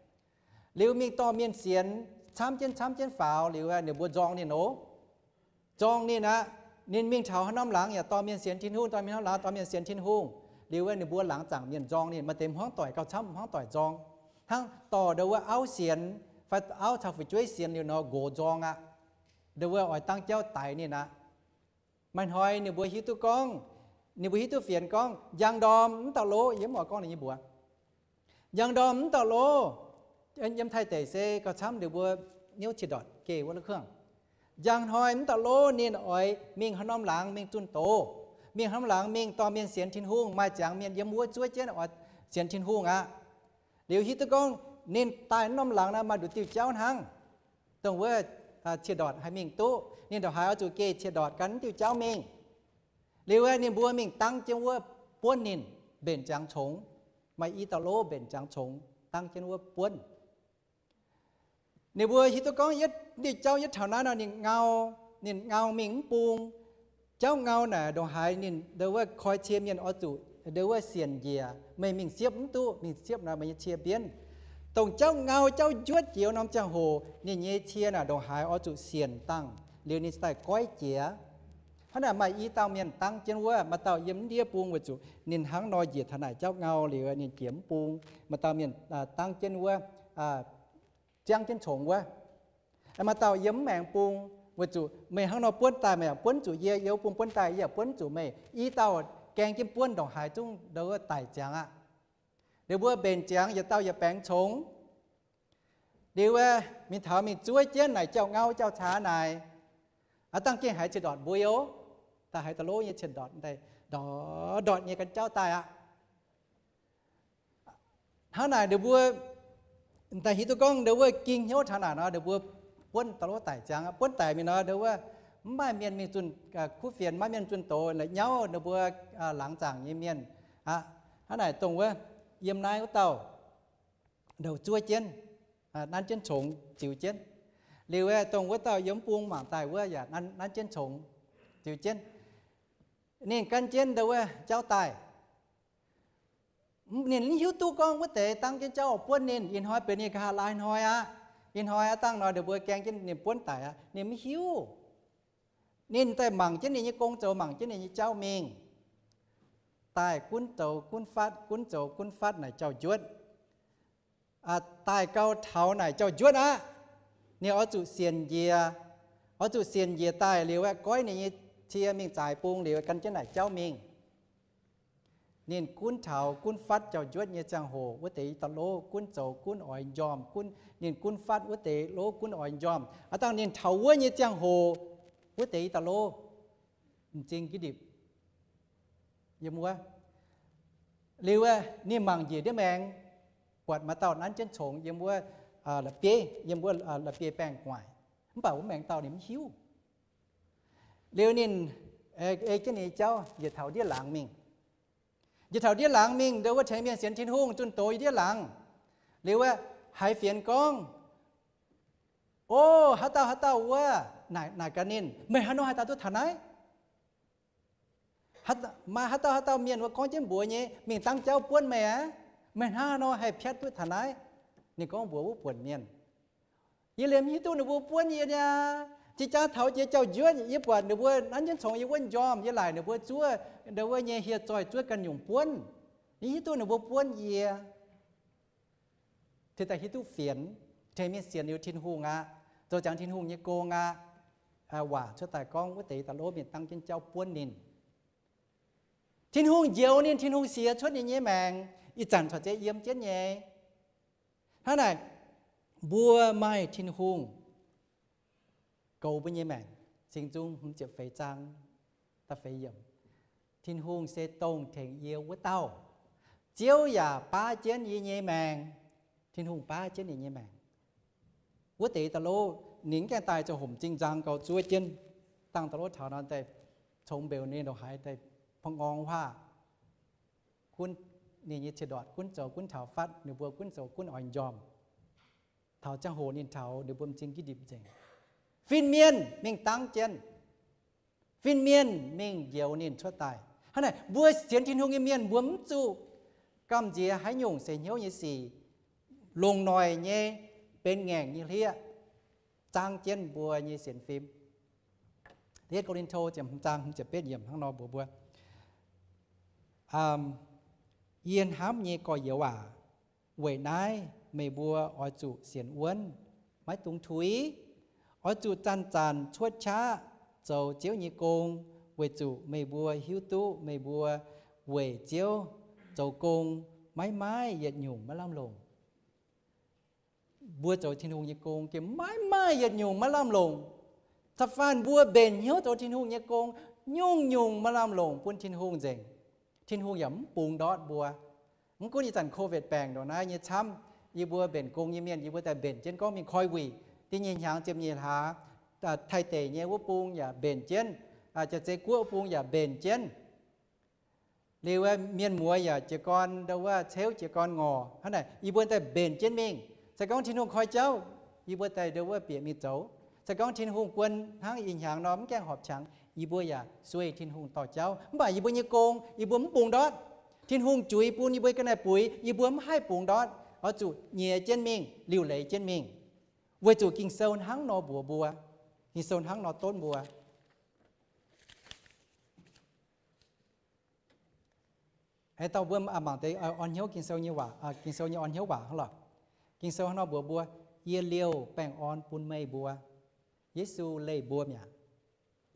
Liuz mingh dorh mienh sienx camv jienv camv jienv faaux liuz, ninh mbuo nzorng ninh oc. Nzorng ninh aqv. Ninh mingh taux haaix norm laangz yaac dorh mienh sienx Tin-Hungh, dorh mienh haaix norm laangz dorh mienh sienx Tin-Hungh. Liuz ninh mbuo laangz zaangc mienh nzorng ninh, maaih deix hmuangv doic gauh camv, mv hmuangv doic nzorng. Hnangv dorh ndau wuov auv sienx fai auv caux fu'jueiv sienx liuz nor nqox nzorng aqv. Ndau wuov oix dangv jauv daix ninh aqv. Maaih hnoi ninh mbuo hiuv duqv gorngv, ninh mbuo hiuv duqv fienx gorngv, njang ndorm mv dauh lov, yie mv oix gorngv ninh nyei mbuox. Njang ndorm mv dauh lov, yiem Taiv deic se gauh camv ninh mbuo niouv ciex ndortc geh wuov la'kuv hnangv. Njang hnoi mv dauh lov ninh oix mingh haaix norm laangz mingh zunh doz, mingh haaix norm laangz mingh dorh mienh sienx Tin-Hungh, maaih ziangx mienh yiem wuov zuov jienv oix sienx Tin-Hungh aqv. Liuz hiuv duqv gorngv ninh daaih norm laangz naaiv maaih nduqc diuh jauv hnangv, dongh wuov ciex ndortc haih mingh duqv. Ninh ndongc haaix oix zuqc geh ciex ndortc gan diuh jauv mingh. Liuz ninh mbuo mingh dangv jienv wuov buonv ninh mbenc ziangx congx. Maaih i dauh lov mbenc ziangx congx dangv jienv wuov buonv. Ninh mbuo hiuv duqv gorngv yietv diuh jauv yietv taux naaiv nor ninh ngau, ninh ngau mingh mv bung. Jauv ngau naaic ndongc haaix ninh ndau wuov koi cie mienh oix zuqc ndau wuov sienc njiec, meih mingh siepv mv duqv, mingh siepv nor meih nyei cie mbienv. Dongh jauv ngau jauv njuotv jiex norm ziangh hoc ninh nyei cie naaic ndongc haaix oix zuqc sienc dangh liuz ninh daaih goiv jiex. Hnangv naaic maaih i dauh mienh dangv jienv wuov, maaih dauh yiem ndiev bung weic zuqc ninh hnangv nor njiec taux naaic jauv ngau liuz ninh jiex mv bung. Maaih dauh mienh dangv jienv wuov, ziangv jienv congx wuov. Maaih dauh yiem mv maengx bung, weic zuqc meih hnangv nor buonv daaih, meih yaac buonv zuqc yie, yie wuov bung buonv daaih, yie yaac buonv zuqc meih. I dauh gaeng jienv buonv ndongc haaix zungv ndongc wuov daic ziangx aqv. Ninh mbuo mbenc ziangx yietc dauh yietc baengx congx. Liuz aeqv, mingh taux mingh zuov jienv naaic jauv-ngau jauv-caax naaic, aav dangh gengh haiz cin-ndortc mbui oc. Daaih haiz da'lov nyei cin-ndortc, ndortc nyei gan jauv daaih aqv. Hnangv naaic ninh mbuo daaih hiuv duqv gorngv ndongc wuov ging hnyouv taux naaic nor, ninh mbuo buonv da'lov daic ziangx. Buonv daic mingh nor, ndongc wuov mv maaih mienh mingh zunh kuv fienx, maiv maaih mienh zunh doz, la'nyauv ninh mbuo laangz zaangc nyei mienh aqv. Hnangv naaic dongh wuov yiem naaiv wuov dauh ndouc zuov jienv, nanv jienv congx ziux jienv. Liuz aeqv, dongh wuov dauh yiem bung mangc daaih wuov yaac nanv jienv congx ziux jienv. Ninh gan jienv ndongc wuov jauv daaih. Ninh mv hiuv duqv gorngv wuov deix dangv jienv jauv buonv ninh. Ih hnoi benx ninh nqa'haav laai hnoi aqv. Ih hnoi aav dangh nor ninh mbuo gaeng jienv ninh buonv daic aqv. Ninh mv hiuv. Ninh daaih mangc jienv ninh nyei gong zoux, mangc jienv ninh nyei jauv mingh. Daaih gunv zoux gunv fatv, gunv zoux gunv fatv naaic jauv-njuotv. Daaih gau taux naaic jauv-njuotv aqv. Ninh oix zuqc sienx njiec, oix zuqc sienx njiec daaih liuz aeqv, goiv ninh nyei cie mingh zaaix bung liuz gan jienv naaic jauv mingh. Ninh gunv taux gunv fatv jauv-njuotv nyei ziangh hoc wuov deix i dauh lov gunv zoux gunv oix njormh, gunv, ninh gunv fatv wuov deix lov gunv oix njormh. Aav dangh ninh taux wuov nyei ziangh hoc wuov deix i dauh lov m'zing gitv ndipc yiem wuov. Liuz aeqv, ninh mangc njiec ndiev maengx, buatc maaih dauh nanv jienv congx yiem wuov la'bieiv, yiem wuov la'bieiv-baengh gu'nguaaic. Mv baac wuov maengx dauh ninh mv hiuv. Liuz ninh ei jienv ninh nyei jauv njiec taux ndiev laangz mingh. Njiec taux ndiev laangz mingh, ndongc wuov tengx mienh sienx Tin-Hungh zunh doz yiem ndiev laangz. Liuz aeqv, haiz fienx gorngv, O, haaix dauh haaix dauh wuov, naaic gaax ninh, Meih haaix nor haih daaih duqv taux naaiv? Maaih haaix dauh haaix dauh mienh wuov gorngv jienv mbuox nyei, mingh dangv jauv buonv meih aqv. Meih hnangv haaix nor haih piatv duqv taux naaiv? Ninh gorngv mbuox wuov buonc mienh. Yie liemh hiuv duqv ninh mbuo buonv yie niaa. Jiex jaax taux jiex jauv-njuotv yie buatc ninh mbuo nanv jienv congx yiem wuov njormh, yie laaic ninh mbuo zuov, ndongc wuov nyei hieh zoih zuov ganh nyungc buonv. Yie hiuv duqv ninh mbuo buonv yie. Tengx daaih hiuv duqv fienx, tengx mienh sienx liuz Tin-Hungh aqv, zoux jangx Tin-Hungh nyei gong aqv. Waac cuotv daaih gorngv wuov deix daaih lov mienh dangv jienv jauv buonv ninh. Tin-Hungh njoux ninh, Tin-Hungh siex cuotv ninh nyei maengc, ih zanc corc zeiz yiem jienv nyei. Hnangv naaic, mbuo maaih Tin-Hungh goux mbuo nyei maengc. Singx Nzung hmz ziepc feix zaang da'feix yiemc, Tin-Hungh se dongh tengx yie wuov dauh. Ziouv yaac baav jienv yie nyei maengc. Tin-Hungh baav jienv ninh nyei maengc. Wuov deix daaih lov ninh mv gaengh daaih zoux homc zinh nzang gauh zuov jienv, dangh daaih lov taux nor daaih congx mbeux ninh ndongc haaix daaih pa'nqorngv huaav. Gunv ninh nyei cien-ndortc gunv zoux gunv taux fatv, ninh mbuo gunv zoux gunv oix njormh. Taux ziangh hoc ninh taux, ninh mbuo m'zing gitv ndipc nzengc. Fin-mienh mingh dangv jienv. Fin-mienh mingh njoux ninh cuotv daaih. Hnangv naaic, mbuo sienx Tin-Hungh nyei mienh mbuo mv zuqc gamh nziex haaix nyungc seix hnyouv nyei sic, longc noic nyei, benx ngaengc nyei hlieqv, zaang jienv mbuo nyei sienx fim. Yietv Ko^lin^to ziepc hmz zaang hmz ziepc betv yiemc hnangv nor mbuox mbuo, Yie hnamv nyei gorx-youz aac, weic naaiv meih mbuo oix zuqc sienx wuonv, maiv dungx tuix. Oix zuqc zanc-zanc cuotv qaqv zoux Ziouv nyei gong, weic zuqc meih mbuo hiuv duqv meih mbuo weic Ziouv zoux gong maiv maaih yietc nyungc maiv lamh longc. Mbuo zoux Tin-Hungh nyei gong gengh maiv maaih yietc nyungc maiv lamh longc. Ca'faanh mbuo mbenc hnyouv zoux Tin-Hungh nyei gong, nyungc-nyungc maiv lamh longc bun Tin-Hungh nzengc. Tin-Hungh yaac mv bungx ndortv mbuo. Mv gunv ih zanc Covid baengc ndongc naaiv nyei camv, yie mbuo mbenc gong nyei mienh, yie mbuo daaih mbenc jienv gorngv mingh koi wuic. Da'nyeic hnyangx ziepc nyeic hlaax, Taiv deic nyei wuov bung yaac mbenc jienv, Jaav-Zei Guoqv bung yaac mbenc jienv. Liuz mienh muoz yaac jiez gorn ndau wuov ceuv jiez gorn ngorc. Hnangv naaic yie mbuo daaih mbenc jienv mingh. Se gorngv Tin-Hungh koi jauv, yie mbuo daaih ndau wuov bieqc mingh zoux. Se gorngv Tin-Hungh guon hnangv ih hnyangx nor mv gaengh horpc qangx, yie mbuo yaac sueih Tin-Hungh dorh jauv. Mv baac yie mbuo nyei gong yie mbuo mv bungx ndortv. Tin-Hungh juix bun yie mbuo ga'naaiv buix, yie mbuo mv haih bungx ndortv. Oix zuqc nyiex jienv mingh, liuc leiz jienv mingh, weic zuqc Ging-Sou hnangv nor mbuox mbuo. Ging-Sou hnangv nor donv mbuo. Aengx dauh mbuo mangc deix orn hnyouv Ging-Sou nyei waac, Ging-Sou nyei orn hnyouv waac hnangv lorqc. Ging-Sou hnangv nor mbuox mbuo, Yie liouh baengh orn bun meih mbuo. Yesu leih mbuo mi'aqv.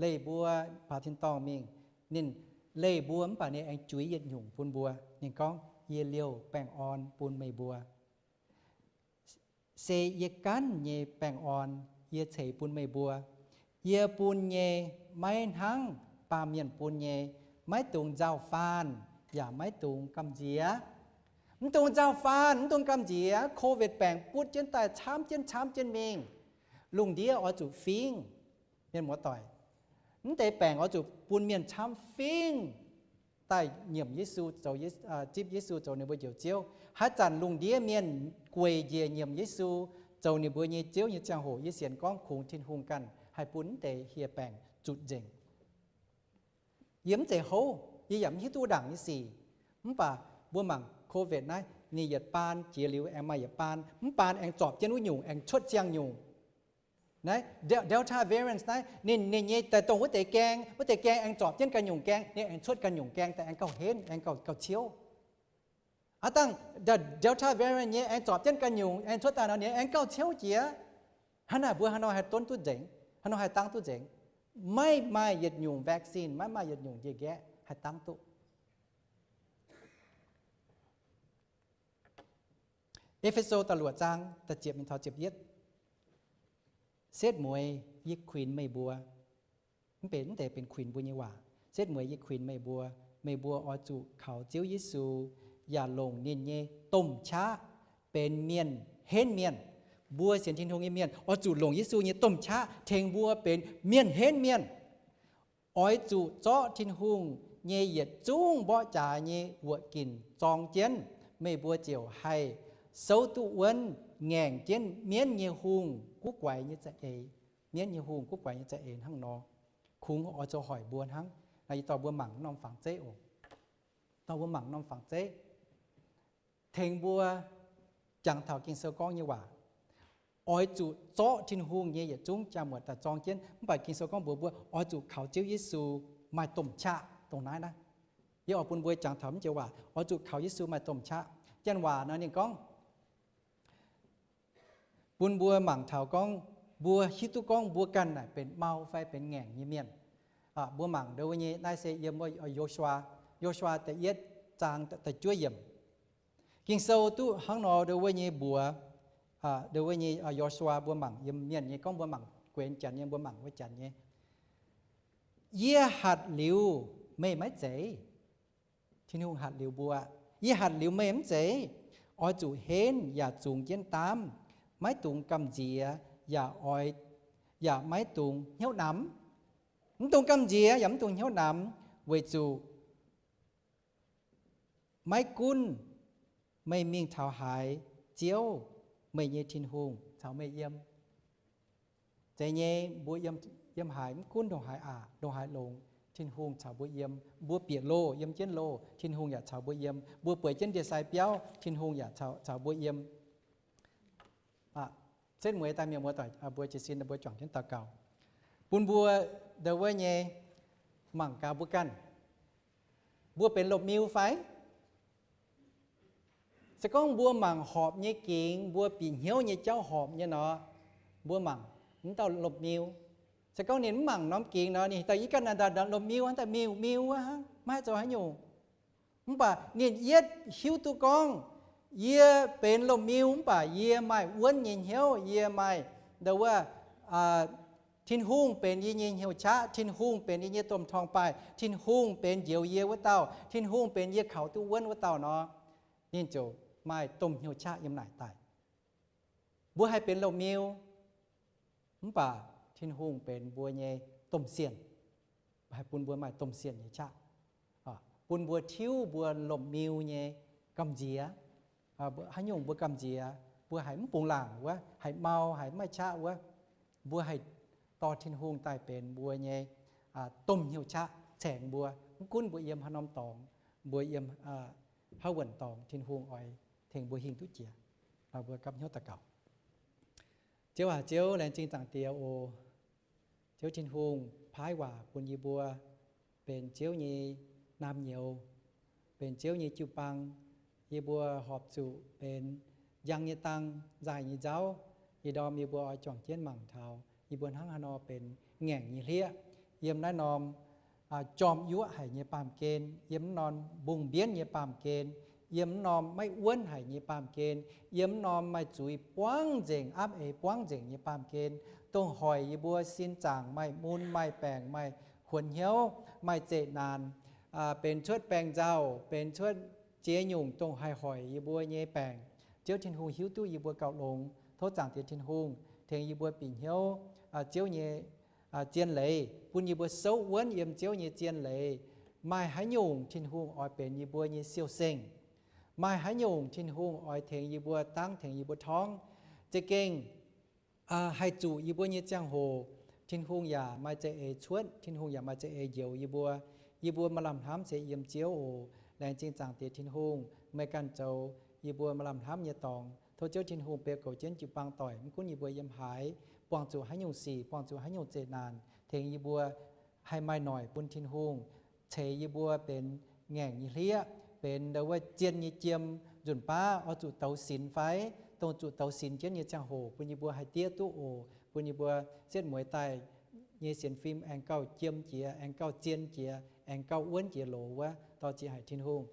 Leih mbuo baaux tin-dorngh mingh. Ninh leih mbuo mv baac ninh aengx juix yietc nyungc bun mbuo. Ninh gorngv, Yie liouh baengh orn bun meih mbuo. Se yie ganh nyei baengh orn, yie ceix bun meih mbuo. Yie bun nyei maiv hnangv baamh mienh bun nyei. Maiv dungx nzauh faanh, yaac maiv dungx gamh nziex. Mv dungx nzauh faanh, mv dungx gamh nziex. Covid baengc butv jienv daaih camv jienv camv jienv mingh. Lungh ndiev oix zuqc fingv, mienh muoz-doic. Mv deix baengc oix zuqc bun mienh camv fingv daaih nyiemc Yesu, zoux, zipv Yesu zoux ninh mbuo Njoux Ziouv. Haaix zanc lungh ndiev mienh gueic njiec nyiemc Yesu zoux ninh mbuo nyei Ziouv nyei ziangh hoc, yie sienx gorngv kungx Tin-Hungh ganh haih bun mv deix hieh baengc zutc nzengc. Yie mv zeiz houv, yie yaac mv hiuv duqv ndaangc nyei sic. Mv baac mbuo mangc Covid naaiv, ninh yietc baan jiex liuz aengx maaih yietc baan, mv baan aengx zorpc jienv wuov nyungc, aengx cuotv siang-nyungc. Naaiv Delta variant naaiv, ninh, ninh nyei daaih dongh wuov deix gaeng, wuov deix gaeng aengx zorpc jienv ganh nyungc gaeng, ninh aengx cuotv ganh nyungc gaeng daaih aengx gauh henv, aengx gauh, gauh ciouv. Aav dangh Delta variant nyei aengx zorpc jienv ganh nyungc, aengx cuotv daaih nor ninh aengx gauh ciouv jiex. Hnangv naaic mbuo haaix nor haih donv duqv nzengc, haaix nor haih dangv duqv nzengc? Maiv maaih yietc nyungc vaccine, maiv maaih yietc nyungc njiec nqaeqv haih dangv duqv. E^fe^so da'luoqc zaang da'ziepc mingh taux ziepc yietv. Setv mueiz yie kuinx meih mbuo, mv benx, mv deix benx kuinx mbuo nyei waac. Setv mueiz yie kuinx meih mbuo, meih mbuo oix zuqc kaux Ziouv Yesu, yaac longc ninh nyei domh qaqv benx mienh henv mienh. Mbuo sienx Tin-Hungh nyei mienh oix zuqc longc Yesu nyei domh qaqv tengx mbuo benx mienh henv mienh. Oix zuqc zorqv Tin-Hungh nyei yietc zungv mborqv jaax nyei wuoqc ginc zorng jienv, meih mbuo ziouc haih souv duqv wuonv ngaengc jienv mienv nyei hungh guv guaix nyei za'eix. Mienv nyei hungh guv guaix nyei za'eix hnangv nor. Kungx oix zoux hoic mbuo hnangv. Naaiv yie dorh mbuo mangc norm fangx zeiv oc. Dorh mbuo mangc norm fangx zeiv. Tengx mbuo jangx taux Ging-Sou gorngv nyei waac. Oix zuqc zorqv Tin-Hungh nyei yietc zungv jaa-muotc daaih zorng jienv. Mv baac Ging-Sou gorngv mbuox mbuo oix zuqc kaux Ziouv Yesu maaih domh qaqv dongh naaiv naaiv. Yie oix bun mbuo jangx taux mv joux waac, oix zuqc kaux Yesu maaih domh qaqv. Janx waac nor ninh gorngv, bun mbuo mangc taux gorngv, mbuo hiuv duqv gorngv mbuo ganh naaic benx mau fai benx ngaengc nyei mienh. Mbuo mangc ndo wuov nyei, naaiv se yiem wuov Yo^su^waa, Yo^su^waa da'yietv zaang da'juov yiemc. Ging-Sou duqv hnangv nor ndo wuov nyei mbuox, ndo wuov nyei Yo^su^waa mbuo mangc yiem mienh nyei, gorngv mbuo mangc guenx janx nyei, mbuo mangc wuov janx nyei. Yie hatc liuz meih maiv zeiz. Tin-Hungh hatc liuz mbuo, yie hatc liuz meih mv zeiz. Oix zuqc henv yaac zungx jienv daamv, maiv dungx gamh nziex, yaac oix, yaac maiv dungx hnyouv namx. Mv dungx gamh nziex yaac mv dungx hnyouv namx, weic zuqc maiv gunv meih mingh taux haaix, Ziouv, meih nyei Tin-Hungh, caux meih yiem. Zeiz nyei, mbuo yiem, yiem haaix, mv gunv ndongc haaix aqc, ndongc haaix longx, Tin-Hungh caux mbuo yiem. Mbuo bieqc loh, yiem jienv loh, Tin-Hungh yaac caux mbuo yiem. Mbuo bueix jienv ndie-sai biauv, Tin-Hungh yaac caux, caux mbuo yiem. Setv mueiz daaih mienh muoz-doic, mbuo jiez sin, mbuo juangc jienv daux gaux, bun mbuo ndo wuov nyei mangc gaax mbuo ganh, mbuo benx lomh miu fai? Se gorngv mbuo mangc horpc nyei gingx, mbuo bieqc hnyouv nyei jauv horpc nyei nor, mbuo mangc mv dauh lomh miu. Se gorngv ninh mv mangc norm gingx nor, ninh daaih yie ganh naaic lomh miu, daaih miu miu hnangv, maiv haih zoux haaix nyungc. Mv baac ninh yietv hiuv duqv gorngv, yie benx lomh miu mv baac yie maaih wuonv nyei hnyouv, yie maaih ndo wuov, Tin-Hungh benx yie nyei hnyouv qaqv, Tin-Hungh benx yie nyei domh torngv-baaih, Tin-Hungh benx njoux yie wuov dauh, Tin-Hungh benx yie kaux duqv wuonv wuov dauh nor, ninh ziouc maaih domh hnyouv qaqv yiem naaic daaih. Mbuo haih benx lomh miu, mv baac Tin-Hungh benx mbuo nyei domh sienh, haih bun mbuo maaih domh sienh nyei qaqv, bun mbuo tiuv mbuo lomh miu nyei gamh nziex. Haaix nyungc mbuo gamh nziex, mbuo haiz mv bungx laangc wuov, haiz mau, haiz maiv qaqv wuov, mbuo haih dorh Tin-Hungh daaih benx mbuo nyei domh hnyouv qaqv caengx mbuo. Mv gunv mbuo yiem haaix norm dorngx, mbuo yiem haaix wuonc dorngx, Tin-Hungh oix tengx mbuo hingh duqv jiex. Mbuo gapv hnyouv daux gaux. Ziouv aac, Ziouv laengz zingh Zaangc Diex oc. Ziouv Tin-Hungh paaiv waac bun yie mbuo benx Ziouv nyei naamh nyouz, benx Ziouv nyei jiu-baang. Yie mbuo horpc zuqc benx njang nyei dang, nzaaih nyei nzauv. Ih ndorm yie mbuo oix juangc jienv mangc taux Yie mbuo hnangv haaix nor benx ngaengc nyei hlieqv yiem naaiv norm jorm yuoqv haic nyei baamh gen, yiem naaiv norm mbungh mbienv nyei baamh gen, yiem naaiv norm maiv wuonv haic nyei baamh gen, yiem naaiv norm maaih zuiz buangv nzengc, aapv eix buangv nzengc nyei baamh gen, dongh hoic yie mbuo sin zaangc maaih mun, maaih baengc, maaih kuonx hnyouv, maaih zeqc naanc, benx cuotv baengc nzauh, benx cuotv ziex nyungc dongh haih hoic yie mbuo nyei baengc. Ziouv Tin-Hungh hiuv duqv yie mbuo gauh longx. Tov Zaangc Diex Tin-Hungh tengx yie mbuo bieqc hnyouv Ziouv nyei zien leiz, bun yie mbuo souv wuonv yiem Ziouv nyei zien leiz. Maaih haaix nyungc Tin-Hungh oix benx yie mbuo nyei siou-sengh, maaih haaix nyungc Tin-Hungh oix tengx yie mbuo dangv, tengx yie mbuo torngv, za'gengh haih zuqc yie mbuo nyei ziangh hoc, Tin-Hungh yaac maaih za'eix cuotv, Tin-Hungh yaac maaih za'eix njoux yie mbuo. Yie mbuo maaih lamh hnamv se yiem Ziouv oc. Laengz zingh Zaangc Diex Tin-Hungh, meih ganh zoux yie mbuo maaih lamh hnamv nyei dorngx. Tov Ziouv Tin-Hungh beu goux jienv jiu-baang doic, mv gunv yie mbuo yiem haaix, buangh zuqc haaix nyungc sic, buangh zuqc haaix nyungc zeqc naanc, tengx yie mbuo haih maaih noic bun Tin-Hungh, ceix yie mbuo benx ngaengc nyei hlieqv, benx ndau wuov zien nyei jiem, nzunc baav oix zuqc douz sinx fai, dongh zuqc douz sinx jienv nyei ziangh hoc bun yie mbuo haih diev duqv oc. Bun yie mbuo setv mueiz daaih nyei sienx fim aengx gauh jiem jiex, aengx gauh zien jiex, aengx gauh wuonv jiex loz wuov. Dorh ziex haic Tin-Hungh.